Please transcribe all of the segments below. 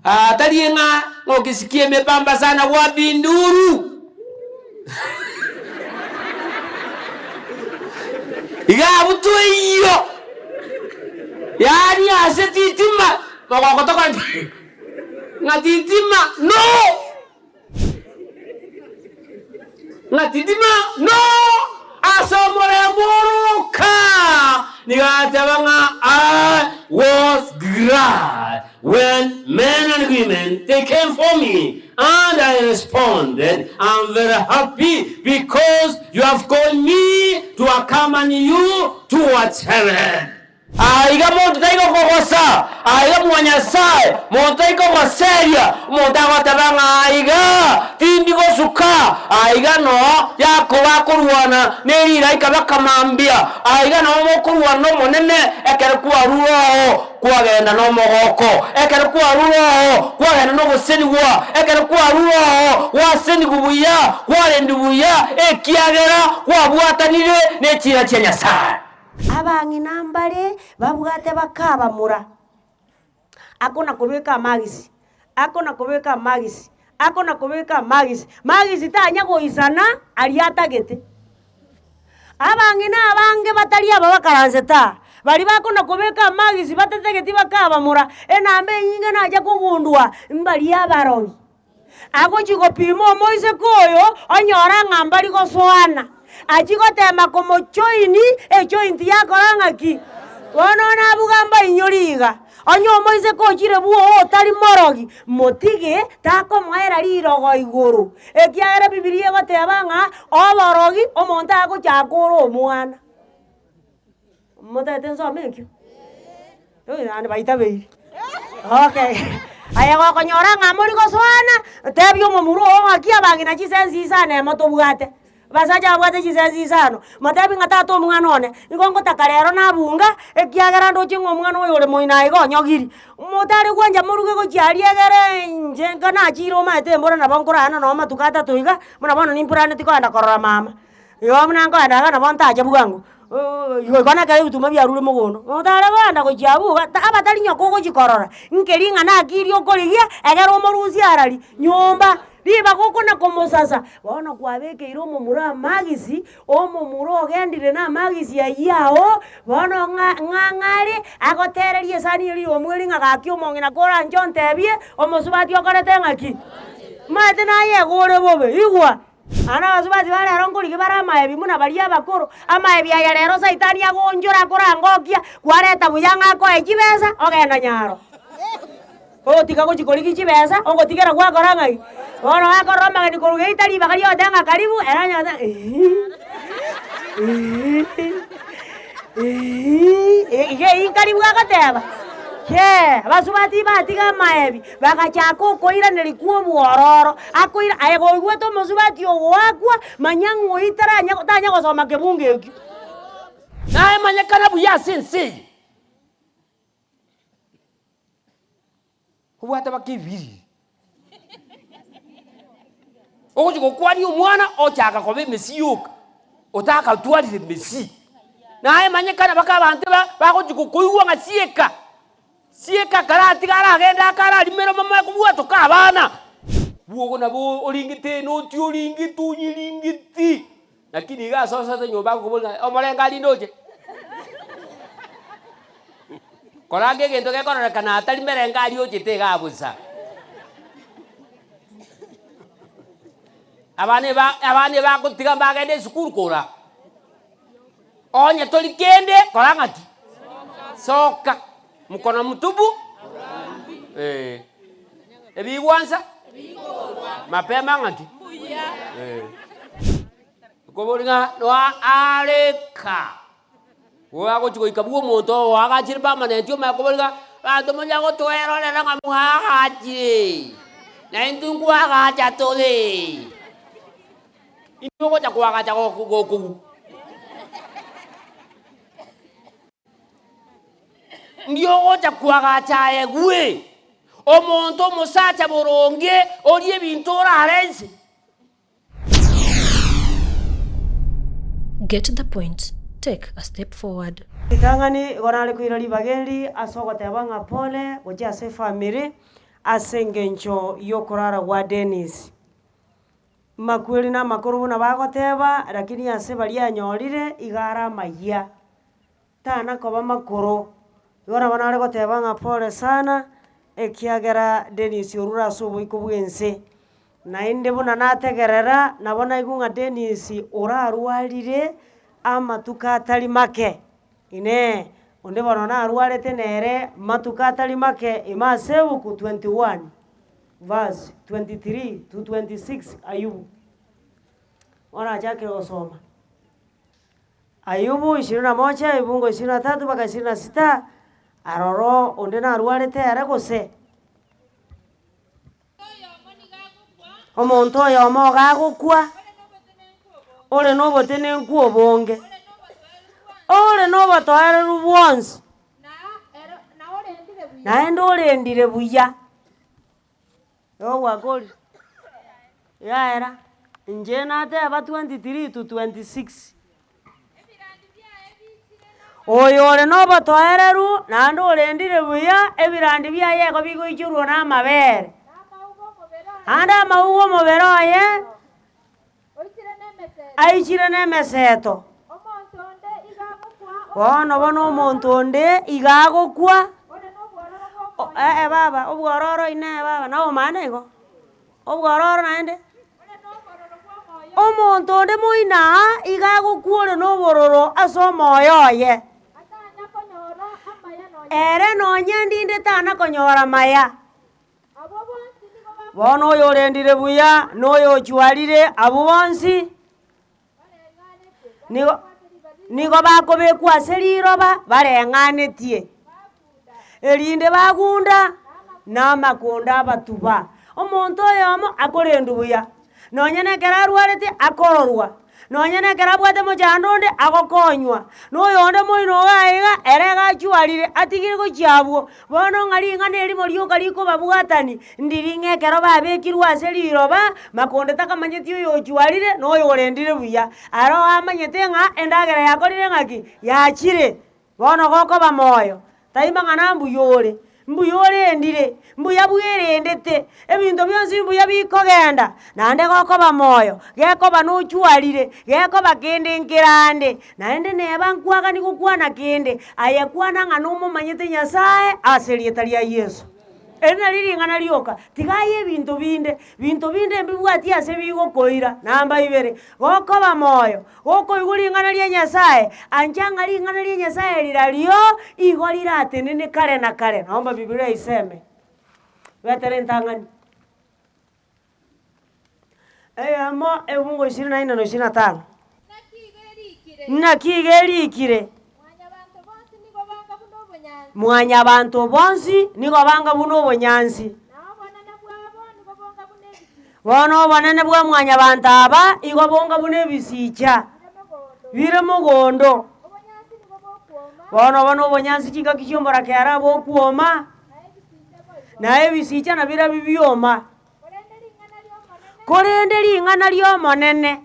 Ah, tari ng'a ng'a okisikia emepamba sana wapi nduru. Iga abwo toiyo, yaani ase titima, mogoko tokora ki? Ng'a titima no! Ng'a titima no! Ase omorembe oroka, nigo ateba ng'a I was glad when men and women they came for me and I responded, I'm very happy because you have called me to accompany you towards heaven. Aiga monto tari gokogosa, aiga mwa Nyasae, monto tari kogoseria, omonto agoteba ng'a aiga tindi gosuka, aiga noo Yakobo akorwana ne rilaika bakamambia, aiga noo mokorwana n'Omonene ekero kwarure oo kwagenda nomogoko, ekero kwarure oo kwagenda nogosenigwa, ekero kwarure oo gwasenigwa buya, kwarendwa buya, ekiagera kwabwatanire ne chiira chia Nyasae. Abang'ina mbare babwate bakabamura, akona-kobeka amagisi, akona-kobeka amagisi, akona-kobeka amagisi, magisi tanya goisana aria atagete. Abang'ina abange batari aba bakaransete aa, baria bakona-kobeka amagisi batatageti bakabamura, enamba enyinge nacha kogundua, mbaria abarogi. Agochia gopima omoiseke oyo, onyora ng'a mbari gosoana, achia gotema komojoini, ejoint yakora ng'aki? Bono nabuga mbainyore iga, onye omoiseke ochire bwogo otari morogi, motige takomoera rirogo igoro, ekiagera ebibiria egoteba ng'a oborogi omonto agochaka ore omwana. Motagete nsome ekio? Eeh naende baitabeire. Okay, aye gokonyora ng'a mori gosoana, tebia omomura oo ng'aki abang'ina chisensi isano emo tobwate, abasacha babwate chisensi isano, motebi ng'a tata omwana one, nigo ngotaka rero nabunga, ekiagera ndoche ng'a omwana oyo ore moino aiga onyogiri. Motare gwancha moruge gochia aria egere inche nka nachire omanyete embura nabo nkorana noo amatuko atato iga, buna bono nimplaneti kogenda korora mama. Igo buna nkoenda iga nabo ntache bwango, igo igo nekero ebituma biarure mogondo, otare kogenda gochia abwo iga, ta abatari nyoko ogochia korora, nkeri ng'a akiri okorigia, ekero omorusia arari nyomba, ribaga okona komosasa, bono kwabekeire omomura amagisi, omomura ogendire na amagisi aywo ago, bono ng'a ng'a ng'are, agotereria esani eria ya omweri ng'a gaki omong'ina koranche ontebie, omosubati okorete ng'aki? Omanyete naye iga ore bobe, igwa. Naende abasubati ba rero nkorigia bare amaebi buna baria abakoro, amaebi aya rero saitani agoonchora akorangokia, kwareta buya ng'a akoe chibesa, ogenda nyaro. Ogotiga gochia korigia chibesa, ogotigera gwakora ng'ai? Bono gakorora omogeni korwa geita ribaga riogoteba ng'a karibu, ere onye goteba iga eywo nkaribu agoteba? Chee, abasubati batiga amaebi. Bagachaka okoiraneria kw'obwororo, akoira aye koigwete omosubati ogoakwa, manya ng'a oyio taranya tanya gosoma kebungo ekio. Naye manyekana buya ase ense eye, obwate baka ebiriri. Ogochia gokwania omwana ochaka koba emesi yoka, otakatwarire emesi. Naye manyekana baka abanto ba bagochia gokoigwa ng'a sieka. Sieka karatiga aragende ake ararimere momoe kobwatoka abana. Bwogo nabo oringete enoti oringete onyeringeti, lakini iga ase osete nyomba agokoboria ng'a omorembe aria ndoche. Koranga egento gekororekana atari merenge aria ochete igaa bosa. Abana eba abana ebagotiga mbagende esukuru kora. Onye tori kende, kora ng'aki? Soka. Mkono mtupu, eh. Ebigwansa? Mapema ng'aki? Eh. Okobori ng'a noa areka, oagochi goika bwa omonto oagachire permanent omanye kobori ng'a abanto monya gotoerorera ng'a mwaagachire, na intwe nkoagacha tore. Inwe ogocha koagacha gokogwa. Ndi ogocha koagacha aye gwe, omonto omosacha boronge orie ebinto orare inse. Get the point, take a step forward. Ritang'ani igo nare koira ribaga eri ase ogoteba ng'a pole gochia ase efamiri. ase engencho y'okorara gwa Dennis. Makweri na amakoro buna bagoteba, lakini ase baria anyorire iga are amayia, tana koba makoro. Igo nabo nare goteba ng'a pole sana, ekiagera Dennis orure ase oboiko bwa ense. Naende buna nategerera, nabo naigwa ng'a Dennis orarwarire amatuko atari make, inee, onde bono narwarete nere matuko atari make ime ase ebuku 21 verse 23 to 26 Ayubu. Bono nachakire gosoma. Ayubu ishirini na moja ebungo ishirini na tatu mpaka ishirini na sita, aroro onde narwarete ere gose? Omonto oyomo iga agokwa, ore na obotenenku obonge, ore na obotoereru bwonsi, naende orendire buya, igo gwakorire, yaera, inche nateba 23 to 26. Oyore nobotoereru, naende orendire buya, ebirandi biaye igo bigoichorwa namabere, naende amauga omobere oye aichire nemeseto. Bono bono omonto onde iga agokwa, eh eh baba, obwororo inee baba, nobomana igo? Obwororo naende, omonto onde moino aa iga agokwa ore nobororo ase omoyo oye, ere nonye ndinde tana konyora amaya. Bono oyorendire buya, na oyochwarire, abwo bonsi nigo nigo bakobekwa ase riroba bareng'anetie, erinde bagunda na amakonda abatuba. Omonto oyomo akorendwa buya, nonye na ekero arwarete akororwa, nonye na ekero abwate mochando onde agokonywa, na oyonde moino iga iga, ere iga achwarire atigire gochia abwo. Bono ng'a ring'ana erimo rioka rikobabwatani, ndiri ng'a ekero babekirwe ase riroba, makonde takamanyeti oyochwarire na oyorendire buya. Aro amanyete ng'a endagera yakorire ng'aki? Yachire. Bono gokoba moyo, tai mang'ana mbuya ore, mbuya orendire, mbuya bwerendete, ebinto bionsi mbuya bikogenda, naende gokoba moyo, gekoba nochwarire, gekoba kende nkerande, naende neba nkwagani gokwana kende, aye kwana ng'a nomomanyete Nyasaye ase erieta ria Yeso. Eri nari ring'ana rioka, tiga aye ebinto binde, binto binde mbibwati ase bigokoira, namba ibere, gokoba moyo, gokoigwa ring'ana ria Nyasaye, ancha ng'a ring'ana ria Nyasaye rirario, igo riratenene kare na kare, naomba bibilia iseme, betere entang'ani. Eyemo ebungo ishirini na ine na ishirini na tano. Naki iga erikire, Mwanyabanto bonsi nigo banga buna obonyansi. Bono obonene bwa mwanyabanto aba igo bonga buna ebisicha bire mogondo. Bono bono obonyansi chingaki chi'omorakera bokwoma, na ebisicha nabirabio bioma. Korende ring'ana ri'Omonene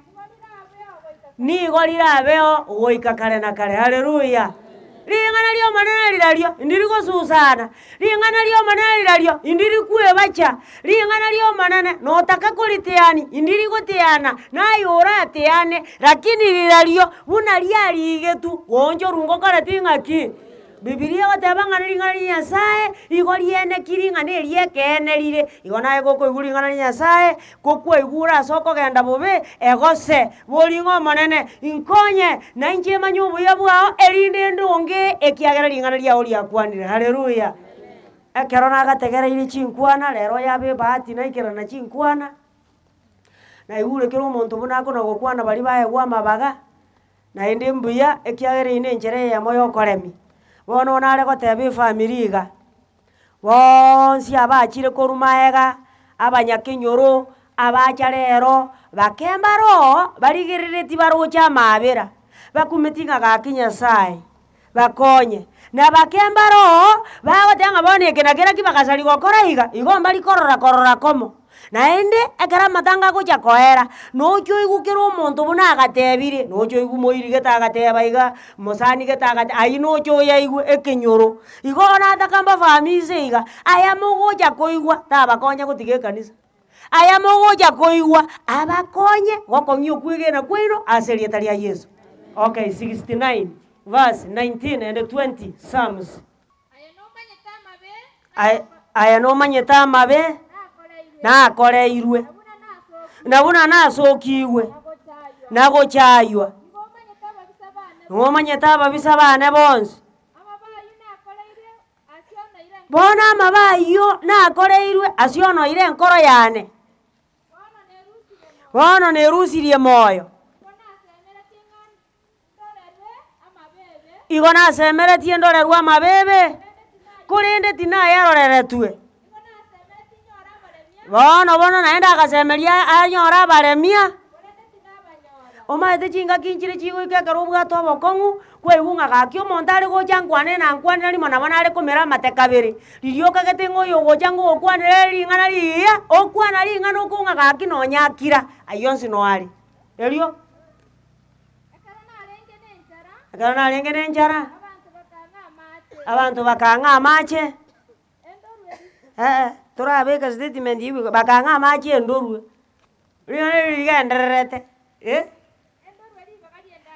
nigo rirabeo goika kare na kare. Haleluya! Ring'ana ri'Omonene rirario ndiri gosusana, ring'ana ri'Omonene rirario ndiri kwebacha, ring'ana ri'Omonene notaka koriteani ndiri goteana, naye orateane, lakini rirario buna riarigetwe goonchorwa ngokoreti ng'aki? Bibilia egoteba ng'a ring'ana ria Nyasaye igo rienekiri ng'a neri'ekeene rire. Igo naye gokoigwa ring'ana ria Nyasaye, kokwaigure ase okogenda bobe, egose, bori ng'a Omonene, inkonye, na inche manye obuya bwao, erinde ndonge, ekiagera ring'ana riao riakwanire. Haleluya! Ekero nagategereire chinkwana, rero yaba ebahati naikerana chinkwana, naigure kera omonto buna akona gokwana baria baegwa amabaga, Naende mbuya, ekiagera eyio nenchera eyemo y'okoremia. Bono nare goteba efamiri iga, boonsi abachire korwa maega, abanyakenyoro, abacha rero, bake mbare oo, barigereretie baroche amaabera, bakumeti ng'a gaki Nyasaye, bakonye. Na bake mbare oo, bagoteba ng'a bono eke na kera ki bagasari gokora iga, igo mbari korora korora komo. Naende, ekero amatanga agocha koera, noche oigwe kera omonto buna agatebire, noche oigwe moiri gete agateba iga, mosani gete agate aywo noche oyaigwe ekenyoro. Igo nataka mbafahamise iga, aya mogocha koigwa tabakonya gotiga ekanisa, aya mogocha koigwa abakonye gokong'ia okwegena kwaino ase erieta ria Yeso. Okay, 69 verse 19 and 20 Psalms. Aye nomanyete amabe Aye aye nomanyete amabe nakoreirwe, na buna nasokigwe, na gochaywa. Nigo omanyete ababisa bane bonsi. Bono amabe ayio nakoreirwe ase onoire enkoro yane. Bono nerusirie moyo. Igo nasemeretie ndorerwe amabeebe, korende tinayaroreretwe. Bono bono naende agasemeria anyore abaremia, omanyete chingaki nchire chigoika ekero obwate obokong'u, kwaigwa ng'a gaki omonto are gocha nkwane na nkwanera rimo nabo nare komera amate kabere. Riria okagete ng'a oyo ogocha ngogokwanera ring'ana rigiya, okwana ring'ana okong'a gaki nonya akira, ayio onsi noare. Erio. Ekero narenge nenchara, abanto bakang'a amache, eh torabeke statement eywo buya, bakang'a amache endorwe, ring'ana eri rigendererete eh.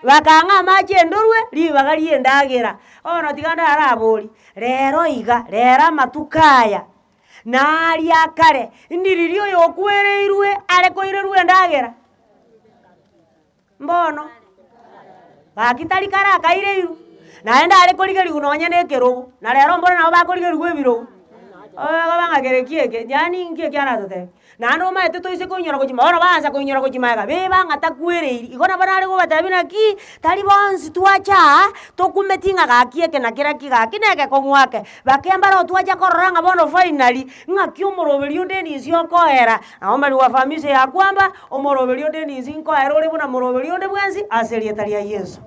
Bakang'a amache endorwe, ribaga ria endagera, bono tiga ndaraborie, rero iga, rero amatuko aya, naria akare, ndiriria oyo okwereirwe are koirerwa endagera? Mbono, gaki tari kare akaireirwe, naende are korigerigwa nonye na ekerogo, na rero mboro nabo bakorigerigwa ebirogo, okoba ng'a kere ki eke, yaani nki eki aratotebie. Naende omanyete toise koinyora gochia bono baansa koinyora gochia magega, beba ng'a takwereiri, igo nabo nare kobatebia naki, tari bonsi twacha aa, tokumeti ng'a gaki eke na kera ki gaki na egekong'u ake, bake mbaro twacha korora ng'a bono finally, ng'aki omoroberio onde ninsi okoera, naomba niwafahamishe ya kwamba, Omoroberio onde ninsi nkoera ore buna moroberio onde bwensi ase erieta ria Yeso.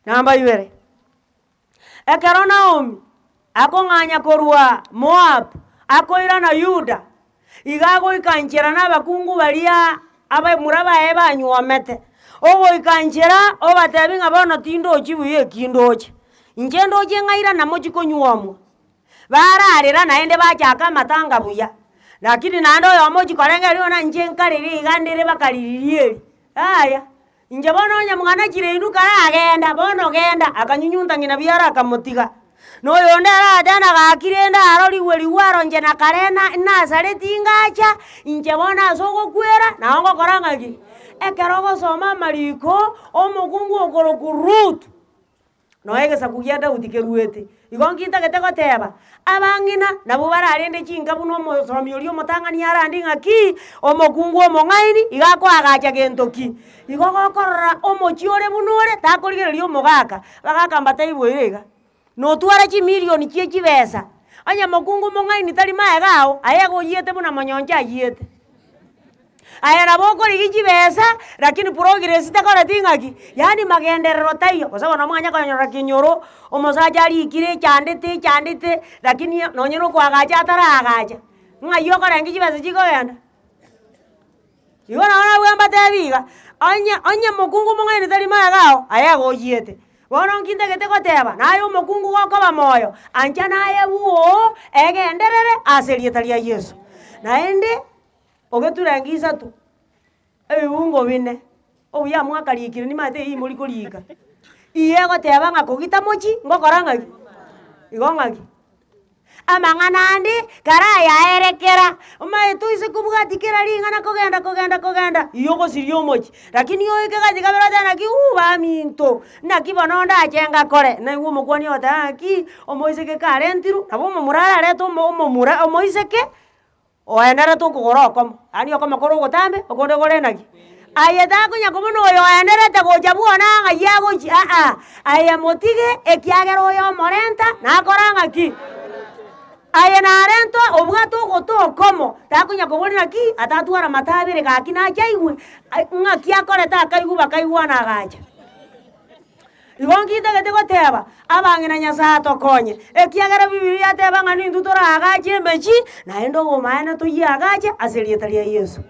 Namba ibere, ekero Naomi akong'anya korwa Moabu akoirana Yuda, iga agoika nchera na abakungu baria abamura baye banyuomete, ogoika nchera obatebia ng'a bono tindochi buya eki ndoche, inche ndoche ng'airana mochie konyuomwa. Bararera naende bachaka amatanga buya, lakini naende oyomo ochia korengereria buna inche nkarere iga ndere bakaririria eri, yaya, inche bono onye mwanachire inwe karagenda, bono genda, akanyunyunta ng'ina biara akamotiga. Na oyonde aratebe na gaki rende arorigwe rigwe aro inche na kare na nasareti ngacha, inche bono ase ogokwera, nabo ngokora ng'aki? Ekero ogosoma amariko, omokungu okorokwa Ruth. Nonya egesaku gia Daudi keruete. Igo nki ntagete goteba? Abang'ina nabwo bararende chinka buna omosomi oria omotang'ani arande ng'aki, omokungu omong'aini iga akoagacha gento ki? Igo gokorora omochie ore buna ore, takorigereria omogaka, abagaka mbataiboire iga, notwara chimilioni chie chibesa, onye mokungu mong'aini tari maega ao, aye iga oyiete buna monyoncho ayiete. Aye nabo okorigia chibesa, lakini progress tekoreti ng'aki, yaani magenderero taiyo, gose bono mwanya konyora kenyoro, omosacha arikire echandete echandete, lakini nonye na okoagacha ataraagacha, ng'ai okorengia chibesa chikogenda? Igo nabo nabwo mbatebi iga, onye onye mokungu omong'aini tari magega ao, aye iga oyiete. Bono nki ntagete goteba, naye omokungu gokoba moyo, ancha naye bwoo, egenderere ase erieta ria Yeso. Naende. Ogeturenga isato, ebiungo bine, obuya mwakarikire nimanyete eyio mori korika. Igo egoteba ng'a kogita mochi ngokora ng'aki? Igo ng'aki? Amang'ana ande karayaerekera, omanyete oise kobwatia kera ring'ana kogenda kogenda kogenda, igo ogosiria omochie. Lakini oike gati kabere otebe naki ooh baminto, naki bono ndache ngakore, naigwe omokuani ogoteba ng'aki, omoiseke karentirwe, nabo omomura ararete omo omomura omoiseke. Oenderete okogoro okomo, yaani okomo kore ogotambe, okonde kore naki? Aye takonya kobuna oyo oenderete gocha bwona ng'ai agochia aa, aye motige ekiagera oyo omorenta nakora ng'aki? Aye narentwa obwate ogoto okomo, takonya koboria naki, atatwara amato abere gaki nache aigwe, ng'aki akorete akaigwa bakaigwana agacha. Igo nkitagete goteba, abang'ina Nyasae atokonye, ekiagera Bibilia yateba ng'a nintwe toraagache emechie, naende obomaene toyiagache ase erieta ria Yeso.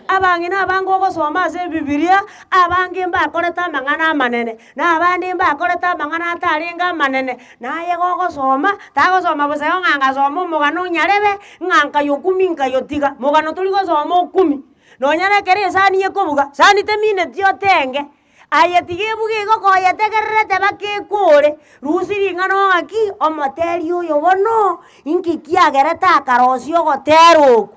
Abang'ina abange ogosoma ase Ebibilia, abange mbakorete amang'ana amanene, na abande mbakorete amang'ana atarenge amanene, naye gogosoma, tagosoma bosa igo ng'a ngasoma omogano onyarebe, ng'a nkayokumia nkayotiga, mogano tori gosoma okumia. Nonya na ekero esani ekobuga, sani temineti otenge. Aye tiga ebuge igo koyetegererete baka ekore, rusia ring'ana ng'aki, omoteri oyo bono, inki kiagerete akarosia ogotera oko.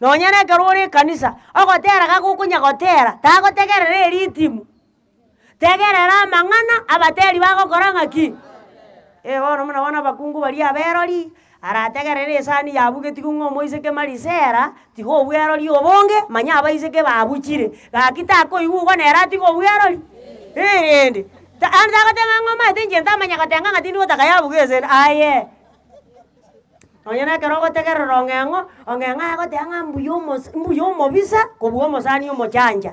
Nonya na ekero ore ekanisa, ogotera gagokonya gotera, tagotegerera eritimu, tegerera amang'ana abateri bagokora ng'aki? Eh bono buna bono abakungu baria aberori, Arategerere esani yabugetigwe ng'a omoiseke Marisela, tiga obwerori obonge, manya abaiseke babuchire. Gaki takoigwa igo nere atige obwerori? Erende, ta ande tagoteba ng'a omanyete inche ntamanya gotenga ng'a tindi gotaka yabuga esende, aye. Nonya na ekero ogotegerera ong'eng'o, ong'eng'o agoteba ng'a mbuya omosa mbuya omobisa kobua omosani omochancha.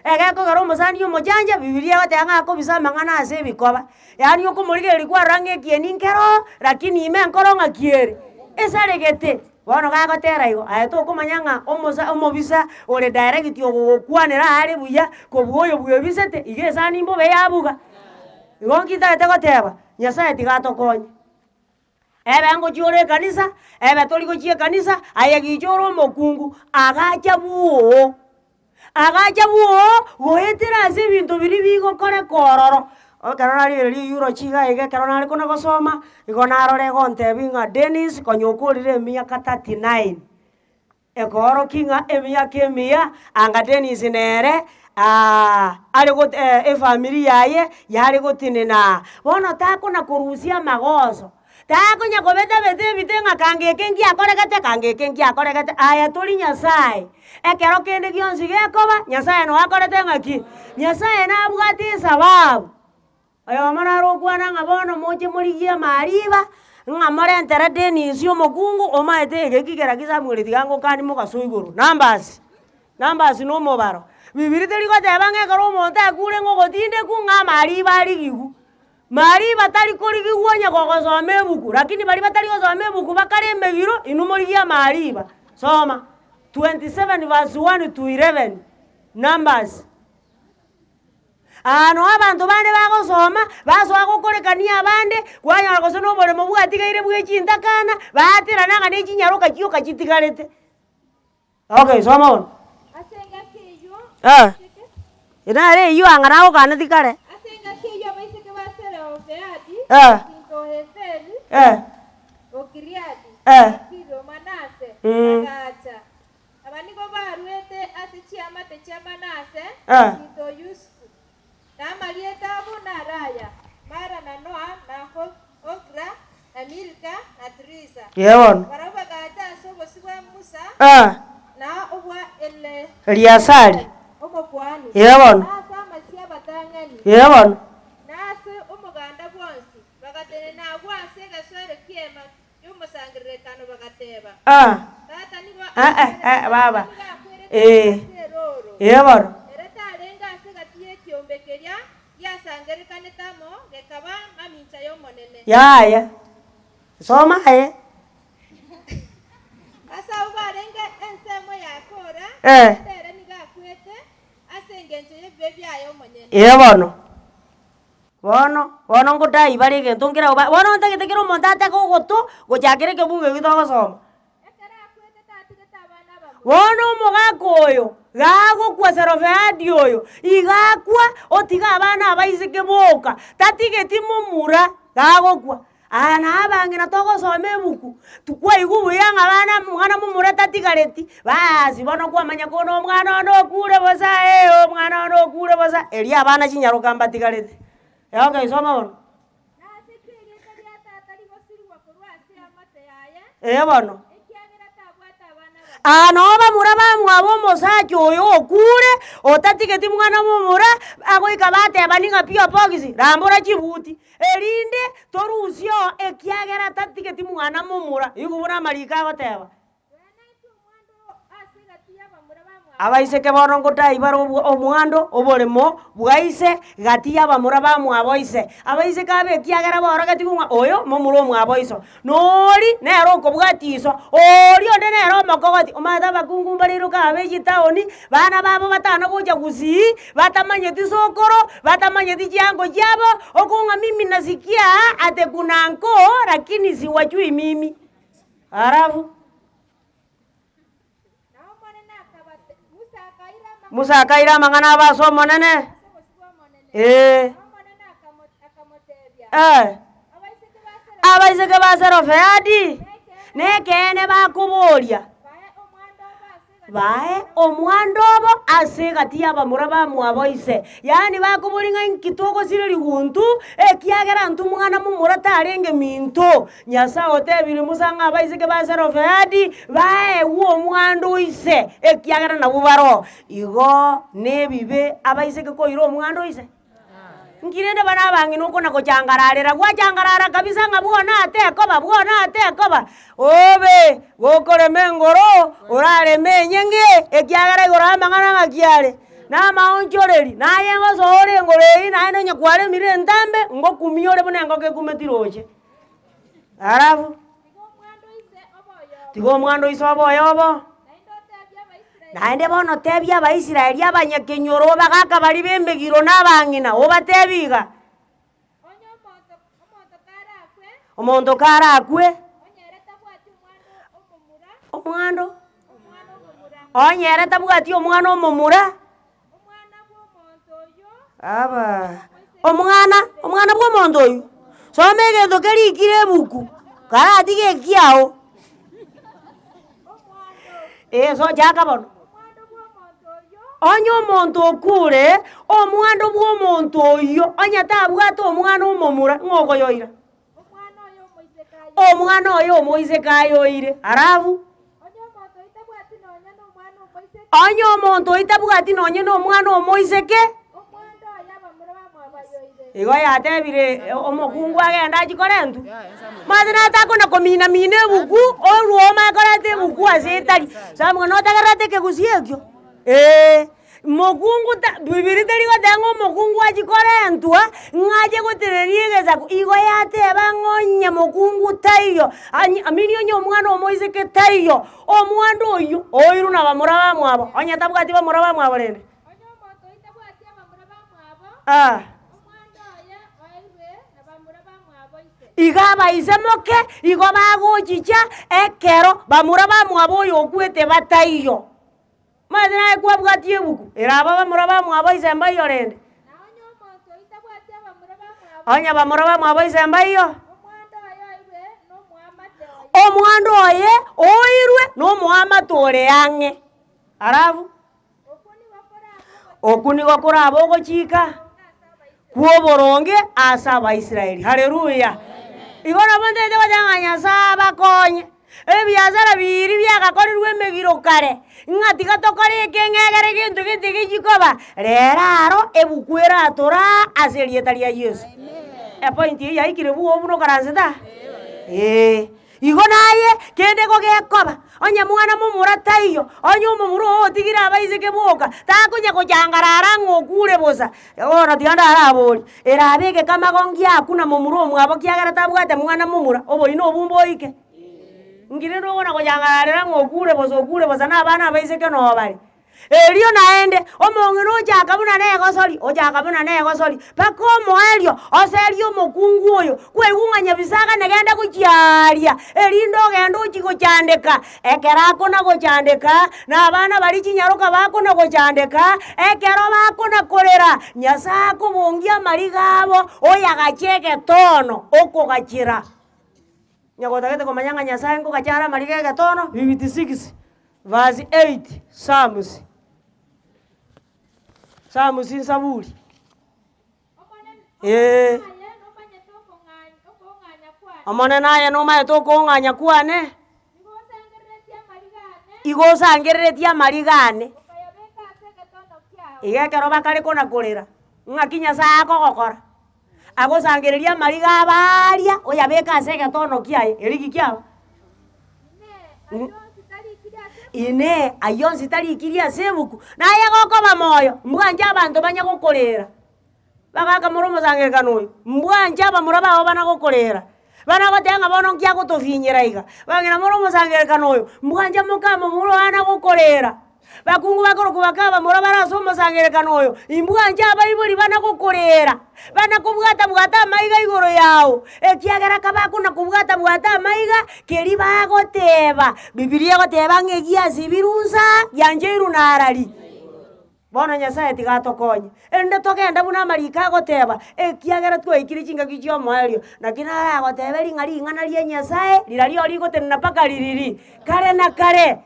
Egekogera omosani omochancha, bibilia egoteba ng'a akobisa amang'ana ase ebikoba, yaani okomorigereria kwarora ng'a ekieni nkero, rakini ime enkoro ng'aki ere, esaregete. Bono gagotera igo, aye tokomanya ng'a omosa omobisa ore direct ogogokwanera are buya kobua oyo bwebisete, iga esani mbobe yabuga. Igo nki ntagete goteba, Nyasaye tiga atokonye. Ebe ngochia ore ekanisa, ebe tori gochia ekanisa, aye gicha ore omokungu, agacha bwoo. Agacha bwoo, goetera ase ebinto biria bigokoreka ororo. Ekero narigereria eulogy iga iga ekero nare kona gosoma, igo narora egontebia ng'a Dennis konya okorire emiaka 39. Ekoorokia ng'a emiaka emiya anga Dennis nere are got efamiri yaye yare gotenena aa. Bono takona korusia amagoso, takonya kobeta-beta ebite ng'a kanga eke ngiakoregete kanga eke ngiakoregete, aye tori Nyasaye. Ekero kende gionsi gekoba, Nyasaye noo akorete ng'aki? Nyasaye nabwate esababu. Oyomo nare okwana ng'a bono moche morigie amariba, ng'a morentere Dennis omokungu omaete egeki kera Samuel tiga ngokanie mogaso igoro, numbers, numbers na omobaro. Bibilia teri goteba ng'a ekero omonto akure ng'a ogotindekwa ng'a amariba arigigwe. Mariba tari korigigwa onye gogosoma ebuku, lakini baria batari gosoma ebuku bakare emegiro, inwe morigie amariba. Soma, 27 verse 1 to 11, Numbers. Aa noo abanto bande bagosoma, basoa gokorekania abande, kwanyora gose na oboremo bwatigaire bwe chintakana, baaterana ng'a ne chinyaroka chioka chitigarete. Okay, soma bono. Ase engaki eyio Eh. abaiseke Nare eyio ang'a nagokaneti kare. Ase engaki eyio abaiseke ba Selofehadi, Eh. Sinto o Heferi, Eh. o Gileadi, Eh. Makiri o Manase, Mm. bagaacha. Aba nigo baruete ase chiamate chia Manase, Eh. Tito o Yusufu. Na amarieta abo naraya, Mara na Noa, na Hogla, na Milka, na Tirisa. Ee bono. Barabwo bagacha ase obosio bwa Musa, Eh. na obwa Eliasari. omokuani, Ee bono. na ase amasio 'abatang'ani, Ee bono. na ase omoganda bwonsi, bagatenena agwo ase egesoero ki'Eema y'Omosangererekano bagateeba, Ah. Tata nigo Ah, eh, eh, baba. nigo akwerete Eh. ase erooro. Ee bono. Ere tarenge ase egati y'ekiombe keria giasangererekanete amo, gekaba mamincha y'Omonene. Yaya. Soma aye. Ase abwo barenge ensemo ya Kora, Eh. korende ere nigo akwete ase engencho y'ebibe biaye omonyene. Ee bono. Bono, bono ngodai bare egento nkere oba bono ntagete kera omonto atege ogoto gochakera ekebugu ekio togosoma. Ekero akwete tatigete abana abamura. Bono omogaka oyo, gagokwa Selofehadi oyo, iga akwa otiga abana abaiseke boka, tatigeti momura, gagokwa. Aya na abang'ina togosoma ebuku, tikwaigwa buya ng'a bana mwana momura tatigareti, baasi bono kwamanya kona omwana one okure bosa ee, omwana one okure bosa, erio abana chinyaroka mbatigarete. Okay, soma bono. Nase ki erieta ria tata rigosirigwa korwa ase eamate yaye, Ee bono. ekiagera tabwate abana abamura? Aa noo bamura bamwabo omosacha oyo okure, otatigeti mwana momura, bagoika batebani ng'a P.O. Box, rambora chibuti, erinde torusie oo ekiagera tatigeti mwana momura. Igo buna amariko agoteba. Nonya naintwe omwando ase egati y'abamura bamwabo. Abaiseke bono ngotai bare omwando oboremo bwa ise gati y'abamura bamwabo ise. Abaiseke aba ekiagera baorogetigwe ng'a oyo momura omwabo iso, na oria nere okobwatia iso, oria onde nere omokogoti. Omanyete abakungu mbare iroka aba echitaoni, bana babo batano gocha gusii, batamanyeti sokoro, batamanyeti chiango chiabo, okong'a mimi nasikia ate kuna nkoo lakini siwajui mimi. Alafu. Musa akaira amang'ana abo ase Omonene, ee, eh, abaiseke ba Selofehadi nekeene bakoboria, bae omwando obo ase egati y'abamura bamwabo ise. Yaani bakoboria ng'a inki togosiria riguntu, ekiagera intwe mwana momura tarenge minto. Nyasae otebirie Musa ng'a abaiseke ba Selofehadi baegwe omwando o ise, ekiagera nabwo baroo. Igo nebibe abaiseke koira omwando o ise? Nki rende bare abang'ina okona gochangararera, gwachangarara kabisa ng'a bwona atekoba, bwona atekoba, obe gokorema engoro, orareme enyenge, ekiagera igoro amang'ana ng'aki are, na amaonchoreri, naye ngosoa ore engoro eyio naende onye kwaremire entambe, ngokumia ore buna engoko ekumeti roche. Alafu, tiga omwando oise obe oyobo. Naende bono tebia Abaisraeli abanyakenyoro abagaaka baria b'emegiro na abang'ina, obatebie iga, Omonto karakwe, omwando, onye ere tabwati omwana omomura. Abaa, omwana, omwana bwa omonto oywo, soma egento kerikire ebuku, karatige ekiago, eh so chaka bono. Onye omonto okure, omwando bwa omonto oywo, onye tabwate omwana omomura, ng'o okoyoira? Omwana oye omoiseke ayoire, alafu onye omonto oyio tabwati nonye na omwana omoiseke, igo yatebire omokungu agende achie korentwa, omanyete natakona komina mina ebuku, orwe omanye koreta ebuku ase etari, sababu ng'a notagererete ekegusii ekio, eh. Mokungu ta bibilia teri goteba ng'a omokungu achie korentwa, ng'a ache goteneria egesaku, igo yateba ng'a onye mokungu taiyo, anyi amini onye omwana omoiseke taiyo, omwando oyio oirwe na bamura bamwabo, onye tabwati bamura bamwabo rende. Ah. Iga abaise moke igo bagochicha ekero bamura bamwabo oyo okwete bataiyo. Omanyete naye kwabwatia ebuku, ere aba bamura bamwabo ise mbaiyo rende. Onye bamura bamwabo ise mbaiyo, omwando oye oirwe nomoamate ore ang'e. Alafu, okwo nigo korabe ogochika kw'oboronge ase Abaisraeli. Haleluya! Igo nabo ntagete goteba ng'a Nyasae abakonye, ebiasara biria biagakorirwe emegiro kare, ng'a tiga tokore eke ng'a egere gento gete gechie koba, rero aro ebuku eratora ase erieta ria Yeso. Epoint eyio yaikire bwogo buna okaransete aa? Eeh. Igo naye kende gogekoba, onye mwana momura taiyo, onye omomura oo otigire abaiseke boka, takonya gochangarara ng'a okure bosa, bono tiga ndaraborie, erabe egekamago ngiaku na momura omwabo kiagera tabwate mwana momura, oboina obwo mboike? Nki rende okona gochangararera ng'a okure bosa okure bosa na abana abaiseke noo bare. Erio naende omong'ina ochaka buna negosori, ochaka buna negosori, mpaka omoerio oserie omokungu oyo, kwaigwa ng'a nyabisaga negende gochia aaria, erinde ogende ochie gochandeka. Ekero akona gochandeka, na abana baria chinyaroka bakona gochandeka, ekero bakona korera, Nyasae akobongia amariga abo, oyagache egetono, okogachera. Onye gotagete komanya ng'a Nyasae nkogacha are amariga egetono, 56. Verse 8, Psalms, Psalms Nsaburi. Ee. Omonene aye nomanyete okong'anya kwane, igo osangereretie amariga ane. Iga ekero bakare kona korera, ng'aki Nyasaye akogokora? Agosangereria amariga abaria, oyabeke ase egetono kiaye, erigi kiabo. Inee! Ayio onsi tarikirie ase ebuku? Naye gokoba moyo, mbwanche abanto banye gokorera. Bagakamora omosangererekano oyo, mbwanche abamura bao bana gokorera. Bana goteba ng'a bono nki agotofinyera iga, bang'ina more omosangererekano oyo, mbwanche mokamomura oyo ana gokorera. Bakungu bakorokwa baka abamura bare ase omosangererekano oyo, imbwanche abaibori bana gokorera, bana kobwata bwata amaiga igoro yao, ekiagera kabakona kobwata bwata amaiga, keria bagoteba, Bibilia egoteba ng'a egiasibirwe nsa, giancheirwe narari. Bono Nyasae tiga atokonye, erinde togende buna amariko agoteba, ekiagera twaikire chingaki chi'omoerio. Naki naragotebe ring'a ring'ana ria Nyasae rirario rigotenena mpaka ririri, kare na kare.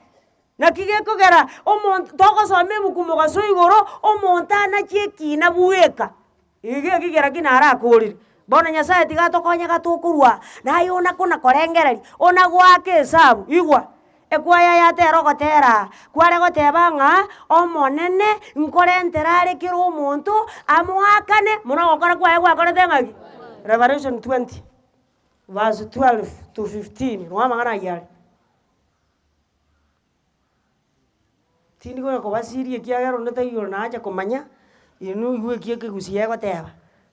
Naki gekogera omonto togosoma ebuku mogaso igoro, omonto anachie ekina bweka, iga ekigera ki narakorire. Bono Nyasae tiga atokonye gatokorwa, naye ona kona korengereria, ona goaka esabu, igwa, ekwaya yatera ogotera aa, kware goteba ng'a Omonene nkorentera are kera omonto amoakane buna ogokora kwaye gwakorete ng'aki? Revelation 20 verse 12 to 15 nigo amang'ana ayio are. Tindi konya kobasiria ekiagera onde taiyo ore nacha komanya, inwe oigwe eki ekegusii egoteba.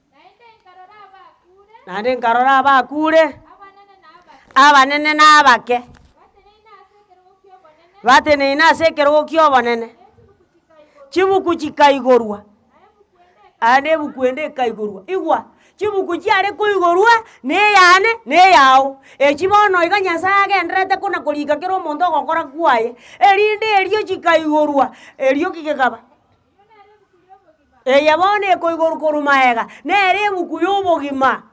Naende nkarora abakure, Naende nkarora abakure, abanene na abake, abanene na abake, bateneine ase ekerogo ki'obonene, bateneine ase ekerogo ki'obonene, ne chibuku chikaigorwa, chibuku chikaigorwa. Na ebuku ende Aye na ebuku ende ekaigorwa. Igwa, chibuku chiare koigorwa, na eyane, na eyao. Echi bono iga Nyasaye agendererete kona korika kera omonto ogokora kwaye, erinde erio chikaigorwa, erio ki gekaba? Eye bono ekoigorwa korwa maega, nere ebuku ya obogima.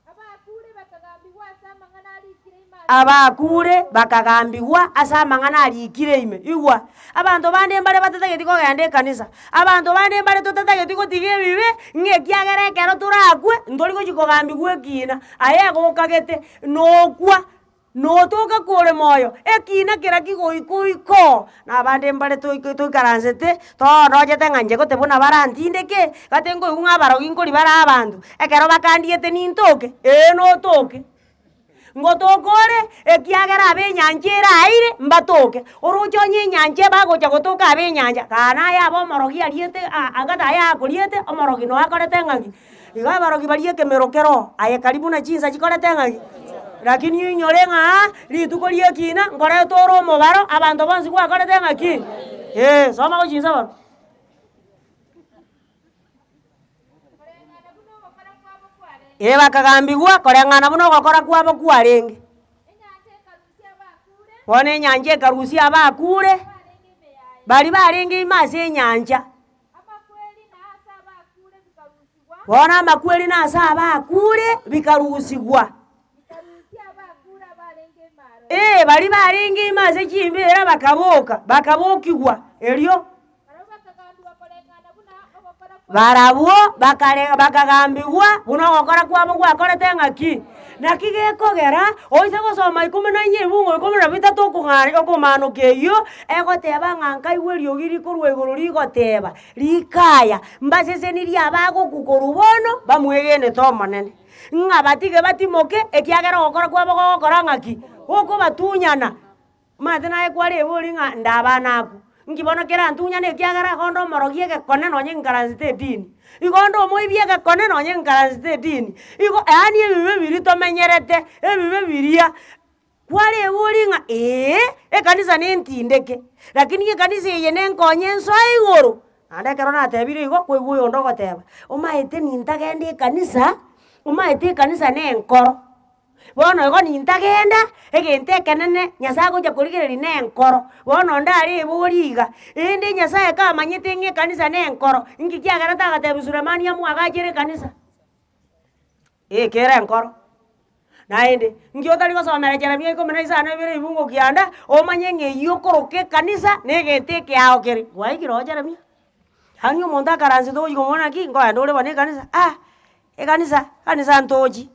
Abakure bakagambigwa ase amang'ana arikire ime ase Abakure bakagambigwa ase amang'ana arikire ime. Igwa, abanto bande mbare batatageti kogenda ekanisa, abanto bande mbare totatageti gotiga ebibe, ng'a ekiagera ekero torakwe, ntori gochi kogambigwa ekina, aye igo okagete, nokwa. Notoka kore moyo, ekina kera kigoika oikoo, na abande mbare toike toikaransete, toorochete ng'a inche gote buna barantindeke, gati nkoigwa ng'a abarogi nkori bare abanto, ekero bakandiete nintoke, ee notoke. Ngotoka ore, ekiagera abe enyancha ere aire, mbatoke, oroche onye enyancha bagocha gotoka abe enyancha, kaa naye abe omorogi ariete aa agate aye akoriete, omorogi noe akorete ng'aki. Igo abarogi baria ekemero keroo, aye karibu na chinsa chikorete ng'aki? Lakini oinyore ng'a rituko ri'ekina nkoreta ore omobaro, abanto bonsi gwakorete ng'aki? Eh, soma gochia inse bono. koreng'ana buna ogokora kwabo kwarenge. Eh, bakagambigwa koreng'ana buna ogokora kwabo kwarenge. Enyancha ekarusia abakure, Bono enyancha ekarusia abakure, barenge ime yaye. baria barenge ime ase enyancha. Amakweri na aase abakure bikarusigwa. Bono amakweri na aase abakure bikarusigwa. Bikarusia abakure abarenge ime aroro. Ee, baria barenge ime ase chimbeera bakaboka, bakabokigwa. Erio Barabwo bakagambigwa koreng'ana buna ogokora kwabo. Barabwo bakare bakagambigwa buna ogokora kwabo gwakorete ng'aki? Naki gekogera, oise gosoma ikomi na inye ebungo ikomi na bitato okong'aa okomanoka eyio, egoteba ng'a nkaigwe eriogi rikorwa igoro rigoteba, Rikaya, mbasesenirie abagokwa korwa bono, bamwegenete Omonene, ng'a batige batimoke, ekiagera ogokora kwabo gogokora ng'aki? Gokobatunyana. Omanyete naye kwarebori ng'a ndabana akwo, nki bono kerantunyane ekiagera igo onde omorogi egekone nonye nkaransete edini, igo onde omoibi egekone nonye nkaransete edini, igo yaani ebibe biria tomenyerete, ebibe biria, kwarebori ng'a eeh, ekanisa nentindeke, lakini ekanisa eye nenkonye nsoe igoro, naende ekero natebire igo, kwaigwa oyonde ogoteba, omaete nintagenda ekanisa, omaete ekanisa na enkoro. Bono igo nintagenda, egento ekenene Nyasaye agocha korigereria na enkoro, bono onde areborie iga, rende Nyasaye kamanyete ng'a ekanisa na enkoro, inki kiagerete agatebia Sulemani amwagachere ekanisa? Eh kere enkoro. Naende, nki otari gosomera Jeremia ikomi na isano na ibere ebungo kianda, omanye ng'a eywo okoroka ekanisa, na egento ekeao kere, gwaikire oo Jeremia? Yaani omonto akaransete ogochia komobora naki, nkoenda ore bono ekanisa, ah, ekanisa, ekanisa ntochi.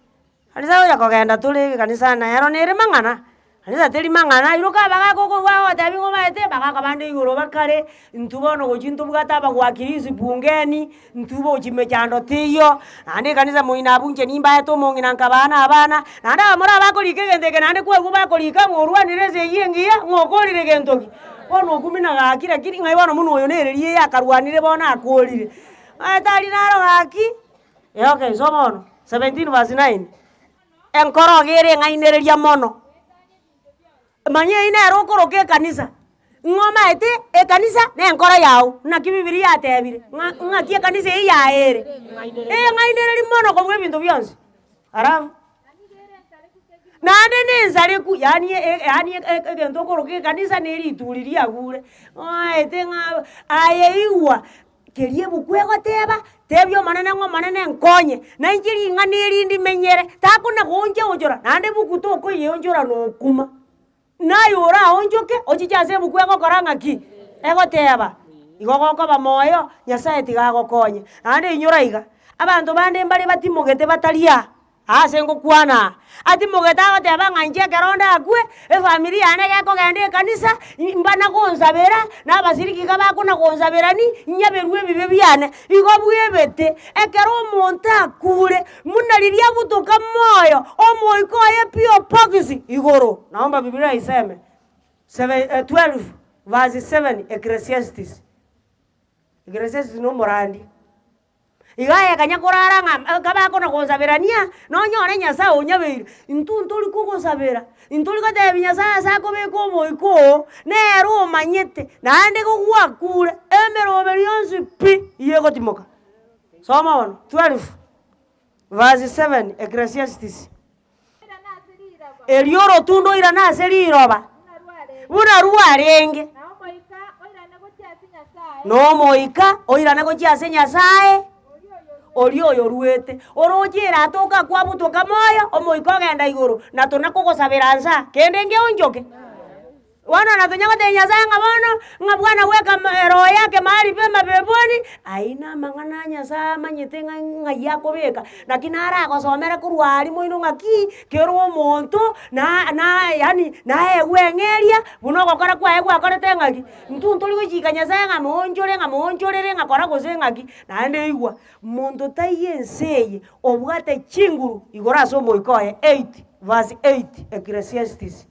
Kanisa onya kogenda tore ekanisa nero nere mang'ana. Kanisa teri mang'ana, iroka abagaka okobua ogotebi ng'a omanyete, abagaka bande igoro bakare, intwe bono gochia ntobwate abagwakirisi bungeni, intwe gochia mechando teiyo, naende ekanisa moino abwo inche nimbaete omong'ina nkabaa na abana, naende abamura bakorika egento eke naende kwaigwa bakorika ng'a orwanire esegi engiya, ng'a okorire gento ki. Bono okumia na gaki lakini ng'ai bono buna oyo nere riria yakarwanire bono akorire. Omanyete aria naro gaki, eh okay soma bono, 17 verse 9. Enkoro iga ere eng'ainereria mono. Manya eyio nere okoroka ekanisa, ng'a omaete ekanisa na enkoro yago, naki bibilia yatebire, ng'a ng'aki ekanisa eyio yaere, eng'ainereria mono kobua ebinto bionsi. Alafu, naende na ensareku yaani yaani egento okoroka ekanisa na erituri riagure, omaete ng'a aye igwa. Keria ebuku egoteba, tebia Omonene ng'a Omonene nkonye, na inche ring'ana eri ndimenyere, takona gooncha-onchora, naende ebuku tokoyeonchora nokuma. Naye oraonchoke, ochiche ase ebuku egokora ng'aki? Egoteba, igo gokoba moyo, Nyasaye tiga agokonye. Naende inyora iga, abanto bande mbare batimogete batari aa. Aase ngokwana aa, atimogete agoteba ng'a inche ekero ndakwe, efamiri yane gekogenda ekanisa, mbana gonsabera, na abasiriki iga bakona gonsaberani, nyaberwe ebibe biane. Igo bwebete, ekero omonto akure, buna riria abutoka moyo, omoika oye pi obokisi igoro. Naomba bibilia iseme, seven 12 verse 7 Ecclesiastes. Ecclesiastes na omorandia. Iga aye kanya korara ng'a kabakona gonsaberania, nonyore Nyasaye onyabeire, intwe ntori kogosabera, intori gotebia Nyasaye ase akobeka omoika oo, nere omanyete, naende gogwakure, emeroberi yonsi pi, iga egotimoka. Soma bono, 12 verse 7 Ecclesiastes. Erio orotundo oirane ase riroba, buna rwarenge, na omoika oirane gochia ase Nyasae, oria oyoruete. Oroche eratoka kwabutoka moyo, omoika ogenda igoro, na tona kogosabera nsa, kende ngeonchoke. Bono na tonya gotebia Nyasaye ng'a bono, ng'a bwana bweka eroho yake mahali pema peponi, ayio namang'ana a Nyasaye amanyete ng'a ng'ai akobeka, naki naragosomere korwa aria moino ng'aki, kera omonto na na yaani naegwe eng'eria, buna ogokora kwaye gwakorete ng'aki. Intwe ntori gochika Nyasaye ng'a moonchore ng'a moonchorere ng'a kora gose ng'aki, naende igwa, monto taiyo ense eye obwate chinguru igoro ase omoika oye, 8 verse 8 Ecclesiastes.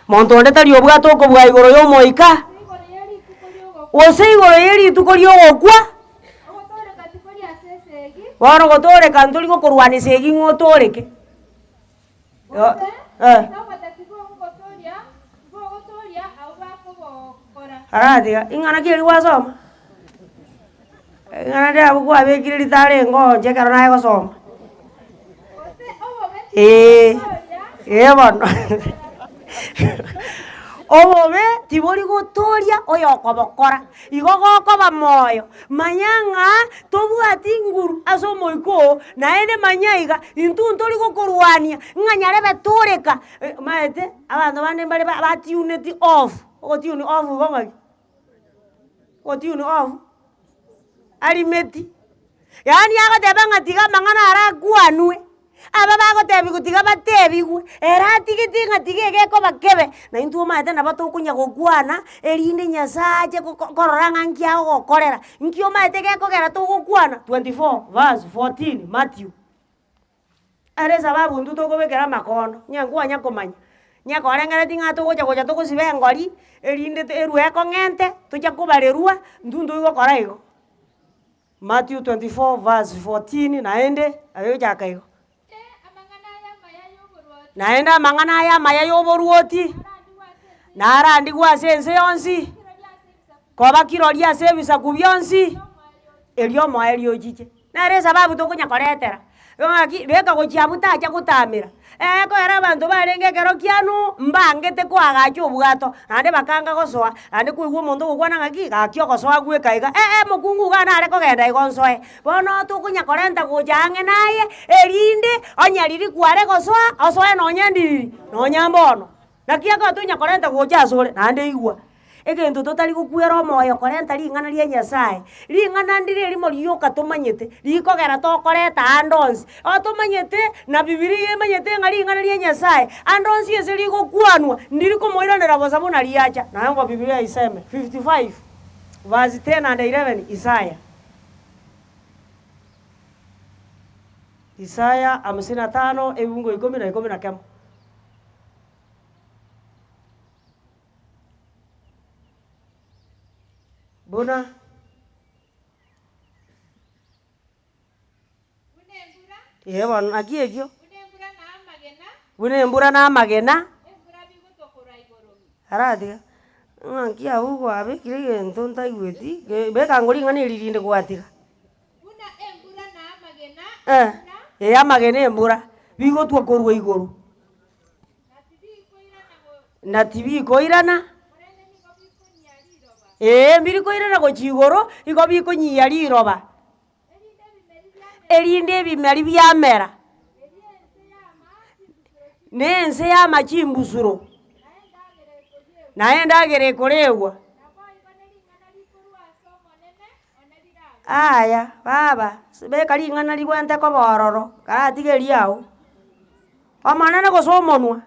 Monto onde tari obwate okobua igoro y'Omoika, gose igoro ye rituko ri'ogokwa. Bono gotooreka ntori gokorwania esegi ng'a otooreke. Aratiga, ing'ana ki eria gwasoma? Ing'ana riria abwo kwabekire ritarenge inche ekero naye gosoma. Eeh, eh bono obobe tibori gotoria oyokobokora, igo gokoba moyo, manya ng'a tobwati nguru ase omoika oo, naende manya iga, intwe ntori gokorwania ng'a nyarebe toreka, omanyete abanto bande mbare ba batuneti off, ogotune off igo ng'aki? Ogotune off, arimeti, yaani agoteba ng'a tiga amang'ana arakwanwe. Aba bagotebigwa tiga batebigwe, ere atigete ng'a tiga egekoba kebe, na intwe omanyete nabo tokonya gokwana, erinde Nyasaye ache goko korora ng'a nki agogokorera. Nki omanyete gekogera togokwana? 24 verse 14 Matthew. Ere esababu intwe tokobekera amakono, onye nkwanya komanya, onye korengereretie ng'a togocha gocha togosiba engori, erinde erwe ekong'ente, tocha kobarerwa, intwe ntoigokora igo. Matthew 24 verse 14 naende agochaka igo. Naende amang'ana aya amaya y'oboruoti narandigwe ase ense yonsi, koba kirori ase ebisaku bionsi, erio omoerio ochiche. Nere esababu tokonya koretera, ng'aki beka gochia abwo tacha gotamera. Ekoera abanto barenge ekero kiano, mbangete koagacha obwato, naende bakanga gosoa, naende kwaigwa omonto ogokwana ng'aki, gaki ogosoa gweka iga, eh eh mokungu iga nare kogenda igo nsoe. Bono tokonya korenta gocha ang'e naye, erinde onye riria kware gosoa, osoe nonye ndiriri, nonya mbono. Naki ekero tonya korenta gocha asore, naende igwa. Egento totari gokwera omoyo korenta ring'ana ria Nyasaye, ring'ana ndire erimo rioka tomanyete, rikogera tokoreta ande onsi. O tomanyete, na bibilia iga emanyete ng'a ring'ana ria Nyasaye, ande onsi ase rigokwanwa, ndiri komoiranera bosa buna riacha. Naye ngwa bibilia iseme, 55 verse 10 and 11, Isaya. Isaya hamsini na tano, ebibungo ikomi na ikomi na kemo. Buna. Buna embura. Ee bono, naki ekio? Buna embura na amagena. Buna embura na amagena. Embura bigotwa korwa igoro. Aratiga, ng'aki abwo kwabekire egento ntaigweti, ge beka ng'o ring'ana eri rinde gwatiga. Buna embura na amagena Eh, embura. ee amagena embura, bigotwa korwa igoro. Na tibikoirana. Ee, mbirikoirana gochia igoro, igo bikonyia riroba, erinde ebimeri biamera, na ense yama chimbusuro, naye endagera ekoregwa. Aya baba, beka ring'ana rigwente koba ororo, karatiga eriago. Omonene gose omonwa?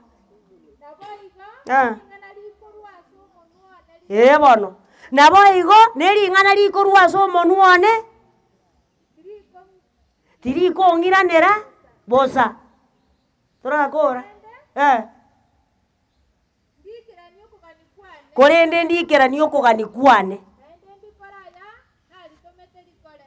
Ee bono. Naboigo nering'ana rikorwa ase omonwa one, tirikong'iranera bosa. Torakora? Eh. Korende ndikeranie okogania kwane.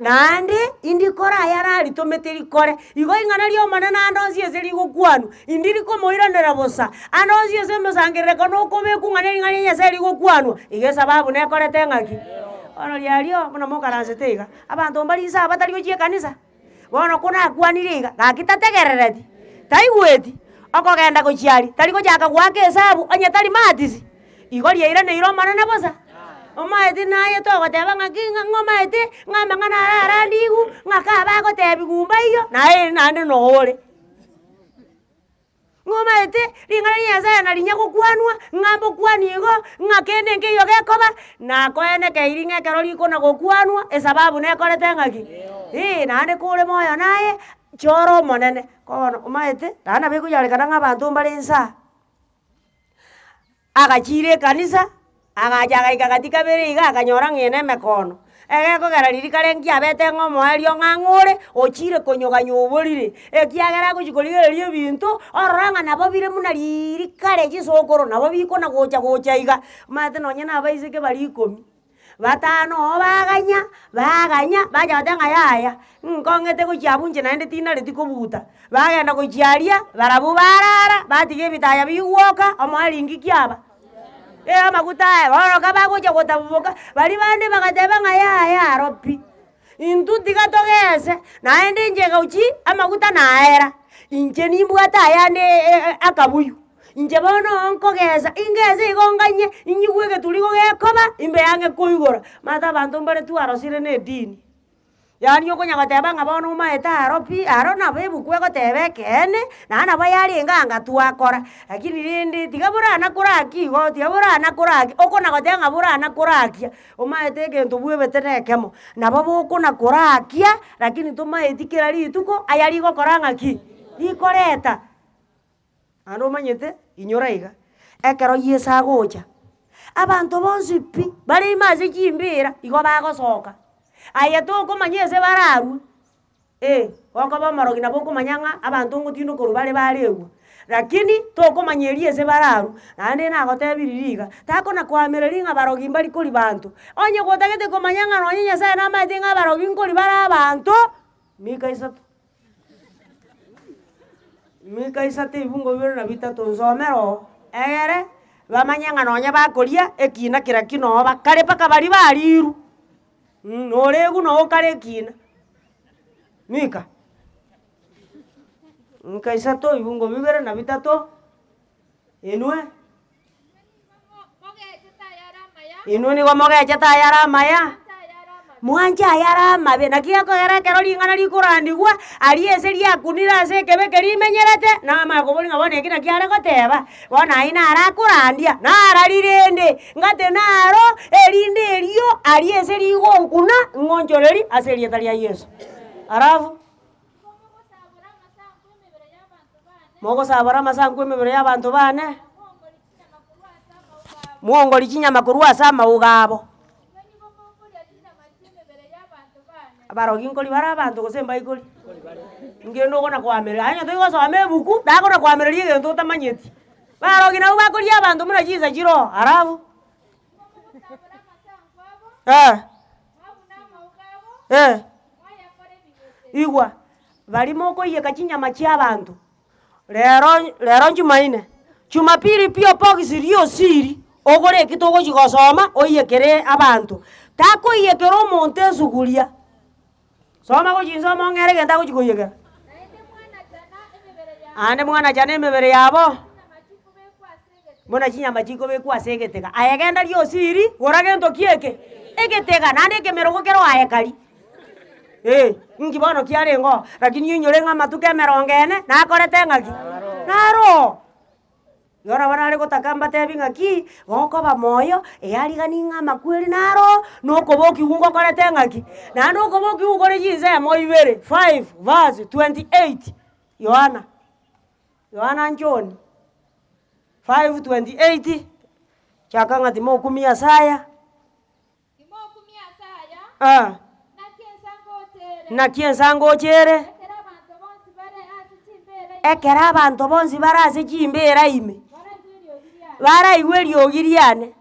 Naende indikore aya naritomete rikore. Igo ing'ana ri'Omonene ande onsi ase rigokwanwa, indiri komoiranera bosa, ande onsi ase omosangererekano okobekwa ng'a nering'ana ria Nyasae rigokwanwa, iga esababu nekorete ng'aki? Bono riario buna mokaransete iga, abanto mbari inse aba batari gochia ekanisa? Bono konakwanire iga, gaki tategerereti, taigweti, okogenda gochia aria, tari gochaka goaka esabu onye tari matisi, igo riairaneire Omonene bosa. Omaeti naye togoteba ng'aki ng'a ng'omaete, ng'a amang'ana aya arandigwe, ng'a kabe agotebiwa mbaiyo, naye naende noo ore. Ng'omaete ring'ana ria Nyasaye narinya gokwanwa, ng'a mbokwanie igo, ng'a kende nkeiyo gekoba, nakoenekeiri ng'a ekero rikona gokwanwa, esababu nekorete ng'aki? Eeh, naende kore moyo naye, chora omonene. Bono omaete, naende nabo ekonyarekana ng'a abanto mbare inse aa. Agachiira ekanisa, agacha agaika gati kabere iga akanyora ng'a ene emekono. Egekogera riria kare nkiabete ng'a omoerio ng'a ang'e ore, ochire konyoganya oborire, ekiagera agochi korigereria ebinto, orora ng'a nabo bire buna riiri kare chisokoro nabo bikona gocha gocha iga. Omanyete nonye na abaiseke baria ikomi. Batano oo baganya, baganya, bacha goteba ng'a yaya, nkong'ete gochia abwo inche naende tinareti kobuta. Bagenda gochia aria, barabwo barara, batiga ebitaya bigwoka, omoe ringi ki aba? Eh amaguta aya, bono kabagocha gotabuboka, baria bande bagateba ng'a yaya aro pi, intwe tiga togese, naende inche gochi amaguta naera, inche nimbwate ayande akabuyu, inche bono nkogesa, ingese igo nganye, inyigwe egeturi gekoba, imbe ang'e koigora. Omanyete abanto mbare twarosire na edini. Yaani okonya goteba ng'a bono omaete aro pi, aro nabo ebuku egoteba ekeene, naende nabo yarenge anga twakora, lakini rende tiga borana korakia igo, tiga borana korakia, okona goteba ng'a borana korakia, omaete egento bwebete na ekemo, nabo bokona korakia, lakini tomaeti kera rituko aya rigokora ng'aki? Rikoreta. Naende omanyete, inyora iga, ekero Yeso agocha, abanto bonsi pi, bare ime ase chimbera, igo bagosoka, aye tokomanya ase bararwe, eh, gokoba omorogi nabo okomanya ng'a abanto ngotindokorwa bare baregwa, rakini tokomanya erio ase bararwe, naende nagotebirie riga, takona koamereria ng'a barogi mbari koria banto, onye gotagete komanya ng'a nonye Nyasaye namaete ng'a abarogi nkori bare abanto, mika isato. Mika isato ebibungo bibere na bitato nsomere oo, egere bamanye ng'a nonye bakoria ekina kera ki noo bakare mpaka baria barirwe, noregwa noo okare ekina. Mika, mika isato ebibungo bibere na bitato, inwe. Inwe nigo mogechete ayare amaya, Mwanche ayare amabe. Naki gekogera ekero ring'ana rikorandigwa, aria ase riakunire ase ekebe keria rimenyerete, namanye koboria ng'a bono eki naki are goteba, bono ayio naro akorandia, narari rende, ngate naro erinde erio aria ase rigonkuna, ng'onchoreri ase erieta ria Yeso. Alafu. Mogosabora amasanku emebere y'abanto bane, mwongori chinyama korwa ase amauga abo. Abarogi nkori bare abanto gose mbaikori? Ngende okona koamerera, aye onye toigosoma ebuku, nakona koamereria egento otamanyeti. Barogi nabwo bakoria abanto buna chinsa chire oo, alafu eh, eh, igwa, baria mokoiyeka chinyama chia abanto. Rero rero jumaine, jumapili pi obogisi riosiri, ogore eki togochi gosoma oiyekere abanto. Takoiyekera omonto esuguria, soma gochia inse omong'ere egento agochi koiyekera. Naende mwanachana emebere yabo, buna chinyama chikobekwa ase egetega. Aye genda riosiri, gora gento ki eke? Egetega, naende ekemerogo kero aye karia. Eh, inki bono kiarenge oo? Lakini oinyore ng'a amatuko emerongo ene, nakorete ng'aki? Naro oo. Igo nabo nare gotaka mbatebi ng'aki, gokoba moyo, earigani ng'a amakweri naro oo, na okobokigwa ngokorete ng'aki? Naende okobokigwa kore chinsemo ibere, 5 verse 28, Yohana, Yohana John, 5:28, chaka ng'a timokumia ase aya. Timokumia ase aya, Ah. naki ensangocha ere. Naki ensangocha ere. Ekero abanto bonsi bare ase chimbeera ime. Ekero abanto bonsi bare ase chimbeera ime. Baraigwe eriogi riane. Baraigwe eriogi riane.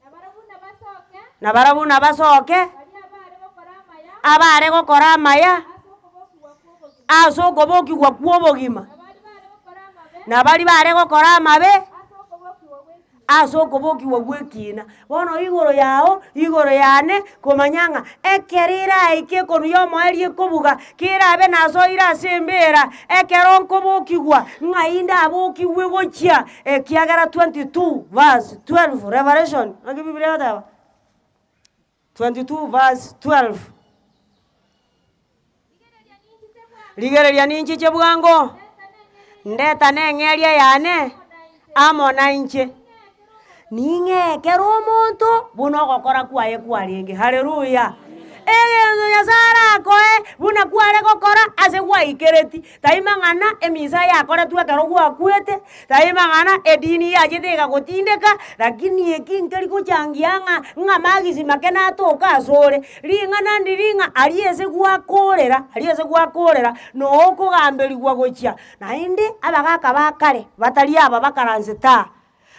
Na barabwo nabasoke. Na barabwo nabasoke. Baria abare gokora amaya. Abare gokora amaya. Ase okobokigwa kw'obogima. Ase okobokigwa kw'obogima. Na baria bare gokora amabe. Na baria bare gokora amabe. Ase okobokigwa gw'ekiina. Ase okobokigwa gw'ekiina. Bono igoro yao, igoro yane, komanya ng'a ekero eraike ekonu y'omoerio ekobuga, kerabe nasoire ase embera, ekero nkobokigwa, ng'ai ndabokigwe gochia, ekiagera 22 verse 12 Revelation, naki bibilia egoteba? 22 verse 12. Rigereria ninchiche bwango, ndetane eng'eria yane amo nainche, ning'ee kera omonto buna ogokora kwaye kwarenge. Haleluya! Egento Nyasaye arakoe buna kware gokora ase gwaikereti, Tai mang'ana emisa yakoretwe ekero gwakwete, tai mang'ana edini yachete egagotindeka, lakini eki nkeri gochangia ng'a ng'a magisi make natoka asore. Ring'ana ndiri ng'a aria ase gwakorera, aria ase gwakorera, noo okogamberigwa gochia. Naende abagaka ba kare, batari aba bakaransete aa,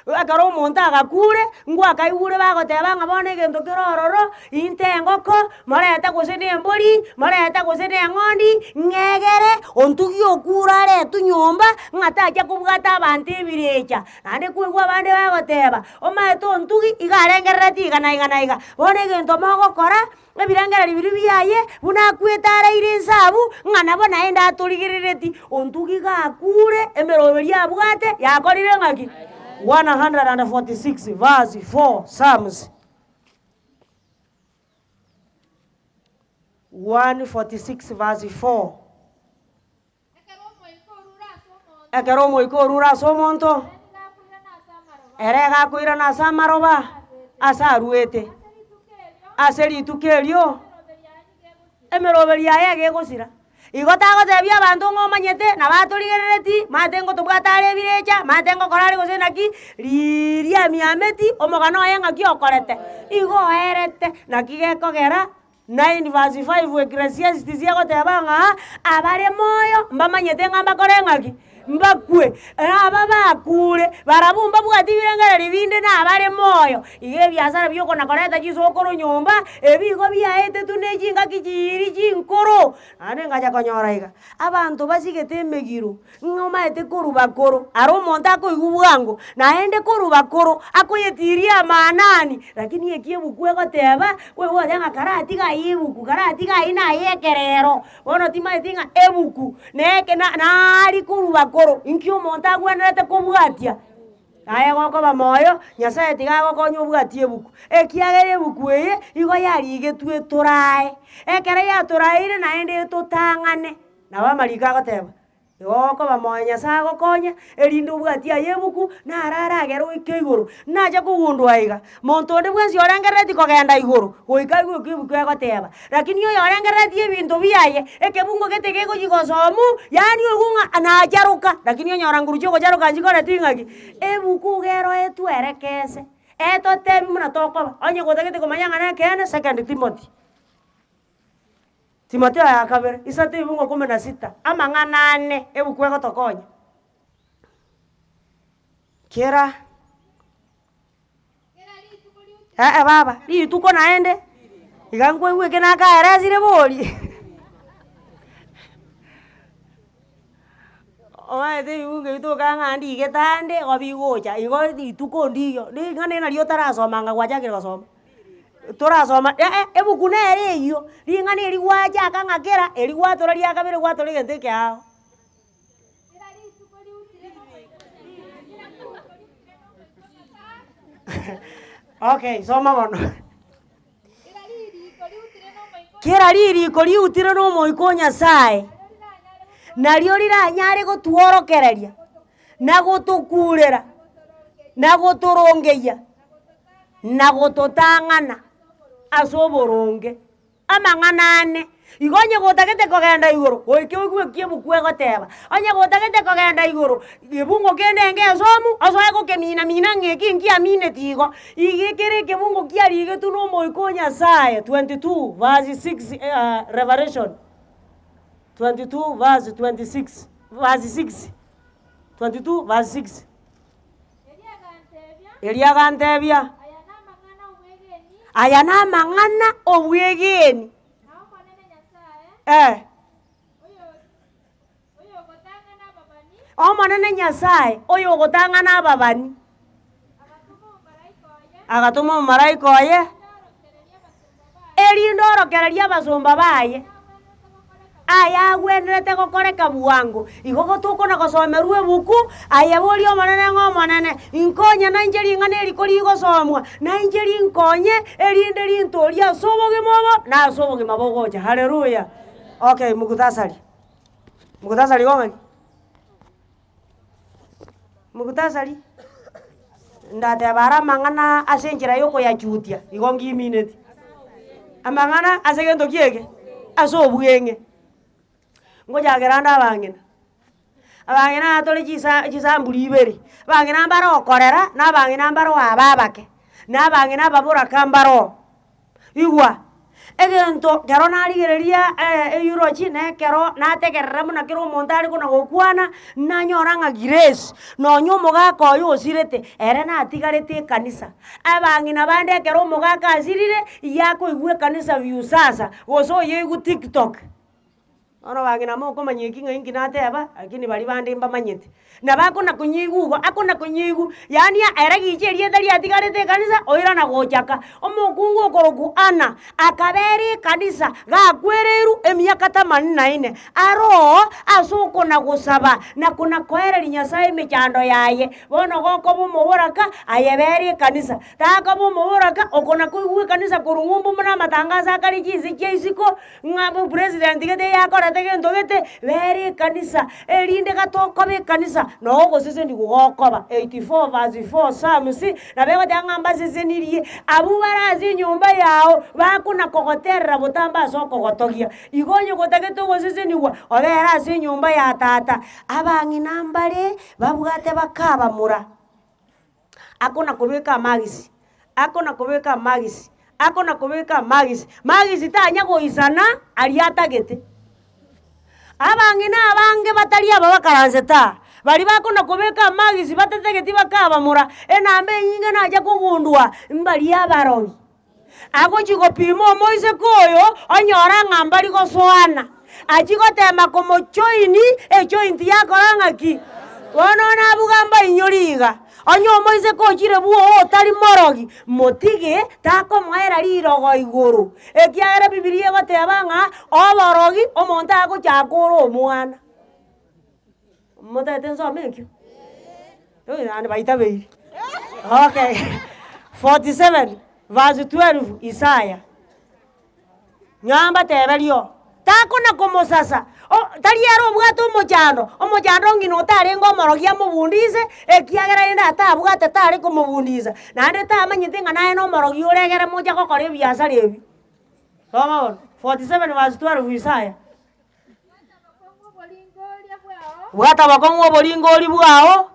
Ekero omonto agakure, ngwakaigure bagoteba ng'a bono egento kere ororo, inte engoko, morete gose na embori, morete gose na eng'ondi, ng'egere, ontugie okure aretwe nyomba, ng'a tacha kobwata abanto ebirecha. Naende kwaigwa abande bagoteba, omanyete ontugi, iga arengerereti iga na iga na iga. Bono egento mogokora, Ebirengererio biria biaye, buna akwete araire inse abwo, ng'a nabo naende atorigerereti, ontugi iga akure, emeroberi abwate yakorire ng'aki? 146 verse 4 Psalms 146 verse 4. Ekero omoika orure ase omonto, ere iga akoirana ase amaroba ase aruete. Ase rituko erio, emeroberi yaye iga egosira. Igo tagotebia abanto ng'a omanyete, nabo atorigerereti, maate ngotobwata are ebirecha, maate ngokora are gose naki, riiria emiameti, omogano oye ng'aki okorete, igo oerete, naki gekogera. 9 verse 5 Ecclesiastes egoteba ng'a abare moyo mbamanyete ng'a mbakore ng'aki? Mbakwe. Aba bakure, barabwo mbabwati ebirengererio binde na abare moyo. Iga ebiasara bia okona koreta chisokoro nyomba, ebi igo biaetetwe ne chingaki chiiri chinkoro. Naende ngacha konyora iga, abanto basigete emegiro, Ng'a omaete korwa bakoro, aro omonto akoigwa bwango, naende korwa bakoro, akoyetiria amaanani, lakini eki ebuku egoteba, oigwe ng'a karatiga aywo ebuku, karatiga aywo naye ekerero, bono timaeti ng'a ebuku na eke na naari korwa bakoro, inki omonto agwenerete kobwatia. Aye gokoba moyo, Nyasaye tiga agokonye obwatie ebuku, ekiagera ebuku eye igo yarigetwe etorae, ekero yatoraeire naende etotang'ane. Nabo amariko agoteba, igo gokoba moyo Nyasaye agokonye, erinde obwatie aye ebuku, naro aragere oike igoro. Nacha kogundua iga, monto onde bwensi orengerereti kogenda igoro, goika aigwe eki ebuku egoteba. Lakini oyo orengereretie ebinto biaye, ekebungo gete gegochia gosomu, yaani oigwe ng'a nacharoka, lakini onyora nguru chiogocharoka nchikoreti ng'aki? Ebuku iga eroetwe erekese, etotebi buna tokoba, onye gotagete komanya ng'a nekeene, second Timothy. Timotheo ya kabere, isato ebungo kumi na sita, amang'ana ane ebuku egotokonya. Kera. Eh baba, rituko naende, iga nkoigwa eke nakaeresire bori. Omanyete ebibungo ebi tokanga ng'a ndigete ande igo bigocha, igo rituko ndiyo, ring'ana eri nario otarasoma anga gwachakire gosoma. Torasoma eh eh ebuku nere eywo, ring'ana eri gwachaka ng'a kera, eri gwatora ria kabere gwatora egento ekeao. Okay, soma bono. Kera ririko riutire na Omoika o Nyasae, nario riranyare gotworokereria, na gotokurera, na gotorongeyia, na gototang'ana ase oboronge. Amang'ana ane, igo onye gotagete kogenda igoro, goika oigwe eki ebuku egoteba. Onye gotagete kogenda igoro, kebungo kende ngesomu, osoe gokemina mina ng'a eki nkiamineti igo. Iga ekere ekebungo kiarigetwe na Omoika o Nyasaye, 22 verse 6 Revelation 22 verse 26, verse 6, 22 verse 6. Erio agantebia, Aya namang'ana obwegeni. Eh. Omonene Nyasae, oyogotang'ana ababani, agatoma omomalaika oye, erinde orokererie abasomba baye. Aya agwenerete gokoreka bwango. Igo gotokona gosomerwa ebuku, aye boria Omonene ng'a Omonene, inkonye nainche ring'ana eri korigosomwa, nainche rinkonye, erinde rintoorie ase obogima obo, na ase obogima bogocha. Haleluya! Okay, mukhtasari. Mukhtasari igo ng'aki? Mukhtasari, ndateba are amang'ana ase enchera ya okoyachutia, igo ngimineti. Amang'ana ase egento ki eke? Ase obweng'e. Ngochakera ande abang'ina, abang'ina aba tore chisa chisamburi ibere, abang'ina mbare okorera, na abang'ina mbare aba abake, na abang'ina ababoraka mbaroo. Igwa, egento kero narigereria eulogy na ekero nategerera buna kera omonto are kona gokwana, nanyora ng'a Grace, nonya omogaka oye osirete, ere natigarete ekanisa. Abang'ina bande ekero omogaka asirire, yakoigwa ekanisa viusasa, gose oyoigwa tiktok. Bono bang'ina mokomanya eki ng'a inki nateba, lakini baria bande mbamanyete. Nabo akona konyeigwa igo, akona konyeigwa, yaani ere gicha erieta riatigarete ekanisa, oirana gochaka. Omokungu okorokwa Anna, akabera ekanisa, gakwereirwe emiaka themanini na ine, aroo ase okona gosaba, na kona koereria Nyasaye emechando yaye. Bono gokoba omoboraka, aye bera ekanisa. Takoba omoboraka, okona koigwa ekanisa korwa ng'umbu buna amatangazo akare chinse chia isiko, Ng'a omopresident gete yakorete gento gete, bera ekanisa, erinde gatokoba ekanisa, noo ogosesenigwa gokoba. 84 verse 4 Psalms, nabo egoteba ng'a mbasesenirie abwo bare ase enyomba yao, bakona kogoterera botambe ase okogotogia. Igo onye gotagete ogosesenigwa, obere ase enyomba ya tata. Abang'ina mbare babwate bakabamura. Akona kobeka amagisi, akona kobeka amagisi, akona kobeka amagisi, magisi tanya goisana aria atagete. Abang'ina abange batari aba bakaransete aa, baria bakona kobeka amagisi batatageti bakabamura, enamba enyinge nacha kogundua, mbaria abarogi. Agochia gopima omoiseke oyo, onyora ng'a mbari gosoana, achia gotema komojoini, ejoint yakora ng'aki? Bono nabuga mbainyore iga, onye omoiseke ochire bwogo otari morogi, motige takomoera rirogo igoro, ekiagera ebibilia egoteba ng'a oborogi omonto agochaka ore omwana. Motagete nsome ekio? Naende baitabeire. Okay, 47 verse 12 Isaya. Ng'a mbateberie oo, takona komosasa, o tari ere obwate omochando, omochando ng'ina otarenge omorogi amobundise, ekiagera rende atabwate tare komobundisa, naende tamanyete ng'a naye na omorogi ore egere moche gokora ebiasara ebi. Soma bono, 47 verse 12 Isaya. Bwata bokong'u oboringori bwao.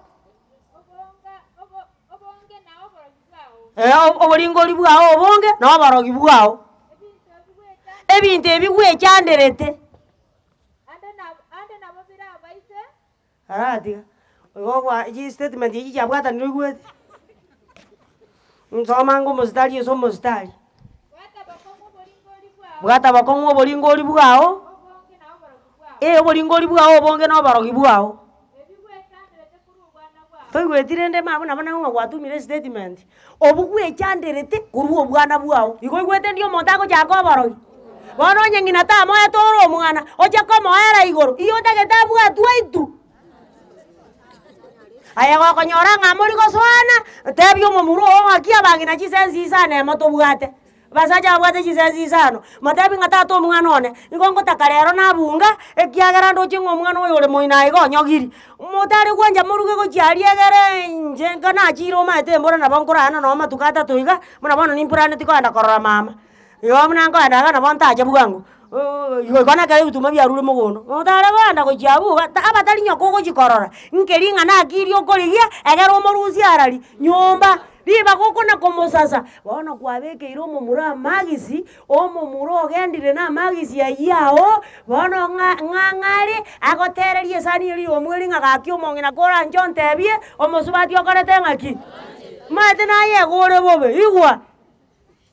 Oboringori bwao obonge na oborogi bwao. Ebinto ebi gwechanderete. Aratiga, igo gwa chistatement echi chiabwatanire oigwete? Nsoma ange omositari ase omositari. Bwata bokong'u oboringori bwao, eh oboringori bwao obonge na oborogi bwao. Toigweti rende mambia nabo naye ng'a gwatumire estatement, obwo gwechanderete korwa obwana bwao, igo oigwete ndi omonto agochaka oborogi? Bono onye ng'ina tamoete ore omwana, oche komoera igoro, igo otagete abwatwe aitwe. Aye gokonyora ng'a mori gosoana, tebia omomura oo ng'aki abang'ina chisensi isano emo tobwate. Abasacha babwate chisensi isano, motebi ng'a tata omwana one, nigo ngotaka rero nabunga, ekiagera ndoche ng'a omwana oyo ore moino aiga onyogiri. Motare gwancha moruge gochia aria egere inche nka nachire omanyete embura nabo nkorana noo amatuko atato iga, buna bono nimplaneti kogenda korora mama. Igo buna nkoenda iga nabo ntache bwango, igo igo nekero ebituma biarure mogondo, motare kogenda gochia abwo iga ta abatari nyoko ogochi korora, nkeri ng'a nakiri okorigia, egere omorusie arari, nyomba. Ribaga okona komosasa, bono kwabekeire omomura amagisi, omomura ogendire na amagisi ayio ao, bono ng'a ng'a ng'are agotereria esani eria ya omweri ng'a gaki omong'ina koranche ontebie, omosubati okorete ng'aki? Omanyete naye iga ore bobe, igwa!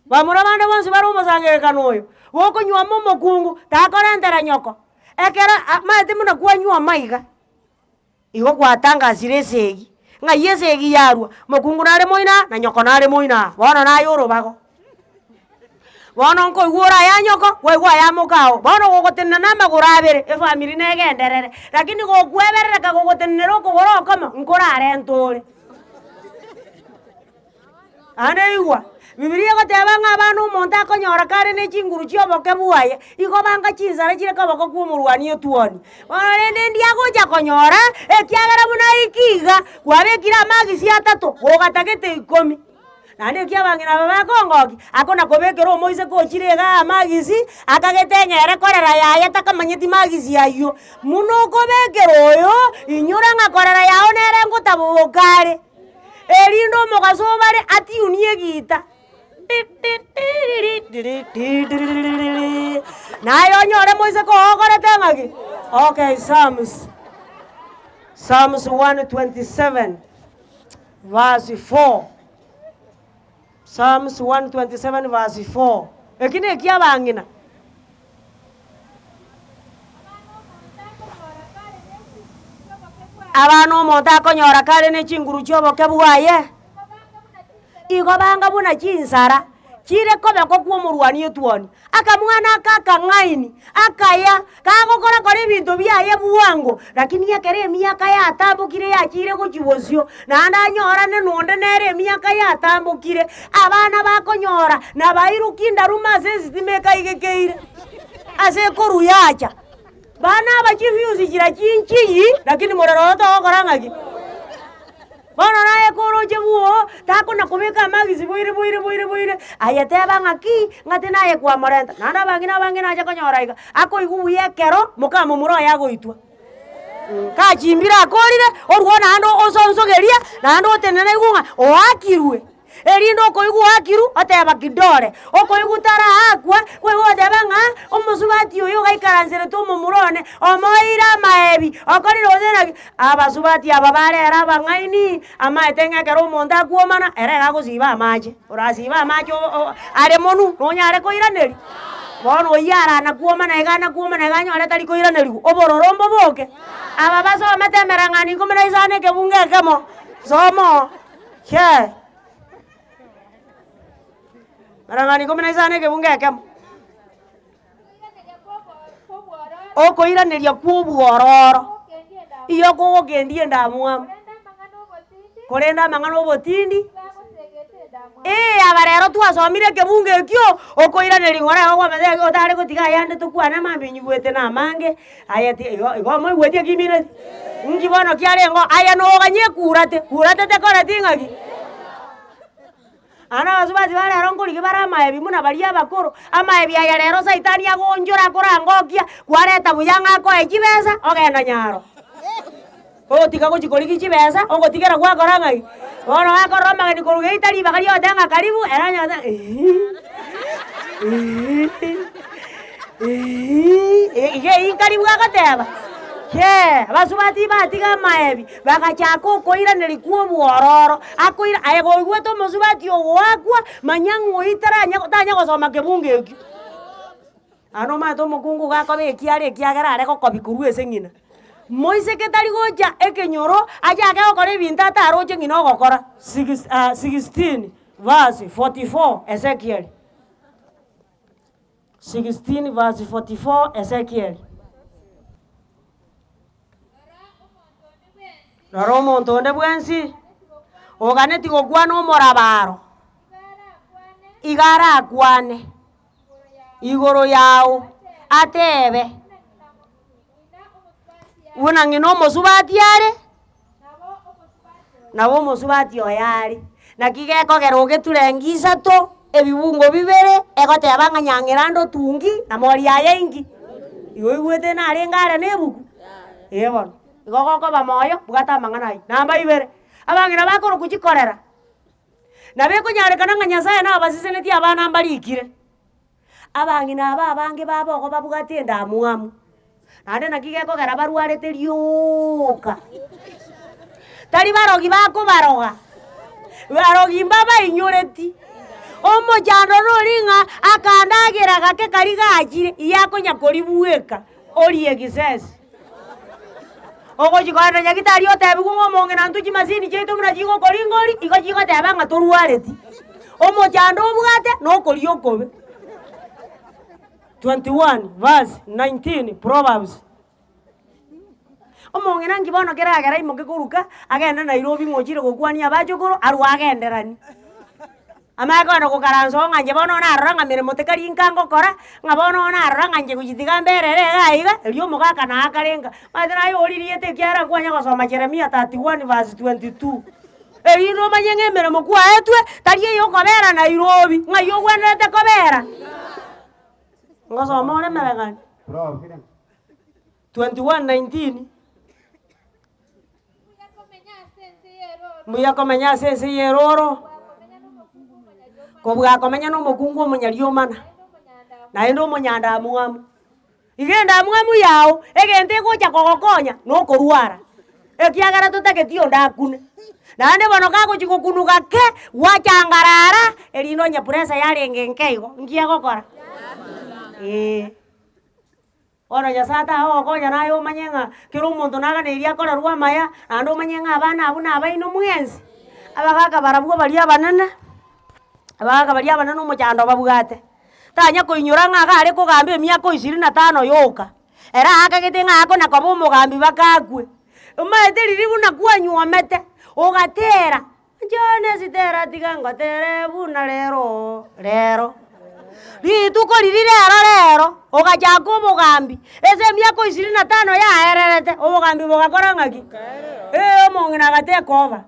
Bamura bande bonsi bare omosangererekano oyo, gokonywoma omokungu, takorentera nyoko, ekero a omanyete buna kwanywa amaiga. Igo gwatangasire esegi, ng'ai esegi yarua? Mokungu nare moino aa, na nyoko nare moino aa, bono naye orobago. Bono nkoigwa ore aya nyoko, kwaigwa aya mokao, bono gogotenena na amagoro abere, efamiri negenderere, lakini gokweberereka gogotenenera okogoro okomo, nkorarente ore. Naende igwa, Bibilia egoteba ng'a abana omonto akonyora kare ne chinguru chi'oboke bwaye, igo banga chinsara chire koboko kw'omorwani etuoni. Bono rende ndiagocha konyora, ekiagera buna aiki iga, kwabekire amagisi atato, gogatagete ikomi. Naende eki abang'ina aba bakongokia, akona kobekera omoiseke ochire igaa amagisi, akagete ng'a ere korera yaye takamanyeti magisi aywo. Buna okobekera oyo, inyora ng'a korera yago nere ngotaboboka are. Erinde omogaso obare atiunie egiita, Naye onyore moiseke oo okorete ng'aki? Okay, Psalms, Psalms 127 verse 4, Psalms 127 verse 4, eki na ekiabang'ina. Abana omonto akonyora kare ne chinguru chi'oboke bwaye, igo banga buna chinsara chire koboko kw'omorwani etuoni. Akamwana aka akang'aini, akaya, kagokora kora ebinto biaye bwango, lakini ekero emiaka yatambokire yachire gochia bosio, naende anyorane na onde nere emiaka yatambokire, abana bakonyora nabairoki ndaruma ase esitima ekaigekeire, ase ekorwa yacha. Bana aba chifuse chira chinchiyi, lakini morero oyo togokora ng'aki? Bono naye koroche bwoo, takona kobeka amagisi boire boire boire boire, aye teba ng'aki, ng'a tinaye kwamorenta. Naende abang'ina abange nacha konyora iga, akoigwa buya ekero mokamomura oye agoitwa. Kachimbire akorire, orwo naende osonsogeria, naende otenena aigwe ng'a oakirwe. Erinde okoigwa oakirwe, oteba kidore, okoigwa taraakwa, kwaigwa ogoteba ng'a omosubati oyo ogaikaranserete omomura one, omoeire amaebi, okorire gose naki. Abasubati aba barere abang'aini, amaete ng'a ekero omonto akwomana, ere iga agosiba amache, orasibe amache oo are monwe, nonyare koiraneria? Bono oyio arana kwomana iga anakwomana iga anyore tari koiranerigwa, obororo mboboke. Aba basomete emerang'ani ikomi na isano ekebungo ekemo, soma oo. Che, Emereng'anio ikomi na isano ekebungo ekemo. Okoiraneria kw'obwororo, iyo kogokendia endamwamu. Korende amang'ana obotindi, ee aba rero twasomire ekebungo ekio, okoiraneria ng'ora igo kwamanyete ng'a otare gotiga ayande tokwane mambia nyigwete na amange, aye ti igo igo moigweti ekimineti? Inki bono kiarenge oo, aye noganye ekurate, kurate tekoreti ng'aki? Naende abasubati ba rero nkorigia bare amaebi buna baria abakoro, amaebi aya rero saitani agoonchora akorangokia, kwareta buya ng'a akoe chibesa, ogenda nyaro. Ogotiga gochia korigia chibesa, ogotigera gwakora ng'ai? Bono gakorora amageni korwa geita ribaga riogoteba ng'a karibu, ere onye goteba iga eywo nkaribu agoteba, chee abasubati batiga amaebi. Bagachaka okoiraneria kw'obwororo, akoira aye koigwete omosubati ogoakwa, manya ng'a oyio taranya tanya gosoma kebungo ekio. Naende omanyete omokungu iga akoba ekiara ekiagera are gokobia korwa ase ng'ina. Moiseke tari gocha ekenyoro, achake gokora ebinto ataroche ng'ina ogokora. Six 16 verse 44 Ezekiel. 16 verse 44 Ezekiel. Rora omonto onde bwensi oganeti gokwana omorabaro, iga arakwane igoro yao, atebe, buna ng'ina omosubati are, nabo omosubati oye are. Naki gekogera ogeture isato, ebibungo bibere, egoteba ng'a nyang'era ande otungi, na mori aye inki? Igo oigwete narenge are na ebuku? Ee bono. Igo gokoba moyo, bwata amang'ana ayio. Namba ibere, abang'ina bakorokwa chikorera, nabo ekonyarekana ng'a Nyasaye nabasisenetie abana mbarikire. Abang'ina aba abange babo igo babwate endamwamu, naende naki gekogera barwarete rioka, tari barogi bakobaroga, barogi mbabainyoreti, omochando nori ng'a akandagera gake karia gachire, iye akonya koribweka orie egisesi. Ogochia kogenda nyagetari otebiwe ng'a omong'ina intwe chimasini chiaito buna chigokoringori, igo chigoteba ng'a torwareti. Omochando obwate na okoria okobe. 21 verse 19 Proverbs. Omong'ina nki bono keragere aimoke koruka, agende Nairobi ng'a ochire gokwania abachokoro, arwe agenderanie. Amanye kogenda gokaransa oo ng'a inche bono narora ng'a meremo tekari nka ngokora, ng'a bono narora ng'a inche gochia tiga mberere iga iga, erio omogaka naye akarenga. Omanyete naye oriiriete ekiagera nkwanya gosoma Jeremia 31 verse 22. Erinde omanye ng'a emeremo kwaetwe, tari eye okobera Nairobi, ng'ai ogwenerete kobera? Ngosoma ore emeregani 21 19. Mbuya komenya ase ense y'eroro, kobua komenya na omokungu omonyariomana, naende omonyandamwamu. Iga endamwamu yao, egento egocha kogokonya, na okorwara, ekiagera totageti onde akune. Naende bono kagochia gokunwa gake, gwachangarara, erinde onye pressure yarenge nke igo, nki egokora? Eeh. Bono Nyasae atagogokonya naye omanye ng'a kera omonto naganeiri akorerwe amaya, naende omanye ng'a abana abwo nabaino mwensi. Abagaka barabwo baria abanene, abagaka baria abanene omochando babwate, tanya koinyora ng'a iga are kogamba emiaka ishirini na tano yoka, ere aakagete ng'a akona koba omogambi mpaka akwe. Omanyete riria buna kwanyuomete, ogatera, Inche nesitera tiga ngotere buna rero rero. Rituko riria rero rero, ogachaka obogambi, ase emiaka ishirini na tano yaererete, obogambi bogakora ng'aki? Ee omong'ina agateka oba,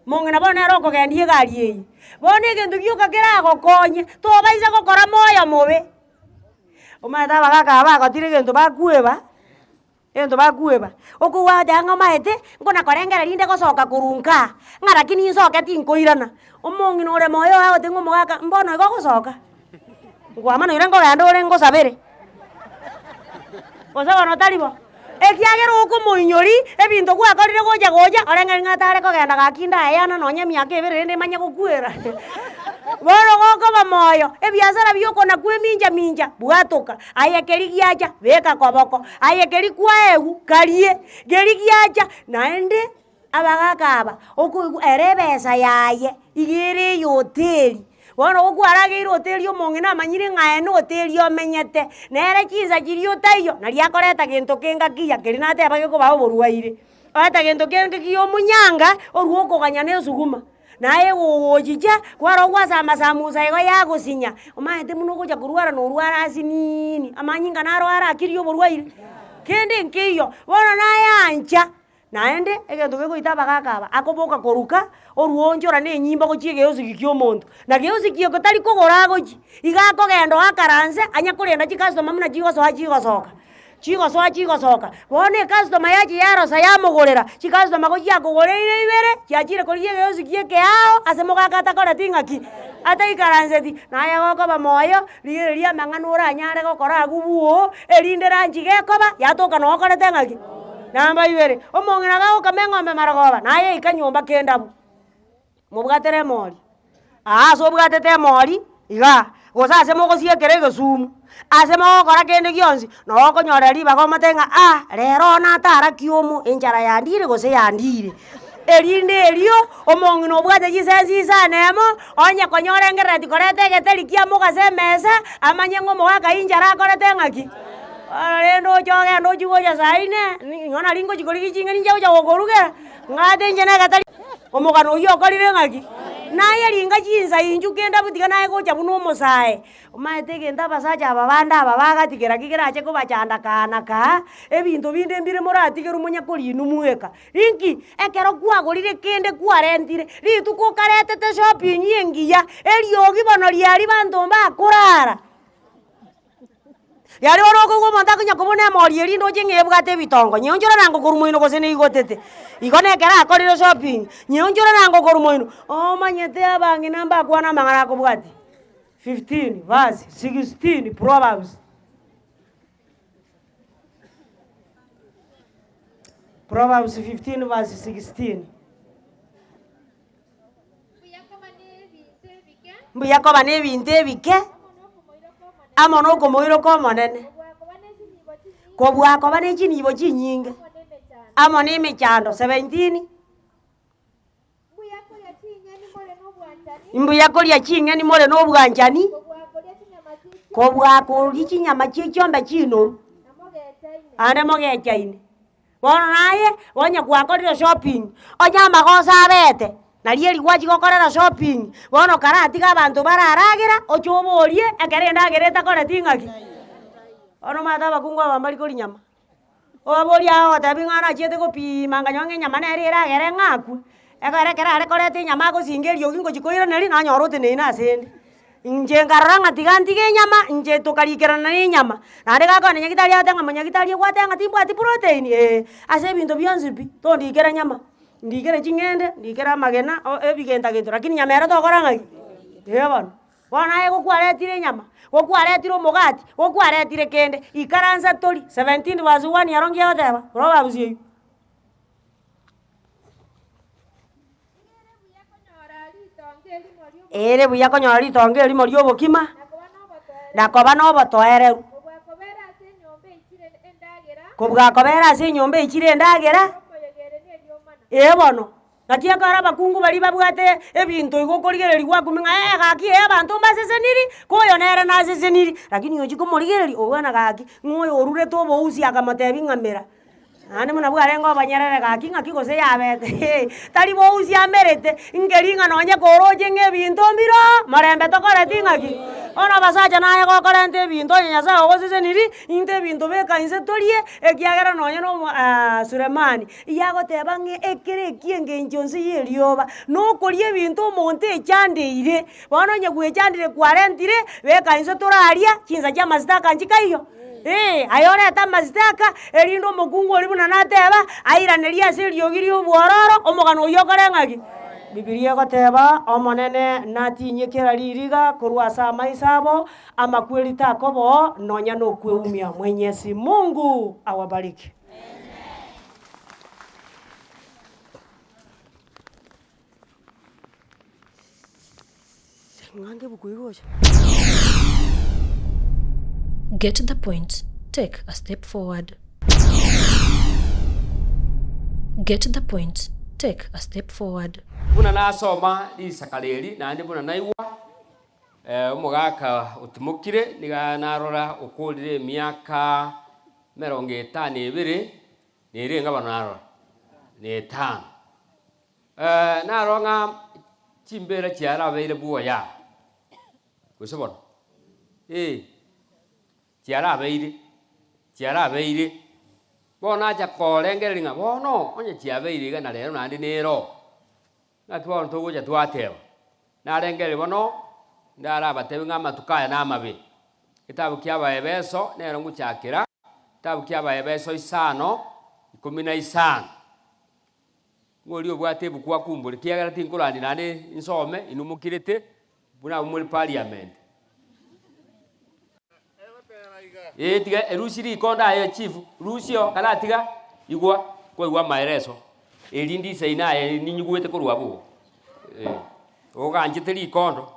omong'ina bono nere okogendia egari eye. Bono egento gioka keragokonye, tobaisa gokora moyo mobe. Omanyete abagaka aba bagotire egento bakweba. Egento bakweba, okogwateba ng'a omaete, nkona korengera rinde gosoka korwa nkaa, ng'a rakini nsoke tinkoirana. Omong'ina ore moyo oye agoteba ng'a omogaka mbono igo ogosoka, nkwama noira nkogenda ore ngosabere, gose bono tari bo? Ekiagera okomoinyori ebinto gwakorire gocha gocha, orengeri ng'a tare kogenda gaki ndayana nonye emiaka ebere rende manye gokwera. Bono gokoba moyo, ebiasara bia okona kwemincha mincha, bwatoka. Aye keria giacha, beka koboko, aye keria kwaegwa, karie, keria giacha, naende abagaka aba, okoigwa ere ebesa yaye, iga ere eye hoteli. Bono gokwarageire hoteli omong'ina amanyire ng'a aye na hoteli omenyete, nere chinsa chiria otaiyo, nari akoreta gento kenga kiya keria nateba gekobaa oborwaire. Oete gento kende kia omonyanga, orwa okoganya na esuguma, naye gogochicha, kwarora gwasamba samusa igo yagosinya, omanyete buna ogocha korwara na orware asiniini, amanyinga naro arakirie oborwaire, kende nkeiyo, bono nayaancha, naende egento gegoita abagaka aba, akoboka koruka, orwonchora na enyimba gochia egeosiki kia omonto, na geosiki eko tari kogora agochia, iga akogenda oakaranse, anya korenda chicustomer buna chigosoa chigosoka. Chigosoa chigosoka, bono ecustomer yachia yarosa yamogorera, chicustomer gochia akogoreire ibere, chiachire korigia egeosi kia ekeao ase mogaka atakoreti ng'aki, ataikaranseti, naye gokoba moyo, rigereria amang'ana oranyare gokora agwo bwoo, erinde lunch gekoba, yatoka noo okorete ng'aki? Namba ibere, omong'ina gagokama eng'ombe marogoba, naye ika nyomba kende abwo. Mobwatere emori, aa ase obwatete emori igaa, gose ase mogosiekera egesumu, ase mogokora kende gionsi, noo okonyorera ribaga omotebie ng'a ah, rero natara kiomo enchara yandire gose yandire. Erinde erio, omong'ina obwate chisensi isano emo, onye konyora engerereti koreta egeteri kia mogase emesa, amanye ng'a omogaka inchara akorete ng'aki? Bono rende oche ogende ochie gocha saa ine, nigo nari ngochia korigia ching'eni nche gocha gokorugera, ng'ate inche na egetari. Omogano oyio okorire ng'aki? Naye ringa chinsa inchuo kende abwo tiga naye gocha buna omosae, omanyete egento abasacha aba bande aba bagatigera ki kerache kobachanda kaa na kaa, ebinto binde mbire moratigerwe monya korinwa mweka. Inki? Ekero kwagorire kende kwarentire, rituko okaretete shopping engiya, eriogi bono riaria banto mbakorara. Riaria ore okoigwa omonto akonya kobuna emori eria ndoche ng'a ebwate ebitongo, nyeonchora nango korwa moino gose neigotete. Igo na ekero akorire shopping, nyeonchora nango korwa moino, omanyete abang'ina mbakwane amang'ana akobwatia. 15 verse 16 Proverbs. Proverbs 15 verse 16. Mbuya koba nebinto ebike, amo nokomoiroka Omonene, kobua koba ne chinibo chinyinge, amo na emechando. 17. Mbuya koria ching'eni more na obwanchani, kobua koria chinyama chie chiombe chinoru, naende mogechaine. Bono naye, onye gwakorire shopping, onye amagoso abete, nario eri gwachia gokorera shopping, bono karatiga abanto bararagera, oche oborie ekero endagera etakoreti ng'aki. Bono omanyete abakungu aba mbari koria nyama, obaborie agogotebi ng'a nachiete gopima nkanyora ng'a enyama nere eragere ng'akwe, ekero ekero are koreta enyama agosinga eriogi ngochia koiraneria, nanyora oteneine ase 'nde. Inche nkarora ng'a tiga ntige enyama, inche tokarikerana na enyama, naende gakogenda nyagitari agoteba ng'a monyagitari ogwateba ng'a timbwati protein eh, ase ebinto bionsi pi, tondikera nyama, ndikere ching'ende, ndikere amagena o ebigenta gento lakini nyama ero tokora ng'aki? Eh bono. Bono aye gokwaretire enyama, gokwaretire omogati, gokwaretire kende, ikaransa tori, 17 verse 1 ero nki egoteba? Proverbs eywo. Ere buya konyora ritongo erimo ri'obokima, na koba nobotoereru, kobua kobera ase enyomba eichire endagera, ee bono. Naki ekero abakungu baria babwate ebinto igo okorigereria gwakumia ng'a ee gaki ee abanto mbaseseniri, ko oyo nere naseseniri, lakini ochia komorigereria obwana gaki, ng'a oyo orurete obousi akamotebia ng'a mera. Naende buna bwarenge obonyerere gaki ng'aki gose yabete tari bousi amerete, nkeri ng'a nonye koroche ng'a ebinto mbire oo, morembe tokoreti ng'aki? Bono abasacha naye gokorenta ebinto onye Nyasaye ogoseseniri, into ebinto beka inse torie, ekiagera nonye na omo Sulemani, iyagoteba ng'a ekere ekia engencho nse ya erioba, na okoria ebinto omonto echandeire, bono onye gwechandire kwarentire, beka inse toraria, chinsa chia amasitaka nchikaiyo. Ee, aye orete amasitaka, erinde omokungu oria buna nateba, airanerie ase eriogi ri'obwororo, omogano oyio okore ng'aki? Bibilia egoteba, Omonene natinyie kera ririga korwa ase amaiso abo, amakweri takoba oo, nonya nokweumia. Mwenyezi Mungu awabariki. Ng'ange ebuku eyio gocha. Get the point, take a step forward. Get the point, take a step forward. Buna nasoma risakara eri, naende buna naigwa, omogaka otimokire, niga narora okorire emiaka emerongo etano ebere, nere enga bono narora. na etano. Naro ng'a chimbera chiarabeire bwoya, gose bono? Eh, chiarabeire, chiarabeire, bono nacha korengereria ng'a bono onye chiabeire iga na rero naende nere oo, naki bono togocha twateba, narengereria bono, ndarabatebi ng'a amatuko aya namabe, Egetabu kia Abaebeso nero ngochakera, egetabu kia Abaebeso isano, ikomi na isano. Ng'a oria obwate ebuku akumbore, kiagera tinkorandia naende nsome, inwe mokirete, buna abwo more parliament. Ee tiga erusie rikondo aye chief, rusia oo karatiga, igwa, kwaigwa amaereso, eri ndisaine aye ninyigwete korwa abwo igo, eh. Oganchete rikondo,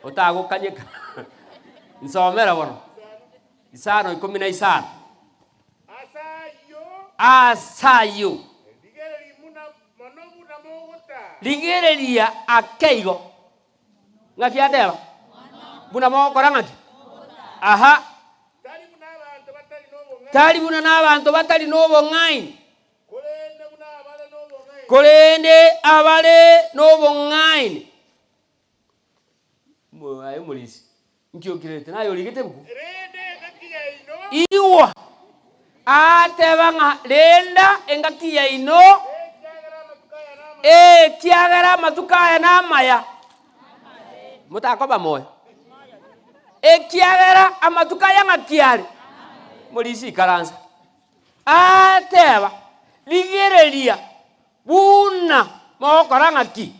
otagokanyeka, nsomera bono, isano ikomi na isano. Ase ayio. Ase ayio. Rigereria buna mono buna mogotara. Rigereria ake igo. Ng'aki ateba? Buna mogokora ng'aki? Aha. Tari buna abanto batari nobong'aini. Tari buna nabanto batari nobong'aini. Korende buna abare nobong'aini. Korende abare nobong'aini. Aye omorisia, inki okirete? Naye origete ebuku? Renda engaki yaino. Igwa, ateba ng'a renda engaki yaino, Ekiagera amatuko aya namaya. ekiagera amatuko aya namaya. Motakoba moyo. Ekiagera amatuko aya ng'aki are? Omorisia ikaransa. Ateba, Rigereria buna mogokora ng'aki?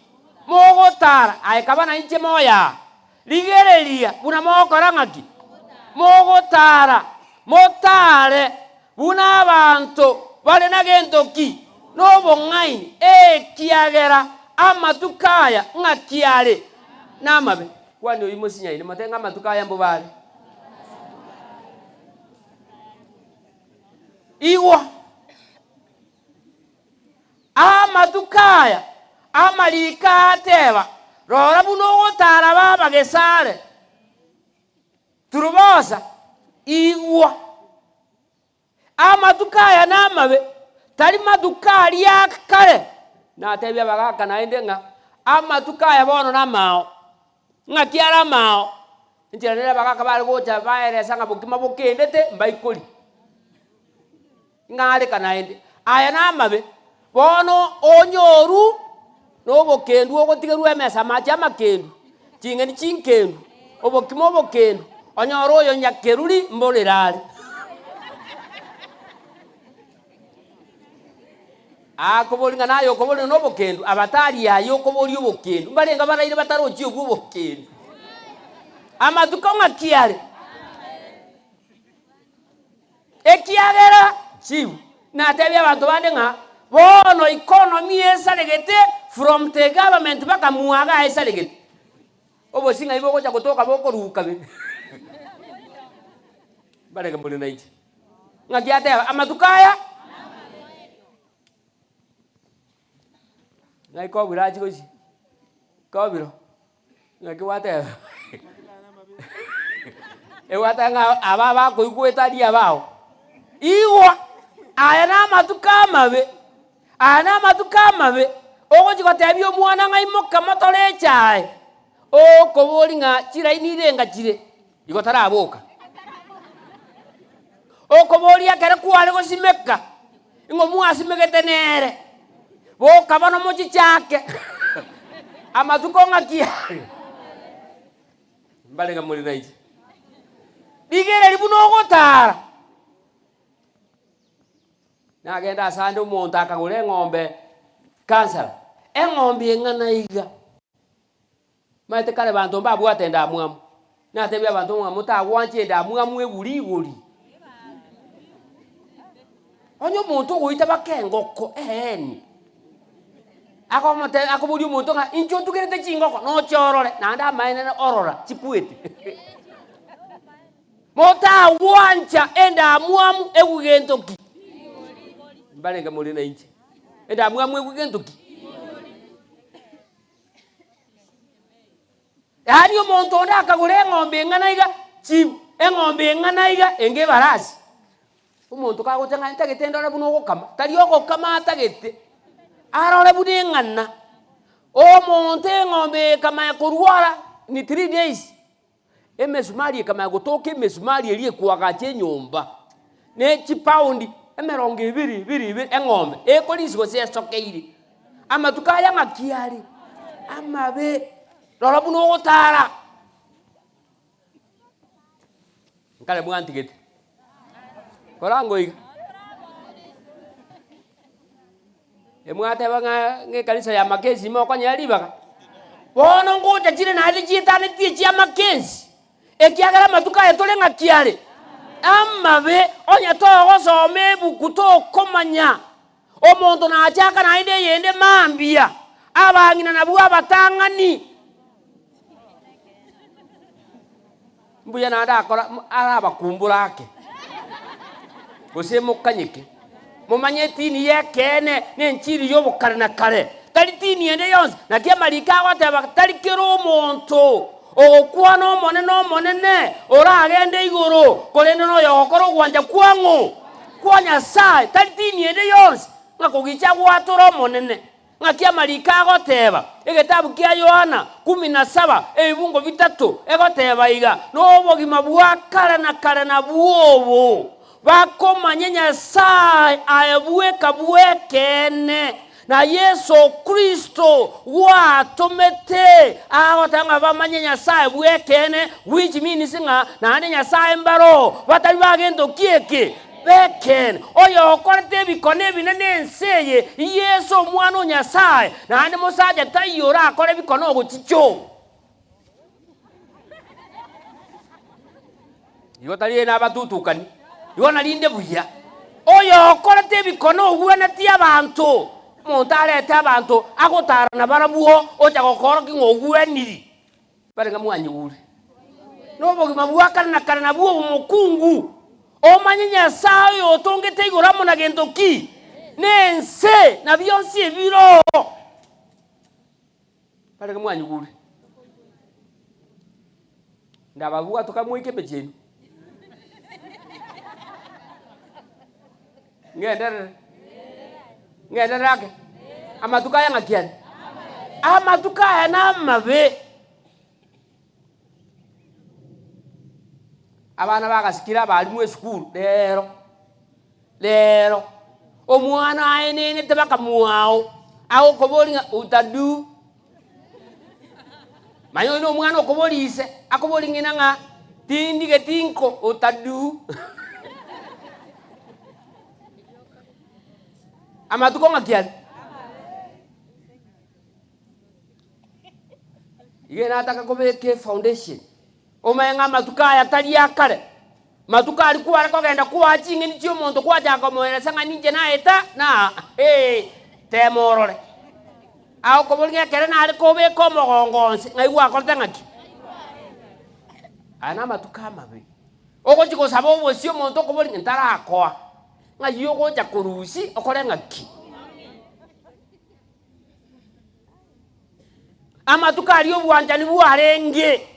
Mogotara, aye kaba nainche moyo aa. Rigereria buna mogokora ng'aki? Mogotara, motare buna abanto bare na gento ki? Nobong'aini, ekiagera amatuko aya ng'aki are namabe. Kwani oyio mosinyaine, motebe ng'a amatuko aya mbobe are. Igwa! Amatuko aya amariko ateba, Rora buna ogotara baba gesare, Turubosa, igwa! Amatuko aya namabe, tari matuko aria a kare. Natebia abagaka naende ng'a amatuko aya bono namao. Ng'aki are amao? Enchera nere abagaka bare gocha baeresa ng'a bokima bokendete mbaikori. Ng'areka naende, aya namabe, bono onyoru nobokendu ogotigerwa emesa amache amakendu, ching'eni chinkendu, obokima obokendu, onyore oyo nyakeruri mborere are. Akoboria ng'a naye okoboria nobokendu, abatari aye okoboria obokendu, mbarenge baraire batarochi obwo obokendu. Amatuko ng'aki are? Ekiagera chief natebia abanto bande ng'a bono economy esaregete from the government mpaka mwaga esaregete. Obosing'ai bogocha gotoka bokoruka be mbarenge more nainche. Ng'aki ateba, amatuko aya ng'ai kobiro achie gochia, kobiro ng'aki gwateba egwateba ng'a aba bakoigwete aria abao, igwa aya na amatuko amabe, aya na amatuko amabe, ogochia gotebia omwana ng'a imoka motore echae, okoboria ng'a chiraini irenga chire. Igo taraboka. Okoboria ekero kware gosimeka, ing'o mwasimegete nere? Boka bono mochichake. Amatuko ng'aki are? Mbarenge more nainche. Rigereria buna ogotara. Nagenda asande omonto akagora eng'ombe kansara, eng'ombe eng'ana iga. Omanyete kare banto mbabwate endamwamu, natebia abanto ng'a motagwancha endamwamu egure igori. Onye omonto ogoita baka engoko eeni, akomote akoboria omonto ng'a inche otugerete chingoko noche orore, naende amaene orora chikwete. Motagwancha endamwamu egwe gento ki? Mbarenge more nainche, endamwamu egwe gento ki? Yaani omonto onde akagora eng'ombe eng'ana iga, chi eng'ombe eng'ana iga enge ebarasi. Omonto kagocha ng'a ntagete ndore buna ogokama, tari ogokama atagete, arore buna eng'ana. Omonto eng'ombe ekamanya korwara in 3 days, emesumari ekamanya gotoka emesumari eria ekoagacha enyomba, ne chipaundi emerongo ebere ebere ebere eng'ombe, ekorisia gose esokeire. Amatuko aya ng'aki are? Amabe, rora buna ogotara. Nkare mwantigete? Korango iga. Emwateba ng'a ng'a ekanisa ya Makenzi mokonyora ribaga. Bono ngocha chire naende chietanetie chia Makenzi, ekiagera amatuko aya tore ng'aki are? Amabe, onye togosoma ebuku tokomanya. Omonto nachaka naende eyende mambia, abang'ina nabwo abatang'ani. Mbuya naende akora arabakumbure ake, gose mokanyeke, momanye etini y'ekeene na enchiri y'obokare na kare, tari tini ende yonsi. Naki amariko agoteba, tari kera omonto ogokwana Omonene, Omonene, oragende igoro, korende noyo ogokora ogwancha kwang'o? Kwa Nyasae, tari tini ende yonsi, ng'a kogicha gwatora Omonene. Ng'aki amariko agoteba? Egetabu kia Yohana kumi na saba ebibungo bitato egoteba iga, Nobogima bwa kare na kare nabwo obo, bakomanye Nyasae aye bweka bw'ekeene, na Yeso Kristo gwatomete. Agoteba ng'a bamanye Nyasae bw'ekeene, which means ng'a naende Nyasae mbaroo batari ba gento ki eke b'ekeene, oyokorete ebikone ebinene ense eye, Yeso Omwana o Nyasae, naende mosacha taiyo orakore ebikone ogochicha oo. Igo tari nabatutukani, igo narinde buya. Oyokorete ebikone ogwenetie abanto, omonto arete abanto agotara nabarabwo, ocha gokorokia ng'a ogweniri. Bare ng'a mwanyigure. Nobogima bwa kare na kare nabwo obomokungu. Omanye Nyasae oyo otongete igoro amo na gento ki? Nense, na bionsi ebire oo. Bare ng'a mwanyigure. Ndababwatoka moike emechie ime. Ng'enderere. Ng'enderere ake. Amatuko aya ng'aki are? Amatuko aya namabe. Abana bagasikire abalimu esukuru rero, rero, omwana aenenete baka mwao, agokoboria ng'a utadu. Manya oyo na omwana okoboria ise, akoboria ng'ina ng'a tindigeti nko utadu. Amatuko ng'aki are? Iga nataka kobeka efoundation, omanye ng'a amatuko aya tari akare, matuko aria kware kogenda kwaa ching'eni chia omonto kwachaka komoeresa ng'a ninche naeta naa eh, tema orore. Agokoboria ng'a ekere nare kobeka omogongo onsi, ng'ai gwakorete ng'aki? Aya namatuko amabe, ogochi gosaba obosie omonto okoboria ng'a ntarakoa, ng'ai ogocha korusia okore ng'aki? Amatuko aria obwanchani bwarenge,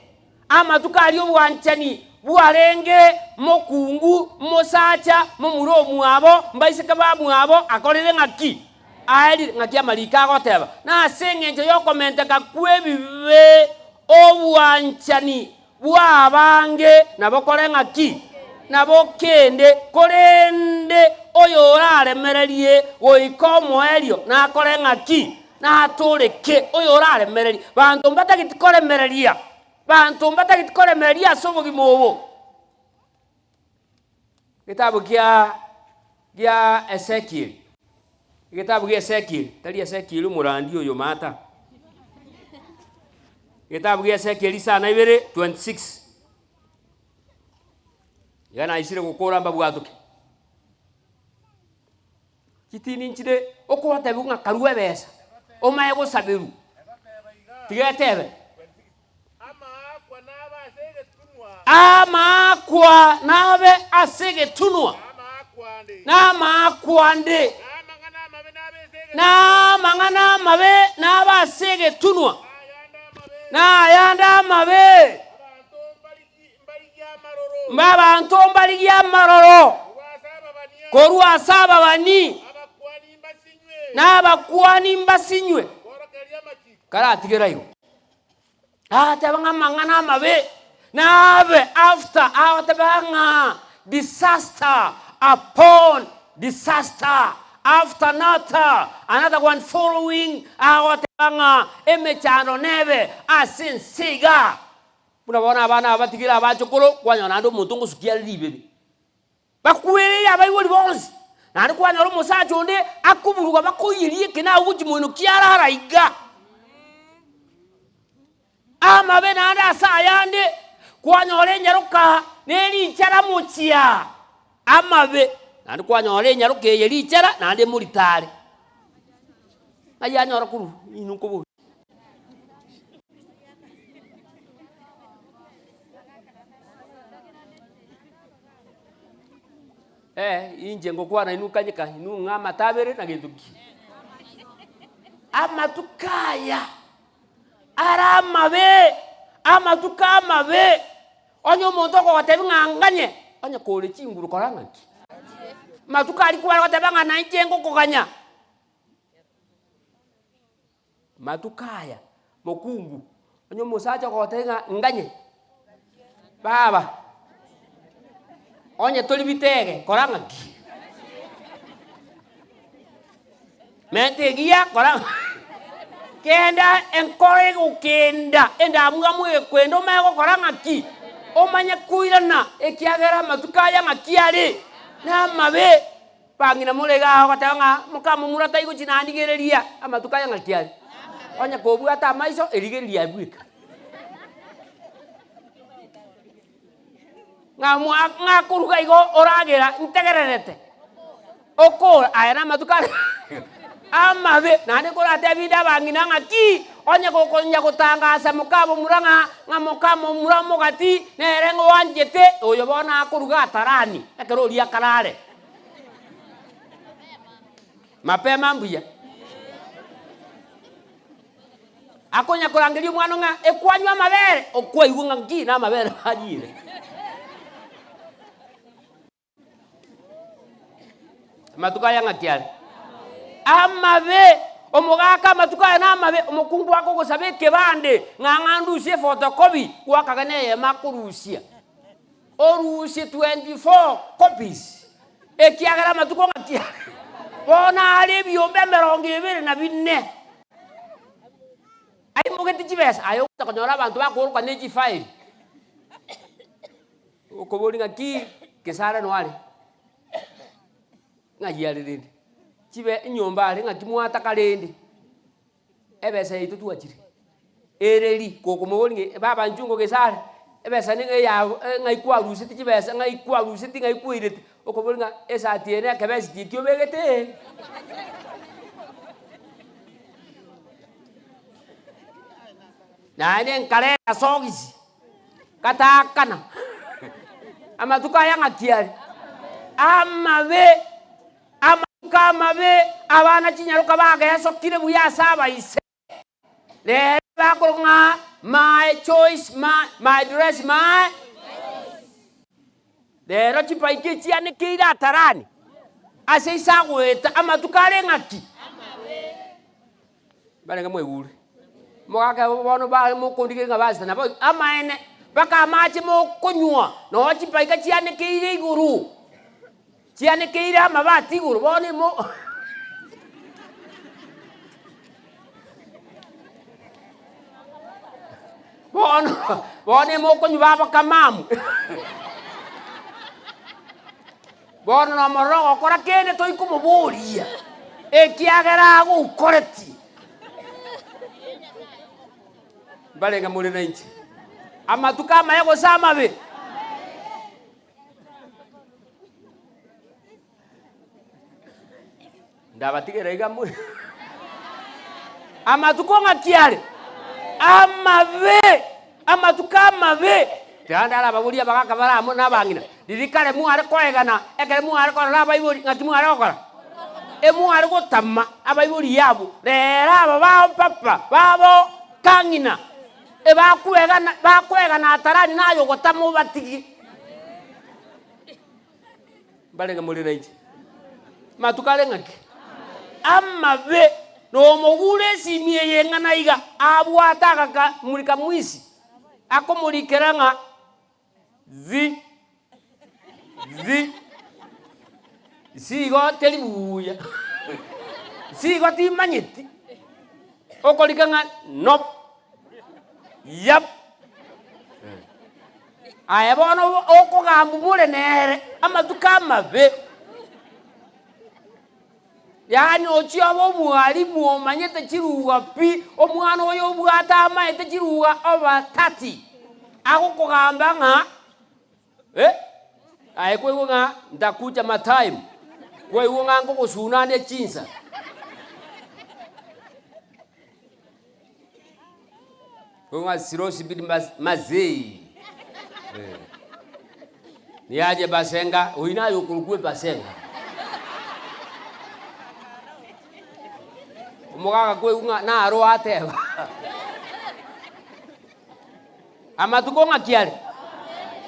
amatuko aria obwanchani bwarenge mokungu, mosacha, momura omwabo, mbaiseke bamwabo, akorire ng'aki? Aerire. Ng'aki amariko agoteba? Nase engencho y'okomenteka kw'ebibe, obwanchani bw'abange nabokore ng'aki? Nabokende. Korende oyoraremererie goika omoerio nakore ng'aki? Natooreke. Oyoraremererie. Banto mbatageti koremereria, banto mbatageti koremereria ase obogima obo. Egetabu kia gia Ezekiel, egetabu gia Ezekiel, tari Ezekiel omorandi oyo maata. Egetabu gia Ezekiel isano ibere 26. Iga naisire gokora mbabwatoke. Chitini nchire okobatebiwa ng'a karue ebesa, omanye gosaberwa, tiga etebe. Amaakwa nabe ase egetunwa, na amaakwa ande, na amang'ana amabe nabe ase egetunwa, na ayande amabe. Mbabanto mbarigie amaroro. Korwa ase ababani, na abakuani mbasinywe. Karatigere igo, agateba ng'a amang'ana amabe nabe after, agoteba ng'a disaster upon disaster after another, another one following, agoteba ng'a emechando nebe ase ense iga. Buna bono abana aba batigire abachokoro, kwanyora naende omonto ngosukia are ribebe. Bakwereire abaibori bonsi, naende kwanyora omosacha onde akoburuga bakoiyeria eke naye ogochia moino kiarara iga. Amabe naende ase ayande, kwanyora enyaroka ne richara mochia amabe, naende kwanyora enyaroka eye richara naende emorito are. Ng'ai anyora korwa inwe nkoboria. Eh, inche ngokwana inwe kanyeka, inwe ng'a amatabere na gento ki. Amatuko aya are amabe, amatuko amabe, onye omonto okogotebia ng'a nganye, onye kore chinguru kora ng'aki? Amatuko aria kware goteba ng'a nainche ngokoganya. Matuko aya, mokungu, onye omosacha ogotebia ng'a nganye, baba, onye tori bitege kora ng'aki? Menta egiya kora kenda enkoro egokenda, endamwamu egekwenda omanye gokora ng'aki? Omanye koirana ekiagera amatuko aya ng'aki are? Namabe. Bang'ina more iga agoteba ng'a mokamomura taigochia nandigereria amatuko aya ng'aki are. Onye kobwate amaiso erigereria aye bweka. Ng'a mwa ng'a koruga igo oragera ntegererete, okora aya namatuko are amabe naende nkoratebie inde abang'ina ng'aki, onye gokonya gotangasa mokamomura ng'a ng'a mokamomura omogati nere ng'a oanchete, oyo bono akoruga atarani ekero oria akarare. Mapema mbuya. Akonya korangeria omwana ng'a ekwanywa amabere, okwaigwa ng'a nki na amabere banyire. Amatuko aya ng'aki are? Amabe! Omogaka amatuko aya namabe, omokungu akogosaba ekebande ng'a ng'a ndusie efotokobi, gwakaga na eyemo akorusia. Orusie 24 copies, ekiagera amatuko ng'aki are? Bono are ebiombe emerongo ebere na bine. Aimogeti chibesa, aye ogocha konyora abanto bakoroka ne chifaili. Okoboria ng'aki Gesare noare? Ng'ai are rende? Chibe enyomba are ng'aki mwataka rende? Ebesa yaito twachire, ereri gokomoboria ng'a baba inchuo ngogesare, ebesa nigo eyago ng'ai kwaruseti chibesa ng'ai kwaruseti ng'ai kwairete, okoboria ng'a esati eye na ekebesiti ekio obegete ee. Naende nkareta sogisi, gataakana, amatuko aya ng'aki are? Amabe. Amatuko amabe abana chinyaroka bagesokire buya ase abaise, rero bakorokwa ng'a my choice, my, my dress, my Rero chipaika echianekeire atarani ase ise agoeta amatuko are ng'aki? Barenge mwaigure. Mogake bono bare mokondigeria ng'a basta nabo amaene, mpaka amache mokonywa, noo chipaika chianekeire igoro, chianekeire amabati igoro, bono imo bono bono imokonywa baba kamamu Bono nomorero ogokora kende toikomoboria, ekiagera agoukoretie. Mbarenge more nainche amatuko amaya gose amabe? Ndabatigera iga more amatuko ng'aki are? Amabe! Amatuko amabe! Tiga ndarababorie abagaka bare amo na abang'ina, riria kare mware koegana, ekero mware korora abaibori, ng'aki mware gokora? Emware gotama abaibori abwo, rero aba bao papa, babo kang'ina, ebakwegana bakoegana atarani naye ogotama obatigie. Mbarenge more nainche. Amatuko are ng'aki? Amabe. Nomogure esimi eye eng'ana iga, abwate agaka mulika mwisi, akomorikera ng'a zi, zi, si igo teri buya, si igo timanyeti, okorika ng'a nop, yap. Aye bono okogambwa more nere amatuko amabe. Yaani ochia obe omwalimu omanyete chiruga pi, omwana oyo obwate amaete chiruga oba tati, agokogamba ng'a eh, aye kwaigwa ng'a ntakucha matime, kwaigwa ng'a nkogosunania chinsa. Ng'a sirosibidi mazee eh. Niaje basenga, oyio naye okorokwa ebasenga. Omogaka kwaigwa ng'a naro ateba. Amatuko ng'aki are?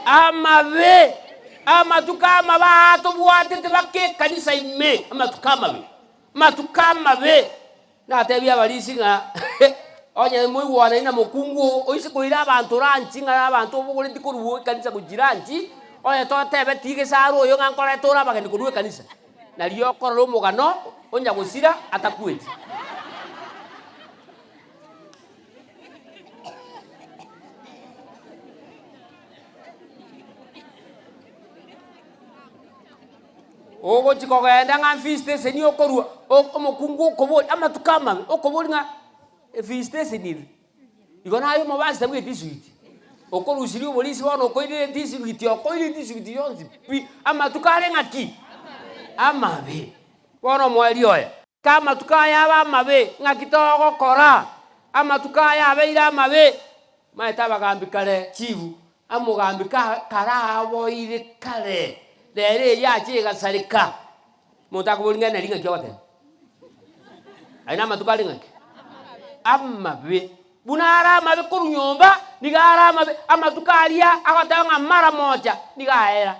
Amabe! Amatuko amabe aa tobwatete baka ekanisa ime, amatuko amabe, amatuko amabe. Natebie abarisia ng'a onye moigwanani na mokungu oo, oise koira abanto ranchi ng'a abanto obogoretie korwa ekanisa gochia ranchi, onye totebetie gesaro oyo ng'a nkorete ore abageni korwa ekanisa, nario okorora omogano onya gosira atakweti. Ogochia kogenda ng'a mfisteseni okorua, omokungu okoboria amatuko amabe, okoboria ng'a efisteseni ere, igo naye omobasi tabwati eswiti, okorusiria oborisi bono okoirire etiswiti okoire etiswiti yonsi pi, amatuko are ng'aki? Amabe. Bono omoerio oye, ka amatuko aya abe amabe, ng'aki togokora? Amatuko aya abeire amabe, Omanyete abagambi kare chifu, amogambi ka karaboire kare, rero eyio ache egasareka, omonto akoboria ng'a nari ng'aki ogoteba? Aye namatuko are ng'aki? Amabe. Buna are amabe korwa nyomba, nigo are amabe, amatuko aria agoteba ng'a mara moja, nigo aera.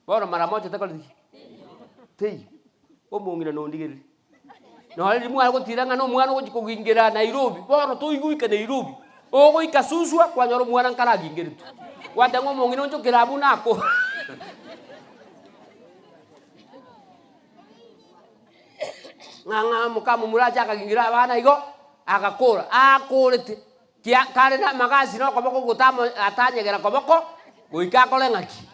Bono mara moja takoreti ki? Teiyo. Omong'ina nondigereria. Nonye riria mware gotira ng'a na omwana ogochia kogingera Nairobi, bono toigoika Nairobi, ogoika Suswa kwanyora omwana nkaragingeretwe. Gwateba ng'a omong'ina onchokere abwo nako ng'a ng'a mokamomura ache akagingera abana igo, agakora, akorete. Kia kare namagasi na okoboko gotamo atanyegera koboko, goika akore ng'aki?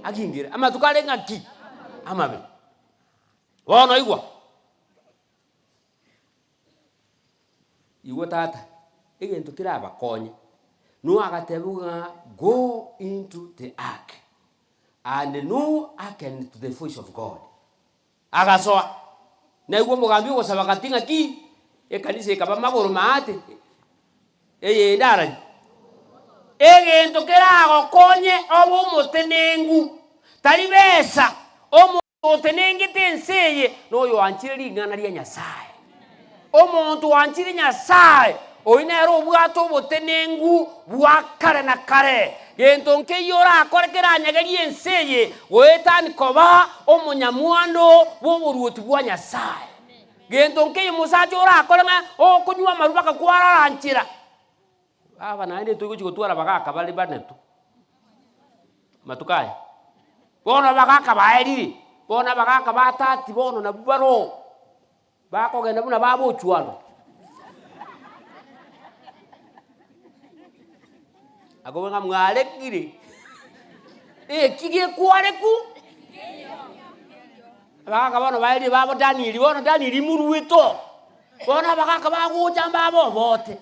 Agingere. Amatuko are ng'aki? Amabe. Bono igwa, igwa tata, egento kerabakonye, Noa agatebiwa ng'a go into the ark, and Noah hearkened to the voice of God. Agasoa. Naigwa omogambi ogosaba gati ng'aki, ekanisa ekaba magoro maate, eyende arari. Egento keragokonye obe omotenengu, tari besa, omonto otenengete ense eye noyoanchire ring'ana ria Nyasae. Omonto oanchire Nyasae, oyio nere obwate obotenengu bwa kare na kare. Gento nkeiyo orakore keranyegerie ense eye goetani koba omonyamwando bw'oboruoti bwa Nyasae. Gento nkeiyo omosacha orakore ng'a okonywa amarwa mpaka kwarara nchera. Aba naende togochi gotwara abagaka bare banetu amatuko aya. Bono abagaka baerire, bono abagaka ba tati bono nabwo baroo. Bakogenda buna babochwano. Akoboria ng'a mwarekire, eki gekwareku? Abagaka bono baerire babo Danieli, bono Danieli moruete oo, bono abagaka bagocha mbabobote.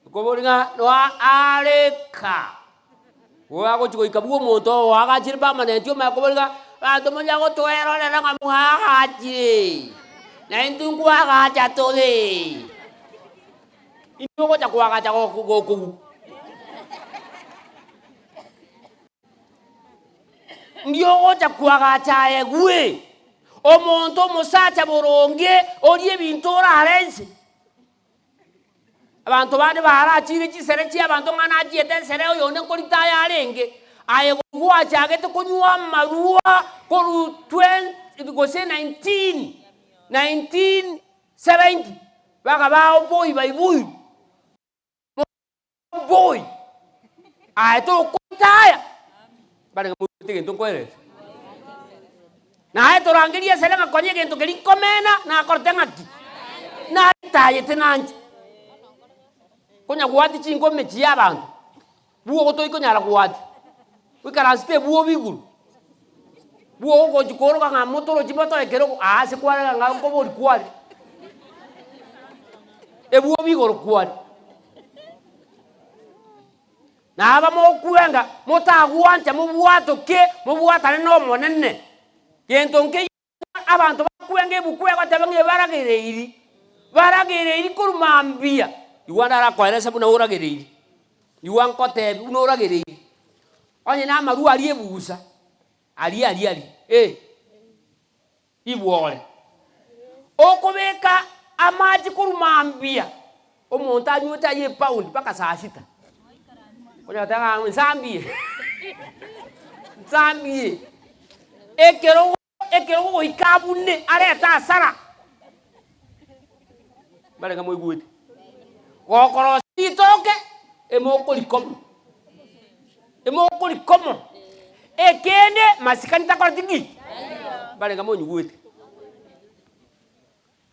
Okoboria ng'a noa areka. Oagochia goika bwa omonto oo oagachire permanent omanye koboria ng'a abanto monya gotoerorera ng'a mwaagachire, na intwe nkoagacha tore. Intwe ogocha koagacha goko gokogwa. Ndi ogocha koagacha aye gwe, omonto omosacha boronge orie ebinto orare inse. Abanto bande baarachire chisere chi'abanto ng'a nachiete ensere oyonde nkoritaya arenge. Aye gwachagete konywa amarwa korwa twenty gose nineteen, 1970 mpaka baoboi baiboirwe, oboi, aye tokoitaya, barenge moigwete egento nkoeresa. Naye torangerie esere ng'a konya egento keria nkomena nakorete ng'aki? Naritayete nanche. Konya goatia chinko emechie ya abanto, bwogo toikonyara goatia, oikaransete ebwobo igoro, bwogo ogochi kooroka ng'a motorochi motoe ekerogo aa ase kwarega ng'a nkobori kware, ebwobo igoro kware. Na aba mokwenga, motagwancha mobwatoke, mobwatane n'Omonene. Gento nkeiyo abanto bakwenga ebuku egoteba ng'a ebaragereiri, baragereiri korwa mambia. Igwa ndarakoerese buna oragereiri, igwa nkotebi buna oragereiri, onye namarwa aria ebusa, aria aria aria, eh, Ibwore. Okobeka amache korwa mambia, omonto anywete aye epaundi mpaka saa sita. Onya goteba ng'a nsambie, nsambie, ekerogo ekerogo goika abune arete asara. Mbarenge moigwete? Gokorosia ritoke, emokorikomo, emokorikomo, ekende masikani takoreti ki? Mbarenge monyigwete?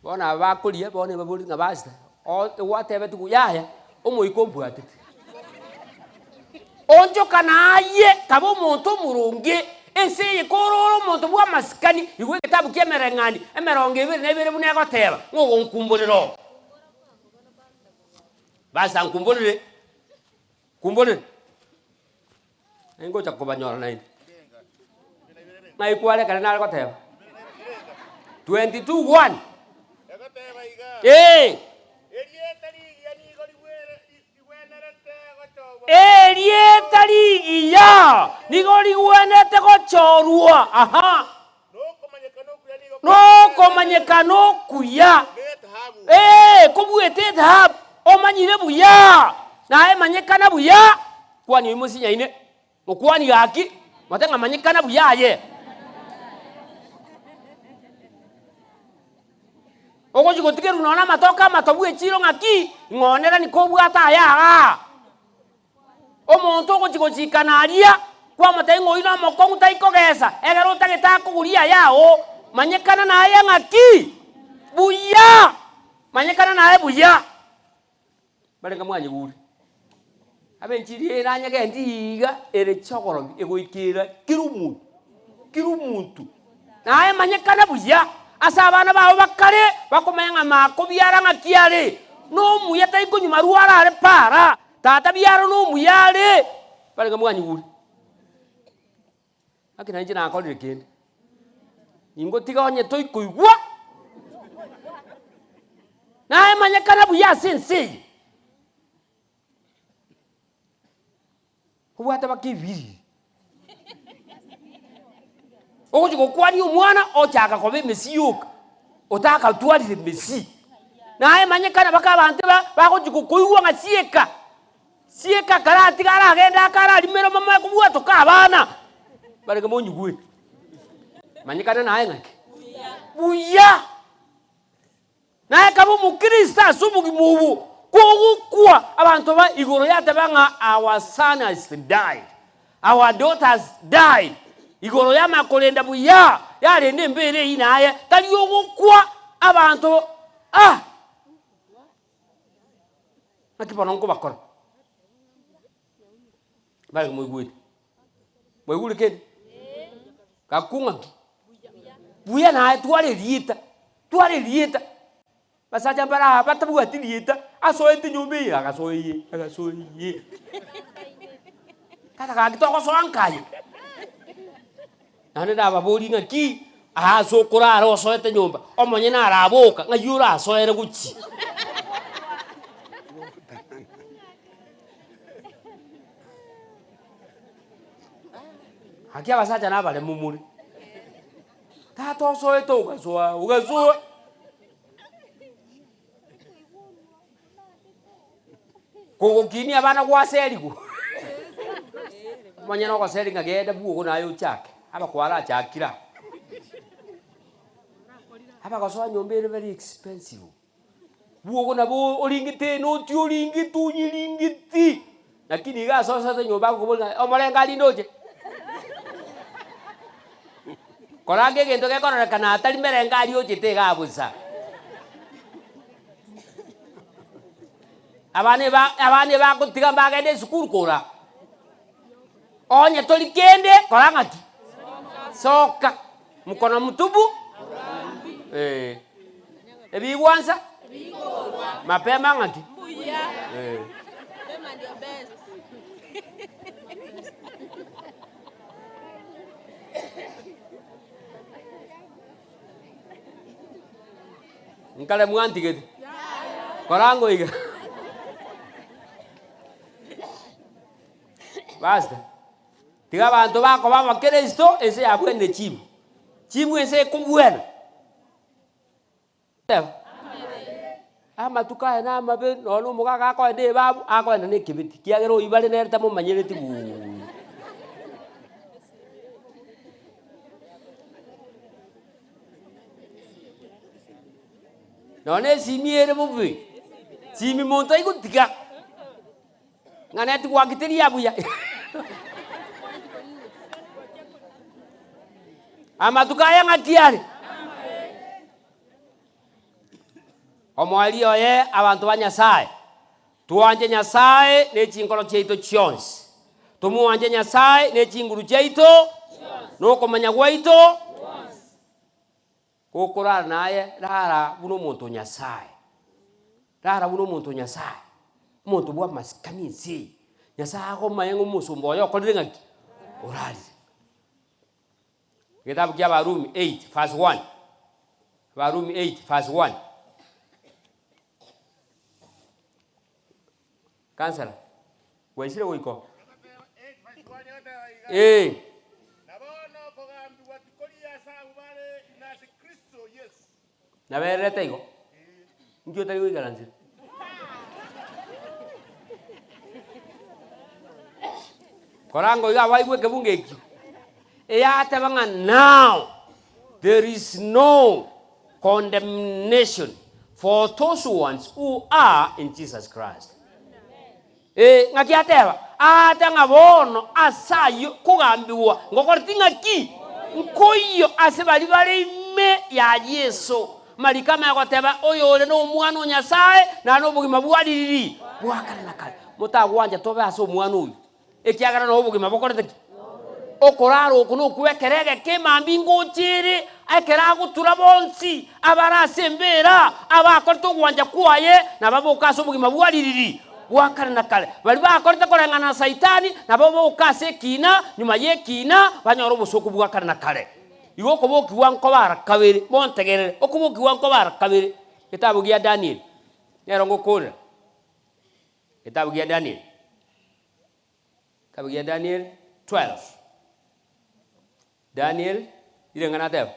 Bono aba bakoria bono ebabori ng'a basta, o gwatebetigwe yaya, omoika ombwatete. Onchoka naye, kaba omonto omoronge, ense eye korore omonto bw'amasikani, igwa egetabu ki'Emereng'anio emerongo ebere na ebere buna egoteba, ng'a ogonkumborera oo. Basa nkumborere, nkumborere, naye ngocha kobanyora naende. Ng'ai kware ekero nare goteba? 22 one. Egoteba iga, Ee. Erieta rigiya nigo rigwere rigwenerete gochorwa. Erieta rigiya nigo rigwenerete gochorwa, aha. Nokomanyekana okuya nigo Nokomanyekana okuya. Nethahabu. Ee, kobuete ethahabu, omanyire buya, naye manyekana buya, kwani oyio mosinyaine, mokwani gaki, mote ng'a manyekana buya aye. Ogochia gotigerwa nonya na amatoke amatobu echiro ng'aki, ng'onera nikobwate aya igaa. Omonto ogochia gochikana aria, kwamotebia ng'a oyio nomokong'u tai kogesa, ekero otagete akogurie aya ao, manyekana naye ng'aki? Buya! Manyekana naye buya. Barenge mwanyigure, abe enchiri eye nanyegenti iga ere chogorobi egoikera kera omonto, kera omonto. Naye manyekana buya ase abana bao bakare bakomanya ng'a makobiara ng'aki are, nomuya tai konywa marwa arare para, tata biara nomuya are. Barenge mwanyigure. Gaki nainche nakorire kende, ningotiga onye toikoigwa, naye manyekana buya ase ense eye. Obwate baka ebiriri, ogochia gokwania omwana ochaka koba emesi yoka, otakatwarire emesi, naye manyekana baka abanto ba bagochia gokoigwa ng'a sieka. Sieka karatiga aragende ake ararimere momoe kobwatoka abana, barenge monyigwe. Manyekana naye ng'aki? Buya. Naye kaba omokristo ase obogima obo, kogokwa, abanto ba igoro yateba ng'a our son has died, our daughter has died, igoro yamanya korenda buya, yarenda embera eyio naye, tari ogokwa, abanto ah. Naki bono nkobakora? Barenge moigwete? Mwaigure kende? Gakwo ng'aki? Buya naye twara erieta, twara erieta. Basacha mbare aa batabwati rieta, asoete nyomba eye, agasoa eye, agasoa eye. Tata gaki togosoa nka aye. Naende nababorie ng'aki, aa ase okorara osoete nyomba, omonyene araboka, ng'ai orasoere gochia? Gaki abasacha nabaremu more, tata osoete ogasoa ogasoa. Kogokinia abana gwaserigwa. Omonyene ogoseri ng'a genda bwogo naye ochake, abakwara achakire aa. Abagosoa nyomba ere very expensive, bwogo nabo oringete enoti oringete onyeringeti, lakini iga ase osoete nyomba agokoboria ng'a omorengo arinde oche? Koranga egento gekororekana atari merengo aria ochete igaa bosa. Abana eba abana ebagotiga mbagende esukuru kora, onye tori kende kora ng'aki? Soka, mkono mtupu eh, ebigwansa mapema ng'aki? Eh. Nkare mwantigete? Kora ang'o iga. Basta, tiga abanto bakoba abakristo ense yabwenire chibu, chibu ense ekobwena. Teba, amatuko aya namabe nonye na omogaka akoenda ebabu, akoenda na ekebeti, kiagera oyio bare nere tamomanyereti buuya. Nonye na esimi ere bobe, simi monto aigotiga, ng'a network teri ya buya. Amatuko aya ng'aki are? Omoerio oye abanto ba Nyasae, twanche Nyasae ne chinkoro chiaito chionsi, tomwanche Nyasae ne chinguru chiaito, na okomanya gwaito Gokorara naye, rara buna omonto o Nyasae, rara buna omonto o Nyasae, omonto bw'amasikani ense eye. Nyasae agomaye ng'a omosomba oye okorire ng'aki? Orarire. Egetabu kia Abarumi 8 verse 1, Abarumi 8 verse 1. Councillor, gwaisire goika oo? Ee. Na bono okogambigwa tikori ase abwo bare ime ase Kristo Yesu. Nabererete igo? Inki otari goikaransera? Koranga oiga abaigwe ekebungo ekio, eyateba ng'a now there is no condemnation for those ones who are in Jesus Christ. Ee, ng'aki ateba? Aate ng'a bono ase ayio kogambigwa ngokoreti ng'aki? Nkoiyo ase baria bare ime ya Yeso. Mariko amaya goteba, Oyore n'Omwana o Nyasae nare nobogima bwa ririri bwa kare na kare. Motagwancha tobe ase Omwana oyio, ekiagera noo obogima bokorete ki? Okorara oko nokwo ekero egeke emambia ngocha ere, ekero agotura bonsi abare ase embeera, abakorete ogwancha kwaye, nababoke ase obogima bwa ririri bwa kare na kare. Baria bakorete koreng'ana na Saitani, nababoke ase ekina, nyuma y'ekina, banyore obosooku bwa kare na kare. Igo okobokigwa nkobe ara kabere, montegerere, okobokigwa nkobe ara kabere. Getabu gia Daniel, nero ngokoorera, getabu gia Daniel. Ekitabu gia Daniel 12. Daniel, rireng'ana ateba?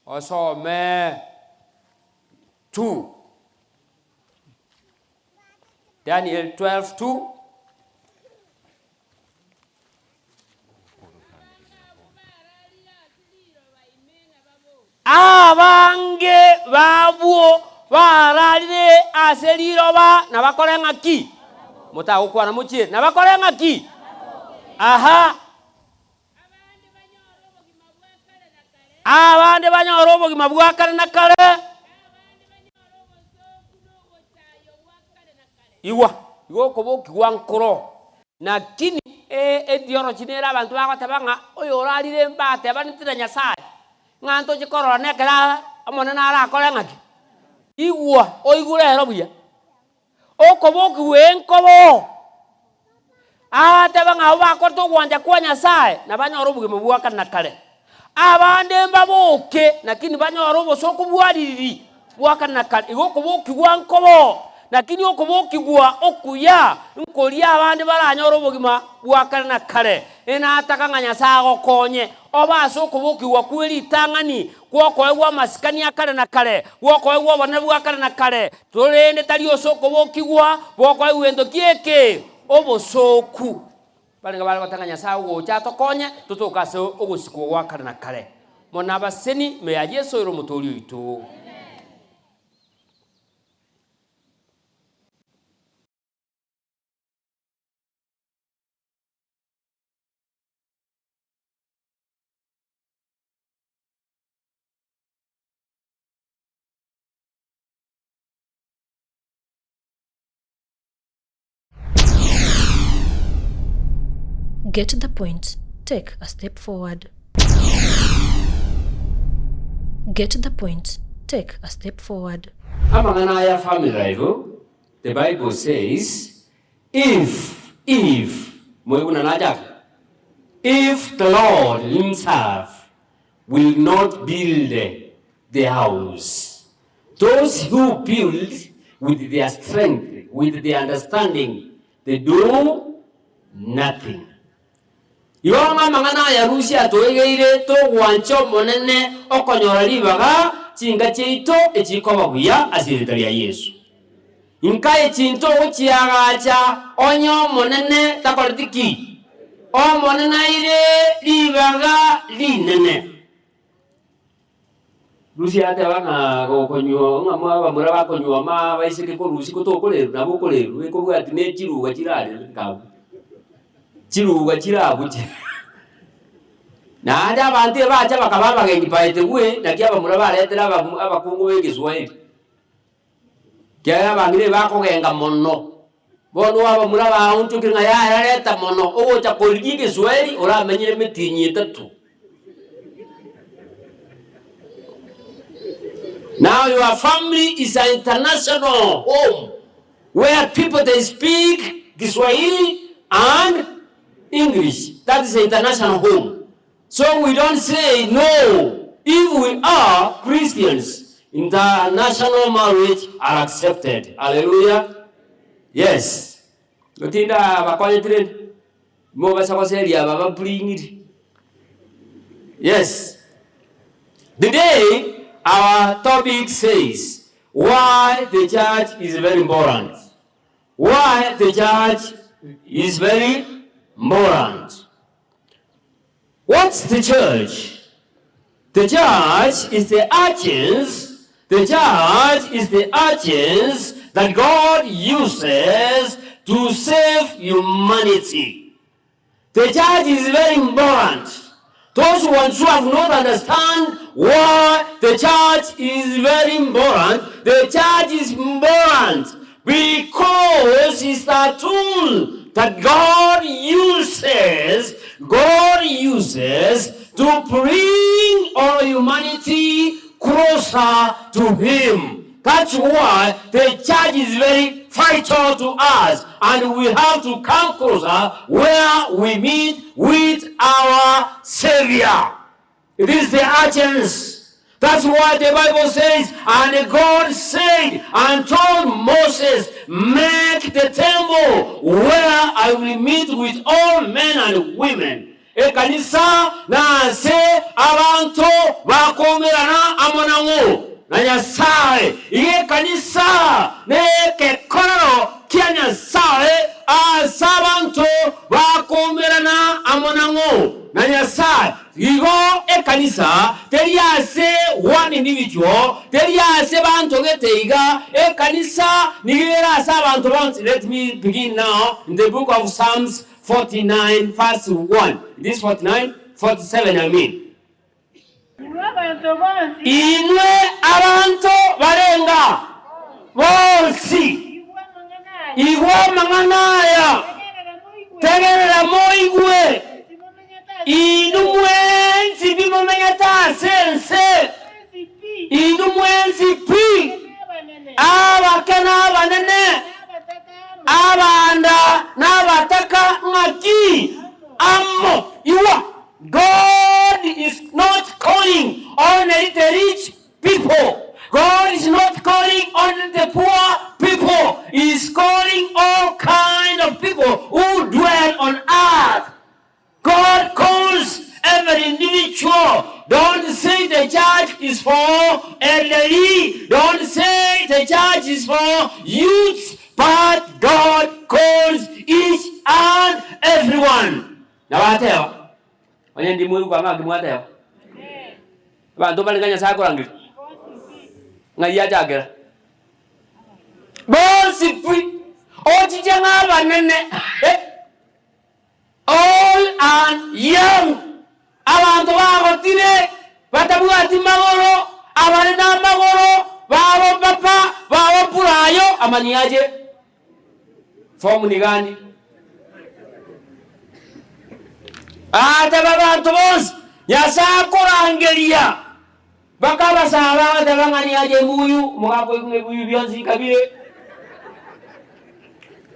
Osome 2. Daniel 12 2. Abange b'abwo bararire ase riroba nabakore ng'aki? Motagokwana mochie, nabakore ng'aki? Aha. Abande banyore obogima bwa kare na kare. Igwa, igo okobokigwa nkoro. Lakini etiology nere abanto bagoteba ng'a oyorarire mbatebaneti na Nyasaye, ng'a ntoche korora nekero Omonene arakore ng'aki? Igwa, oigure ero buya. Okobokigwa enkobo, agateba ng'a abwo bakorete ogwancha kwa Nyasaye, nabanyore obogima bwa kare na kare. Abande mbaboke, lakini banyore obosooku bwa ririri bwa kare na kare. Igo okobokigwa nkobo, lakini okobokigwa okuya nkoria abande baranyore obogima bwa kare na kare. Enataka ng'a Nyasae agokonye obe ase okobokigwa kwe ritang'ani gw'okoegwa amasikani a kare na kare, gw'okoegwa obonene bwa kare na kare, torende tari ase okobokigwa bw'okoegwa gento ki eke? Obosooku. Barenge bare goteba ng'a Nyasae ogocha atokonye totoke ase ogosikwa gwa kare na kare. Mono abaseni ime ya Yeso ere Omotoori oito. Get the point, take a step forward. Get the point, take a step forward. Amang'ana aya family life, the bible says if, if, moigwe buna nachaka, if the Lord himself will not build the house, those who build with their strength, with their understanding, they do nothing. Igo ng'a amang'ana aya Rusia atoegeire togwancha Omonene okonyora ribaga chinka chiaito echikoba buya ase erieta ria Yeso. Inka echinto ogochiagacha onye Omonene takoreti ki? Omonene aire ribaga rinene. Rusia ateba ng'a gokonywa ng'a abamura bakonyuoma abaiseke korusia gotokorerwa nabo okorerwa ekobwati ne chiruga chirarere nkabu chiruga chirabuche naende abanto ebacha bakaba abagenyi by the way naki abamura baretire abamu abakungu ba egeswahili. Ekiagera abang'ina ebakogenga mono, bono abamura baonchokire ng'a yaya reta mono, ogocha korigia egeswahili oramenyire emetienyi etato. Now your family is an international home where people they speak Kiswahili and English. That is international home. So we don't say no if we are Christians international marriage are accepted. Hallelujah. Yes. Gotinda bakonyeti rende mobasa goseria aba bapuring'iri. Yes. Today our topic says why the church is very important. Why the church is very important. What's the church? The church is the agents, the church is the agents that God uses to save humanity. The church is very important. Those ones who have not understand why the church is very important, the church is important because it's a tool that God uses, God uses to bring all humanity closer to him. That's why the church is very vital to us and we have to come closer where we meet with our Savior. It is the urgency. That's why the Bible says, and God said and told Moses, make the temple where I will meet with all men and women. Ekanisa nase abanto bakoumerana amo nang'o na Nyasae. Iga ekanisa nekekorero kia Nyasae ase abanto bakoumerana amo nang'o na Nyasae. Igo ekanisa teri ase one individual, teri ase banto gete iga, ekanisa nigo ere ase abanto bonsi. Let me begin now in the book of Psalms 49 verse 1. It is 49, 47 I mean. Inwe abanto bonsi. Inwe abanto barenga bonsi. Igwa amang'ana aya. Igwa amang'ana aya. Tegerera moigwe. Inwe mwensi bimomenyete ase ense. Inwe mwensi pi. Abake na abanene. Abanda na abataka ng'aki amo. Igwa, God is not calling only the rich people. God is not calling only the poor people. He is calling all kind of people who dwell on earth. God calls every individual. Don't say the church is for elderly. Don't say the church is for youths. But God calls each and every one. Nabo ateba, onye ndimoigwa ng'a ng'aki mwateba. Abanto mbare ng'a Nyasae akorangeria, ng'ai achakera? Bonsi pi, ochiche ng'a abanene, Old and young, abanto bagotire, batabwati magoro, abare namagoro, babo papa, babo purayo, amani ache. Form ni gani? Ateba abanto bonsi, Nyasae akorangeria, bakabasaba agateba ng'a niache ebuyu, omogaka oigwe ng'a ebuyu bionsi nkabire.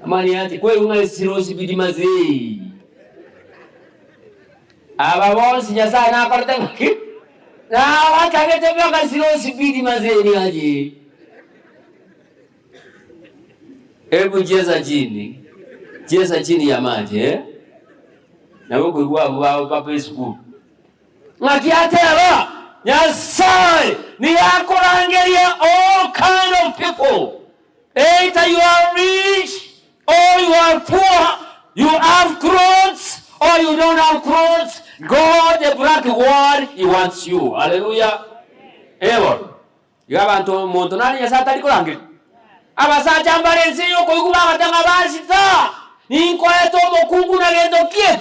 Amani ache, kwaigwa ng'a esirosi biri mazee. Aba bonsi Nyasae nakorete ng'aki? Nabatagete mpaka sirosi biri mazee niache. Hebu chesa chini, chesa chini ya maji eh? Nabo okoigwa abwo babo papa esukuru. Ng'aki ateba, Nyasae nigo akorangeria all kind of people, either you are rich or you are poor, you have clothes or you don't have clothes, God the black world he wants you. Hallelujah. Eh bono. Iga abanto omonto nare Nyasae atari korangeria. Abasacha mbare ense eye okoigwa bagoteba ng'a Pastor, ninkoete omokungu na gento ki eke?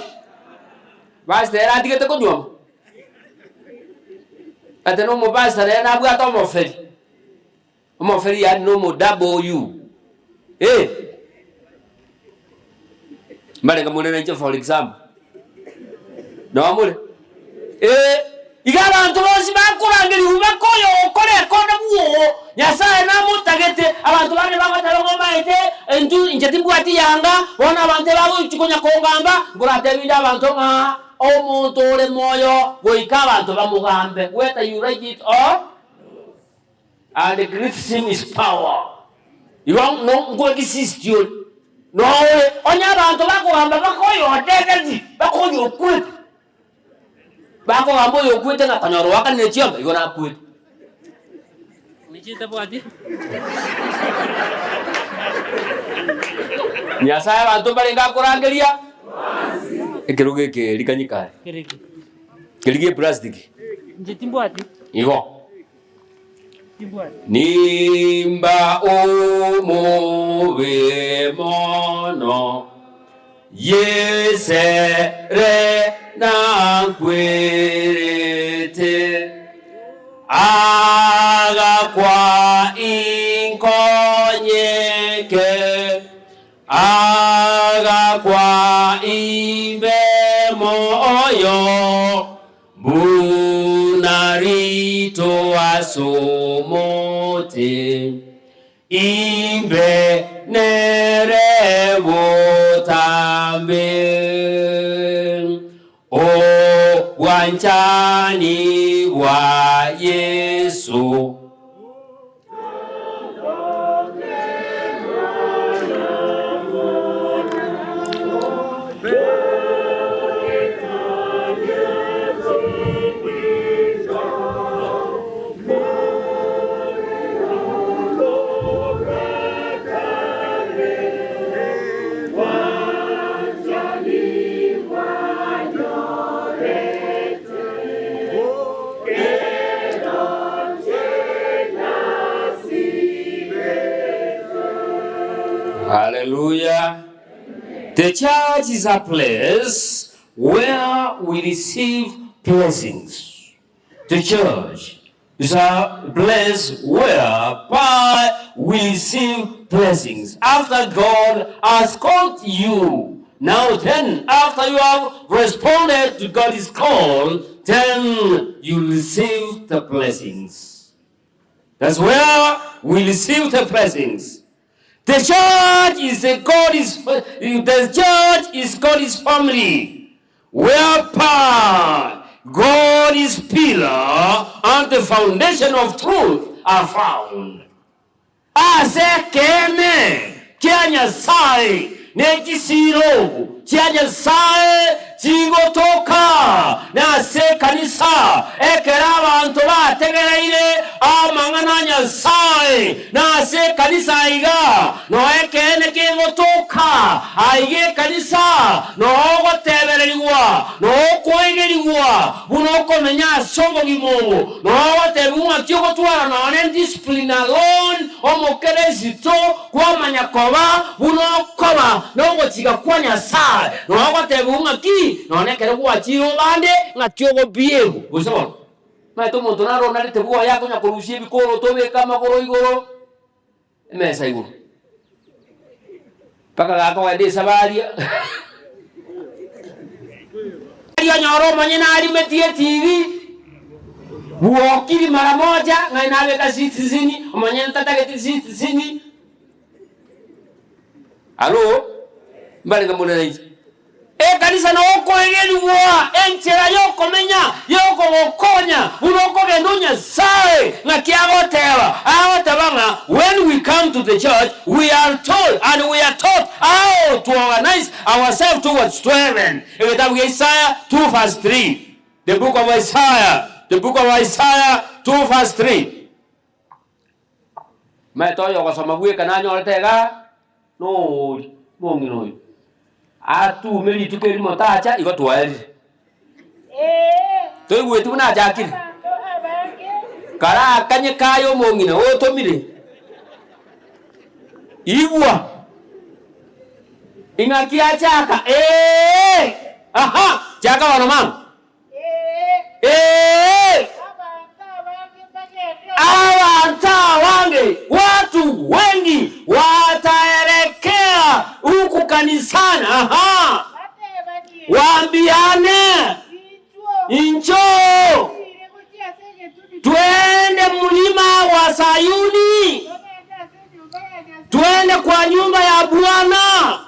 Pastor ere atigete konyuoma. Ate na omopastor nere nabwate omoferi, omoferi yaani na omo W, eh. Mbarenge more nainche for example. Noo more? Ee, iga abanto bonsi bakorangerigwa baka oyo ogokora ekonda bwoo, Nyasae namotagete. Abanto bande bagoteba ng'a omaete, intwe inche timbwati yanga, bono abanto ebagochia konya kongamba, nkoratebie inde abanto ng'a omonto ore moyo goika abanto bamogambe, whether you like it or And criticism is power. Igo no nkoexist ore. Noore onye abanto bakogamba baka oyo odegeti, baka oyo okwete. Bakogamba oyo okwete ng'a konyora oakanire chiombe, igo nakwete. Ninche ntabwati. Nyasae abanto mbarenge akorangeria ekerogo eke rikanyikare. Kereki. Keria gie plastic. Inche timbwati. Igo. Timbwati. Nimba omobe mono, Yesere nankwerete, Agakwa inkonyeke. Agakwa imbe moyo, buna rito as'omote, imbe nere botambe. Obwanchani bwa Yeso. Hallelujah. The church is a place where we receive blessings. The church is a place whereby we receive blessings. After God has called you, now then, after you have responded to God's call, then you receive the blessings. That's where we receive the blessings. The church is a God's, the church is God's family, whereby God's pillar and the foundation of truth are found. Ase ekeene kia Nyasae ne chisiiro chia Nyasae chigotoka, na ase ekanisa, ekero abanto bategereire amang'ana a Nyasae. Nyasae, na ase ekanisa aiga noo ekeene kegotoka, aiga ekanisa noo ogotebererigwa, noo okoegerigwa buna okomenya ase obogima obo, noo ogotebigwa ng'aki ogotwara nonye nediscipline alone, omokeresito kwamanya koba buna okoba nogochika kwa Nyasae, noo ogotebigwa ng'aki nonye ekero gwachire obande ng'aki ogobiegwa. Gose bono? Omanyete omonto naro onarete bwoye akonya korusia ebikoroto obeke amagoro igoro, emesa igoro, mpaka gakogenda esabari aria onyore omonyene arimetie etibi, bwokiri mara moja ng'ai nabeka citizen, omonyene tatageti citizen. Alo, mbarenge more nainche? Ekanisa nokoegerigwa enchera y'okomenya y'okogokonya buna okogenda o Nyasae. Ng'aki agoteba? Agoteba ng'a when we come to the church we are told and we are taught how to organize ourselves towards to heaven. Egetabu gia Isaya 2 verse 3. The book of Isaiah, the book of Isaiah 2 verse 3. Omanyete oyo ogosoma bweka nanyorete iga, noori omong'ina oyo, atume rituko erimo tacha igo twaerire. Toigweti buna achakire? Karakanye kaye omong'ina otomire, igwa, ing'aki achaka eeh, aha, chaka bono mama. Ee, abanto abange, watu wengi, wataelekea huku kanisani, aha, waambiane, Inchoo twende mlima wa Sayuni, twende kwa nyumba ya Bwana.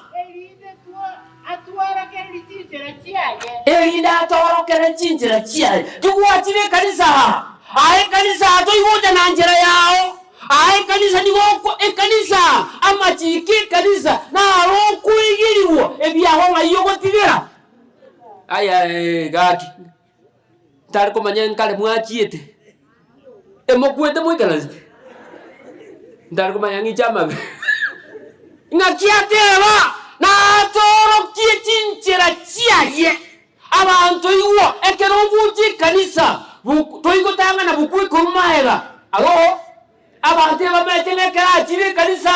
Erinde atworokererie chinchera chiaye. Tigwachire ekanisa aa, aa ekanisa aa toigocha na nchera yao, aa ekanisa nigo oko ekanisa amachiko ekanisa naro okoegerigwa ebiago ng'ai ogotigera. Aya gaki, ntari komanya nkare mwachiete, emokwete moikaransete, ntari komanya ng'iche amabe. Ng'aki ateba, Natoorokie chinchera chiaye. Abanto igwa, ekero ogocha ekanisa, toigotang'ana bokwe korwa magega. Aro, abanto ebamaete ng'a ekero achire ekanisa,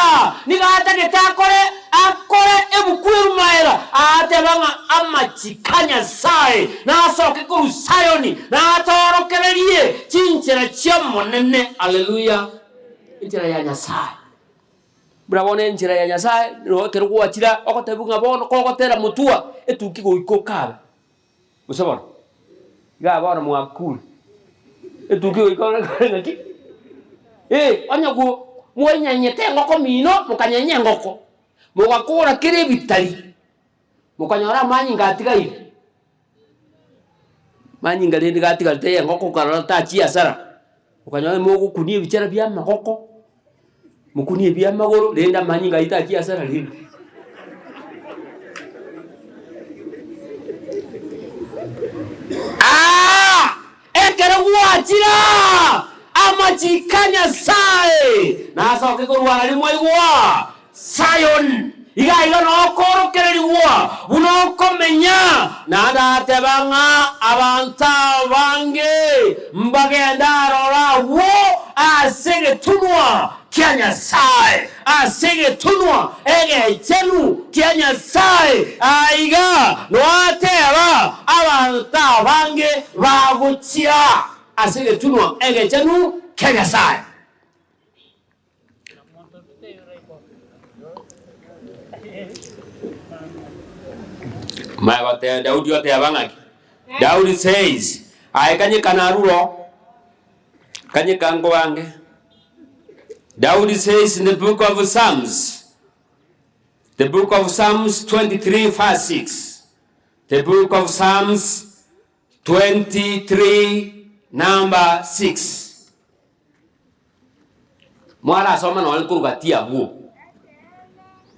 nigo atagete akore akore ebuku erwe magega, agateba ng'a amachiko a Nyasae nasoke korwa Sayoni, natoorokererie chinchera chi'Omonene. Haleluya! Enchera ya Nyasae. Buna bono enchera ya Nyasae nigo ekero gwachira ogotebiwa ng'a bono kogotera motwa etuki goika okabe, gose bono? Igaa bono mwakure, etuki goika okore ng'aki? Eh, onye go mwanyenyete engoko mino, mokanyenya engoko, mogakora kera ebitari, mokanyora amanyinga atigaire, amanyinga rende gatigarete ya engoko okarora tachia hasara, okanyora mogokunia ebichera bia amagoko, mokunie ebia amagoro rende amanyinga ayio tachia hasara rende. Aa! Ekero gwachire aa, amachiko a Nyasae nasoke korwa aria mwaigwa Sayoni, iga iga nokorokererigwa buna okomenya, naende ateba ng'a abanto abange mbagende aroro agwo ase egetunwa kia Nyasae, ase egetunwa egechenu kia Nyasae. Aiga noateba abanto abange bagochia ase egetunwa egechenu kia Nyasae. Maya goteba Daudi oteba ng'aki? Daudi says, aye kanyeka naruro, kanyeka nkobange. Daudi says in the book of Psalms, the book of Psalms 23 verse 6, the book of Psalms 23 number 6. Mwarasome nonye korwa gati abwo.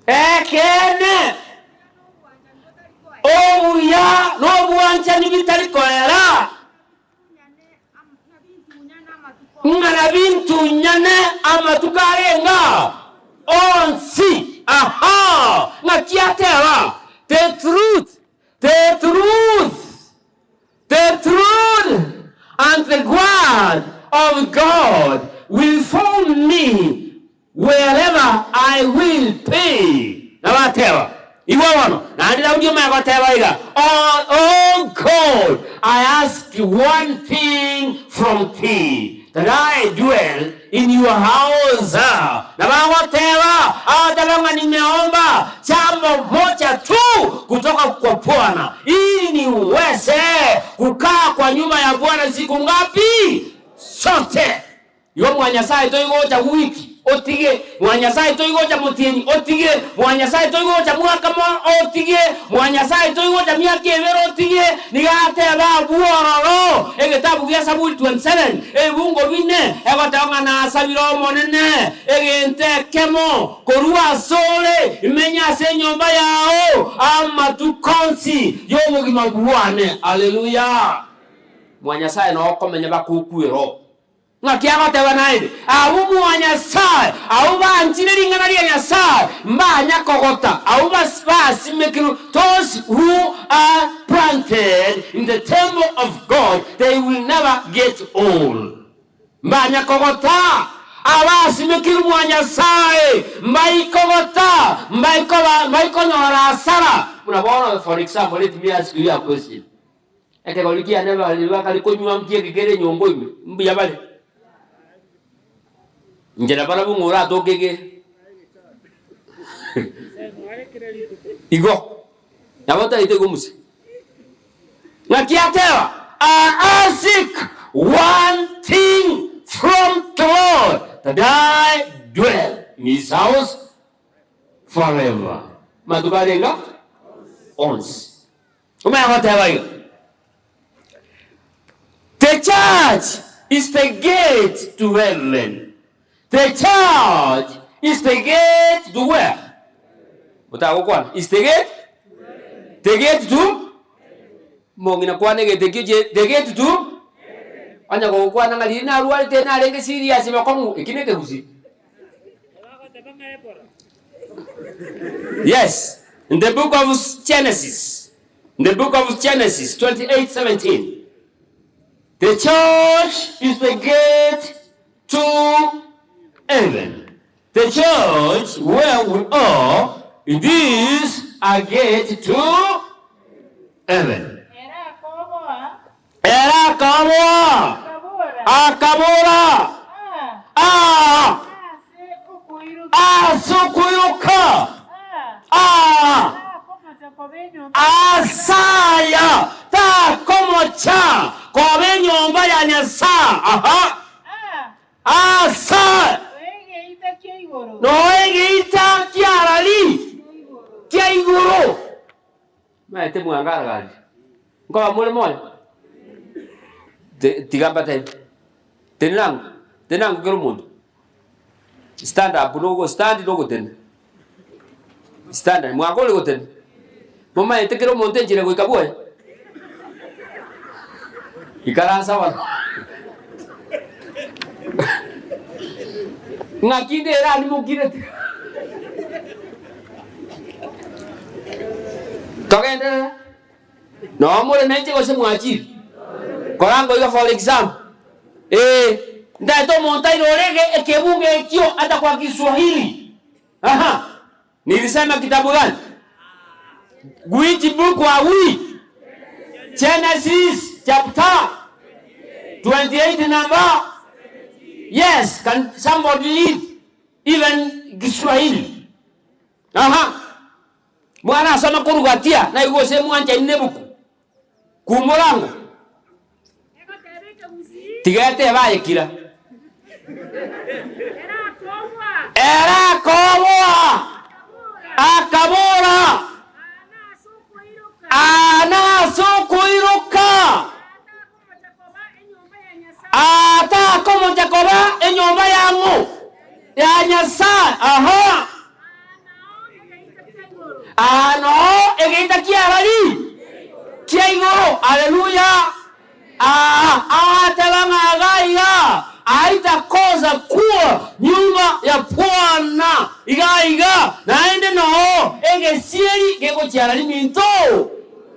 Ekeene, obuya na obwanchani bitari koera. Ng'a nabintunyane amatuko arenge onsi. Aha! Ng'aki ateba? The truth, the truth, the truth and the word of God will follow me Wherever I will be. Nabo ateba, Igwa bono, naende Daudi omanye goteba iga, O, O God, I ask one thing from thee, that I dwell in your house. Nabo agoteba, agoteba ng'a nimeomba jambo moja tu kutoka kwa Bwana, ili niweze kukaa kwa nyumba ya Bwana siku ngapi? Zote. Igo mwanyasae toigocha wiki, otige, mwanyasae toigocha motienyi, otige, mwanyasae toigocha mwaka mo, otige, mwanyasae toigocha miaka ebere, otige. Nigo ateba abwo ororo, egetabu gia Saburi 27, ebibungo bine, egoteba ng'a nasabire Omonene egento ekemo korwa asore, imenye ase enyomba yao amatuko onsi y'obogima bwane. Haleluya! Mwanyasae nokomenya bakokwera oo. Ng'aki agoteba naende, Abwo mwa Nyasae, abwo banchire ring'ana ria Nyasae, mbanya kogota, abwo basimekirwe, those who are planted in the temple of God, they will never get old. Mbanya kogota, abasimekirwe mwa Nyasae, mbaikogota, mbaikoba, mbaikonyora asara. Buna bono, for example, let me ask you a question. Ekegori kiane baria bakare konywa nkieke kere enyomba ime, mbuya bare? Inche nabarabwo ng'a oratoke ge igo, nabo otaete igo mose. Ng'aki ateba, I ask one thing from the Lord, that I dwell in his house forever. Matuko arenge onsi. Omanye goteba iga, The church is the gate to heaven. The church is the gate to where? Motagokwana. Is the gate? The gate to? Mong'ina kwana egete ekio chie the gate to? Onye gogokwana ng'a riria narwarete narenge serious bokong'u, eki nekegusi. Yes, in the book of Genesis, in the book of Genesis 28:17, the church is the gate to heaven. The church where we are, it is a gate to heaven. Ere akoboa, Ere akaboa, akabora, akabora, Aa, Aa! ase okoiroka, Ase okoiroka! aa, Aa! takomocha koba enyomba ya Ase aya takomocha koba enyomba ya Nyasae. Aha! Aa, Ase noegeita kia igoro, noegeita kiarari kia igoro. kia igoro. Maete mwangaragaria. Nkoba more moyo? Tiga mbatebie. Tenena ang'o? Tenena ang'o kera omonto. Stand up nogo stand nogotenena. Stand up, mwakorire gotenena? Momaete kera omonto enchera goika bwoye? Ikaransa bono. Ng'aki ndere aria mokirete? Togenderere. Noo more nainche gose mwachire? Koranga iga for example, ee, ntaete omonto aire ore ekebungo ekio ata kwa Kiswahili. Aha, nilisema kitabu gani? Which book are we? Genesis chapter 28 number. Yes, can somebody read even Kiswahili? Aha. Mwarasoma korwa gatia, naigwe gose mwanchaine nebuku kumorango. Tiga etebe aye kira. Ere akoboa, akabora, Aa nase okoiroka, aa takomocha koba enyomba yang'o ya Nyasae. Aha. Aa noo egeita kiarari kia igoro. Haleluya! Aa agateba ng'a iga iga, Haitakosa kuwa nyumba ya Bwana iga iga, naende noo egesieri gegochiara riminto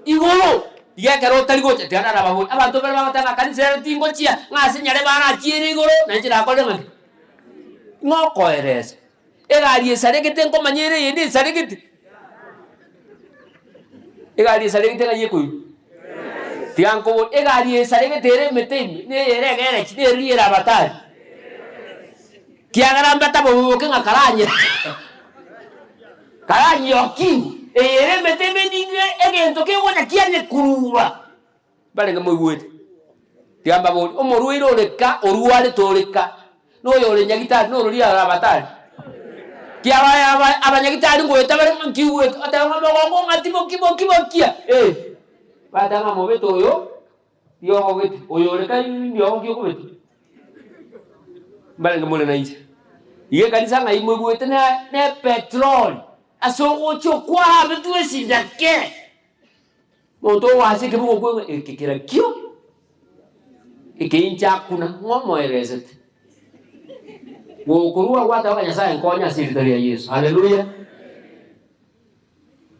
igoro. Iga ekero otari gocha, tiga narababorie, abanto mbare bagoteba ng'a kanisa ero tingochia, ng'a ase nyarebe arachiere igoro, na inche nakorire ng'aki? Ng'a okoeresa. Egari esaregete nkomanya ere eyende esaregete. Egari esaregete ng'ai ekoirwa? Tiga nkoborie, egari esaregete ere emete ime, na eyere egerechi, na eria ere abatari. Kiagera mbataboboke ng'a karanye karanyiokiigwe, eye ere emete ime nigo egento kegocha kianyekurura. Mbarenge moigwete? Tiga mbaborie, omorwaire ore ka orwarete ore ka, na oyore nyagitari, na ororia ore abatari? Ki aba aba abanyagitari ngoeta bare ng'a nki oigwete? Oteba ng'a omogongo ong'ati boki boki bokia, eh. Bateba ng'a mobete oyo, riogo gete, oyo ore ka riogo ki okobete? Mbarenge more nainche. Iga ekanisa ng'ai moigwete na na epetroli, ase ogocha okwaabetwe esindake. Monto ogoasa ekebugo okwe ng'a eke kerakio, eke inche akuna, ng'a omoeresete. Gokorua gwateba ng'a Nyasaye nkonye ase erieta ria Yeso. Haleluya!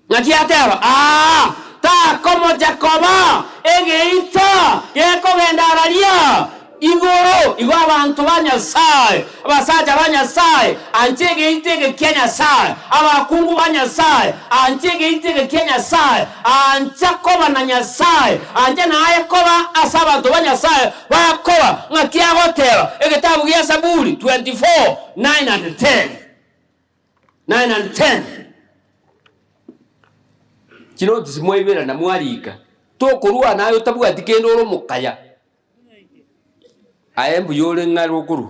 Ng'aki ateba? Aa, takomocha koba egeita gekogenda araria Igoro, igo abanto ba Nyasae, abasacha ba Nyasae, anche egeita eke kia Nyasae, abakungu ba Nyasae, anche egeita eke kia Nyasae, ancha koba na Nyasae, ancha naye koba ase abanto ba Nyasae bakoba. Ng'aki agoteba? Egetabu gia Saburi 24, 9 and 10. 9 and 10. Chinotisi mwaiberana mwarika, tokorwana aye otabwati kende ore omokaya. Aye mbuya ore ng'a rokorwa.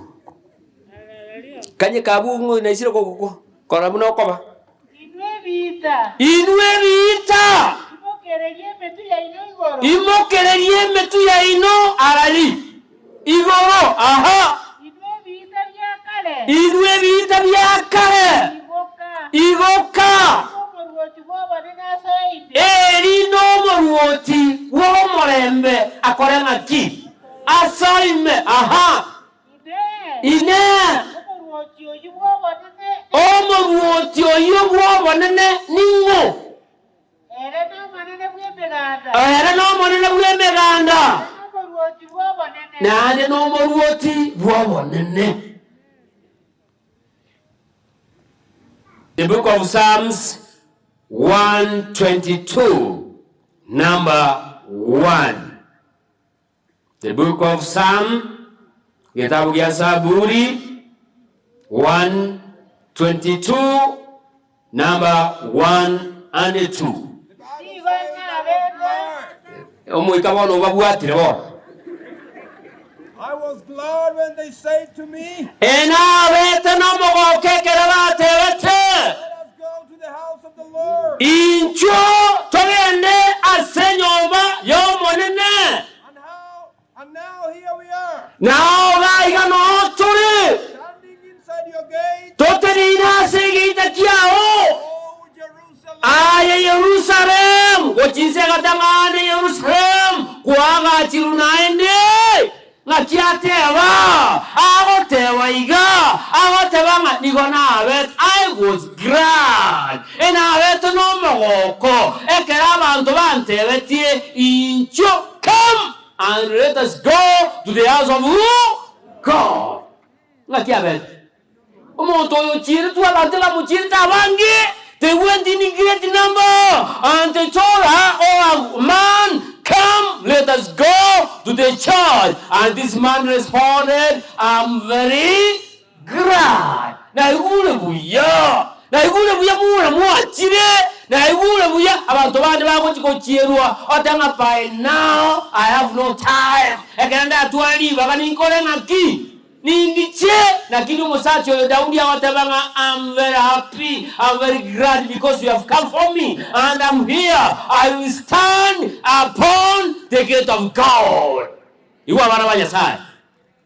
Kanye kabwo ng'o naisire ko- korora buna okoba. Inwe ebiita. Inwe ebiita. Imokererie emetwe yaino igoro. Imokererie emetwe yaino arari igoro. Aha. Inwe ebiita bia kare. Inwe ebiita bia kare. Igoka. Igoka. Omoruoti bw'obonene asoe ime. Eri nomorwoti bw'omorembe akore ng'aki? Asoe ime. Aha. Inee! Inee! Omorwoti oyio bw'obonene. Omorwoti oyio bw'obonene ning'o? Ere n'Omonene bw'Emeganda. Ere n'Omonene bw'Emeganda. Ere n'Omorwoti bw'obonene. Naende n'Omorwoti bw'obonene. The book of Psalms 122 number 1. The book of Psalm, getabu gia Saburi 122 number 1 and 2. Nigo nabeete. Omoika bono obabwatire bono. I was glad when they said to me, Enabete nomogooko ekero batebete, Let us go to the house of the Lord. Inchuo togende ase enyomba y'Omonene. And how and now here we are, Nao gaiga noo tore, standing inside your gates, toteneine ase egeita kiao. O Jerusalem. Aye Yerusalemu, gochia inse egatang'ana Yerusalemu, kwagachirwe naende. Ng'aki ateba? Agoteba iga, agoteba ng'a nigo nabete, I was glad, enabete nomogoko ekero abanto bantebetie, Inchuo, come and let us go to the house of who? God. Ng'aki abete? Omonto oyo ochieretwe abanto bamochierete abange, they went in great number, and they told her, Oh, man, come, let us go to the church. And this man responded, I'm very glad. Naigure buya, naigure buya buna mwachire, naigure buya abanto bande bagochi gochierwa, oteba ng'a by now I have no time, ekero ndatware ribaga ninkore ng'aki? Nindiche, naki nomosacha oyo Daudi agoteba ng'a I'm very happy, I'm very glad because you have come for me and I'm here, I will stand upon the gate of God. Igwa abana ba Nyasaye,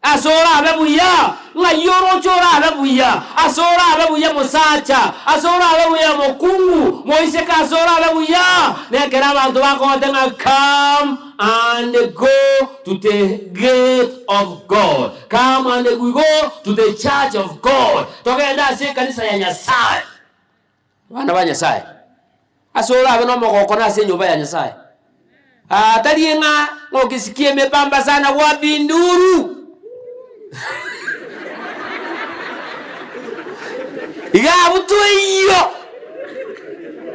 ase orabe buya, ng'ai oroche orabe buya, ase orabe buya mosacha, ase orabe buya mokungu, moiseke ase orabe buya, nekero abanto bakogoteba ng'a come and go. to the gate of God, come and we go to the church of God, togende ase ekanisa ya Nyasae. Abana ba Nyasae, ase orabe nomogoko nase enyomba ya Nyasae. Aa tari ng'a ng'okisikia emepamba sana wapi nduru. Iga abwo toiyo,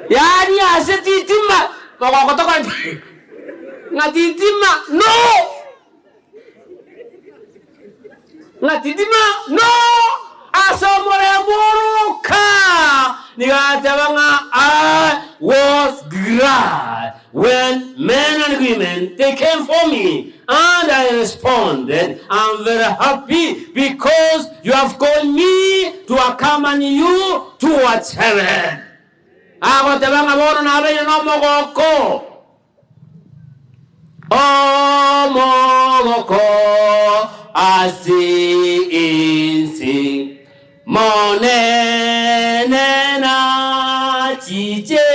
yaani ase titima, mogoko tokora ki? Ng'a titima no! Ng'a titima no! Ase omorembe oroka, nigo ateba ng'a I was glad when men and women they came for me and I responded, I'm very happy because you have called me to accompany you towards heaven. Agoteba ng'a bono nabeire nomogoko. Omogoko ase ense, Monene nachiche,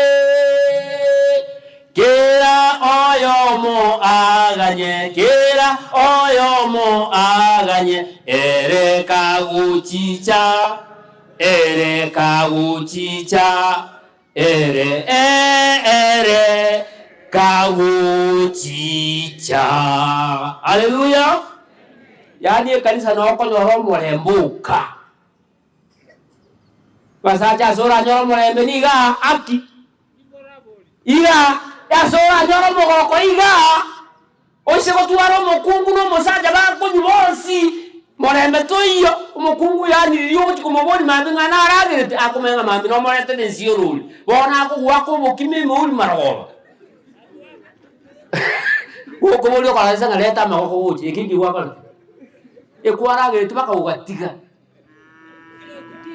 Kera oyomo aganye, kera oyomo aganye, ere kagochicha, ere kagochicha. Ere, ere kagochicha. Haleluya! Yaani ekanisa noo okonyora omorembe oka. Abasacha ase oranyore omorembe niga aki, iga ase oranyore omogoko igaa. Oise gotwara omokungu na omosacha bakonywa bonsi, morembe toiyo, omokungu oyo aniririe ogochia komoboria mambia ng'a naragerete, akomanya ng'a mambia nomorete na ense y'orori, bono akogoaka obokima emeuri marogoba. Gokoboria okorora ng'a reta amagoko gocha, eke nki gwakorete? Ekwaragereti mpaka ogatiga.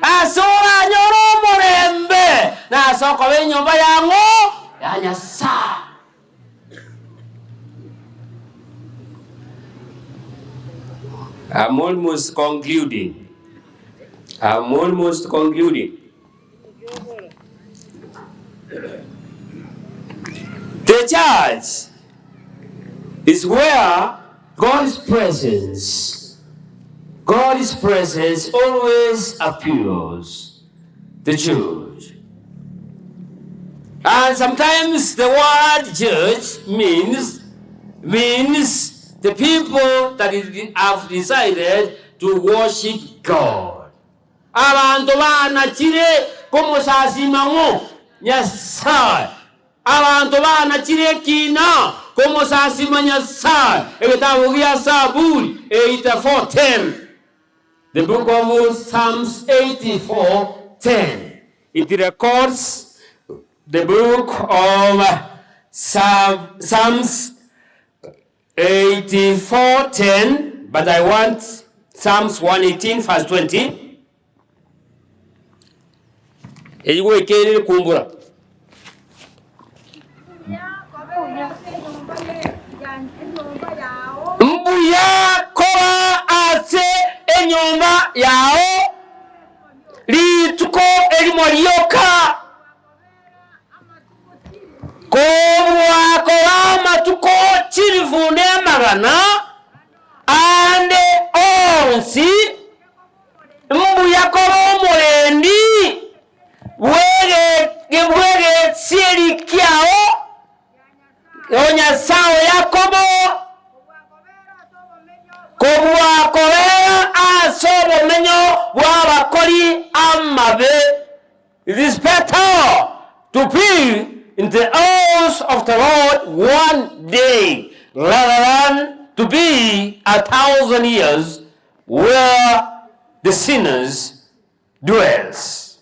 Ase oranyore omorembe, na ase okoba enyomba yang'o? Ya Nyasae. I'm almost concluding. I'm almost concluding. The church is where God's presence, God's presence always appears. The church. And sometimes the word church means means the people that is, have decided to worship God. Abanto banachire komosasima ng'o? Nyasae. Abanto banachire ekina komosasima Nyasae. Egetabu gia Zaburi 84:10. The book of Psalms 84:10. It records the book of Psalms 84:10, but I want Psalms 118 verse 20. Eyio goika ere kumbura. Mbuya koba ase enyomba yao rituko erimo rioka, kobua koba amatuko chilifu ne amagana ande onsi. Mbuya koba omorendi bw'egesieri kiao, O Nyasae o Yakobo, kobua kobeera ase obomenyo bw'abakori amabe. It is better to be in the house of the Lord one day rather than to be a thousand years where the sinners dwells.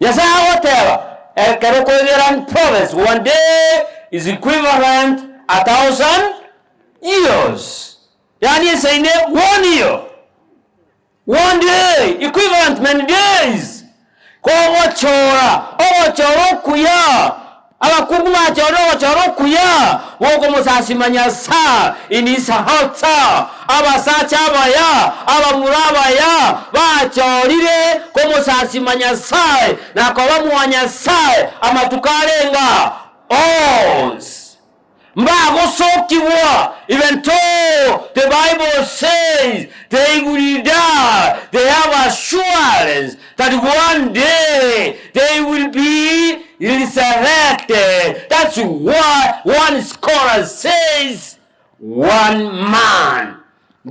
Nyasae agoteba, ekero okoegera Proverbs, one day is equivalent a thousand years. Yaani esaine one year. One day equivalent many days. Kogochora ogochora okuya, abakungu bachorire ogochora okuya gw'okomosasima Nyasae in his altar. Abasacha abaya, abamura abaya, bachorire komosasima Nyasae na koba mwa Nyasae amatuko arenge onsi. Mbagosokigwa, even though the Bible says they will die, they have assurance that one day they will be resurrected. That's why one scholar says one man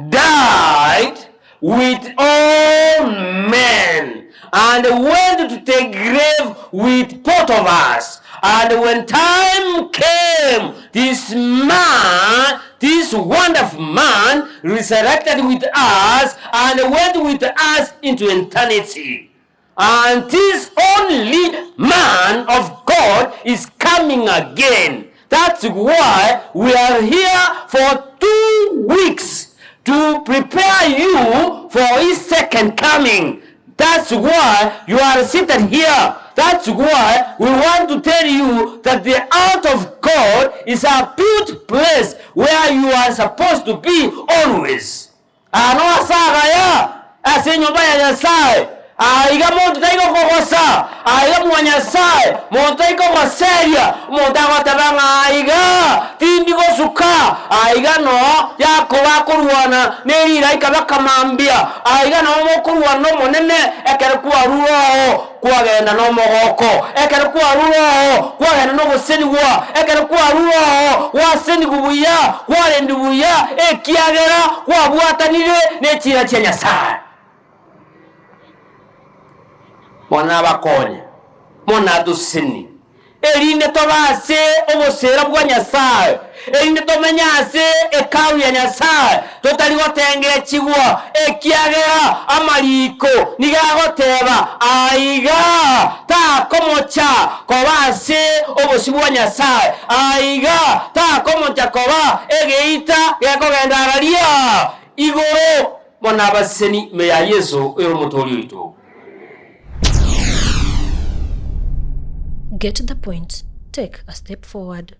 died with all men and went to the grave with both of us. And when time came, this man, this wonderful man, resurrected with us and went with us into eternity. And this only man of God is coming again. That's why we are here for 2 weeks to prepare you for his second coming. That's why you are seated here. That's why we want to tell you that the heart of God is a beautiful place where you are supposed to be always. Aa noase agaya ase enyomba ya Nyasae, aiga monto tari gokogosa, aiga mwa Nyasae monto tari kogoseria. Omonto agoteba ng'a aiga tindi gosuka, aiga noo Yakobo akorwana ne rilaika bakamambia, aiga noo mokorwana n'Omonene ekero kwarure oo. Kwagenda nomogoko, ekero kwarure oo, kwagenda nogosenigwa, ekero kwarure oo, gwasenigwa buya, kwarendwa buya, ekiagera kwabwatanire ne chiira chia Nyasae. Bono nabakonye, mono natosesenie. Erinde tobe ase oboseera bwa Nyasae, erinde tomenye ase Hekalu ya Nyasae, totari gotengechigwa, ekiagera amariiko nigo agoteba, Aiga takomocha koba ase obosio bwa Nyasae, aiga takomocha koba egeita gekogenda araria igoro. Bono abaseseni ime ya Yeso, ere Omotooria oito. Get the point, take a step forward.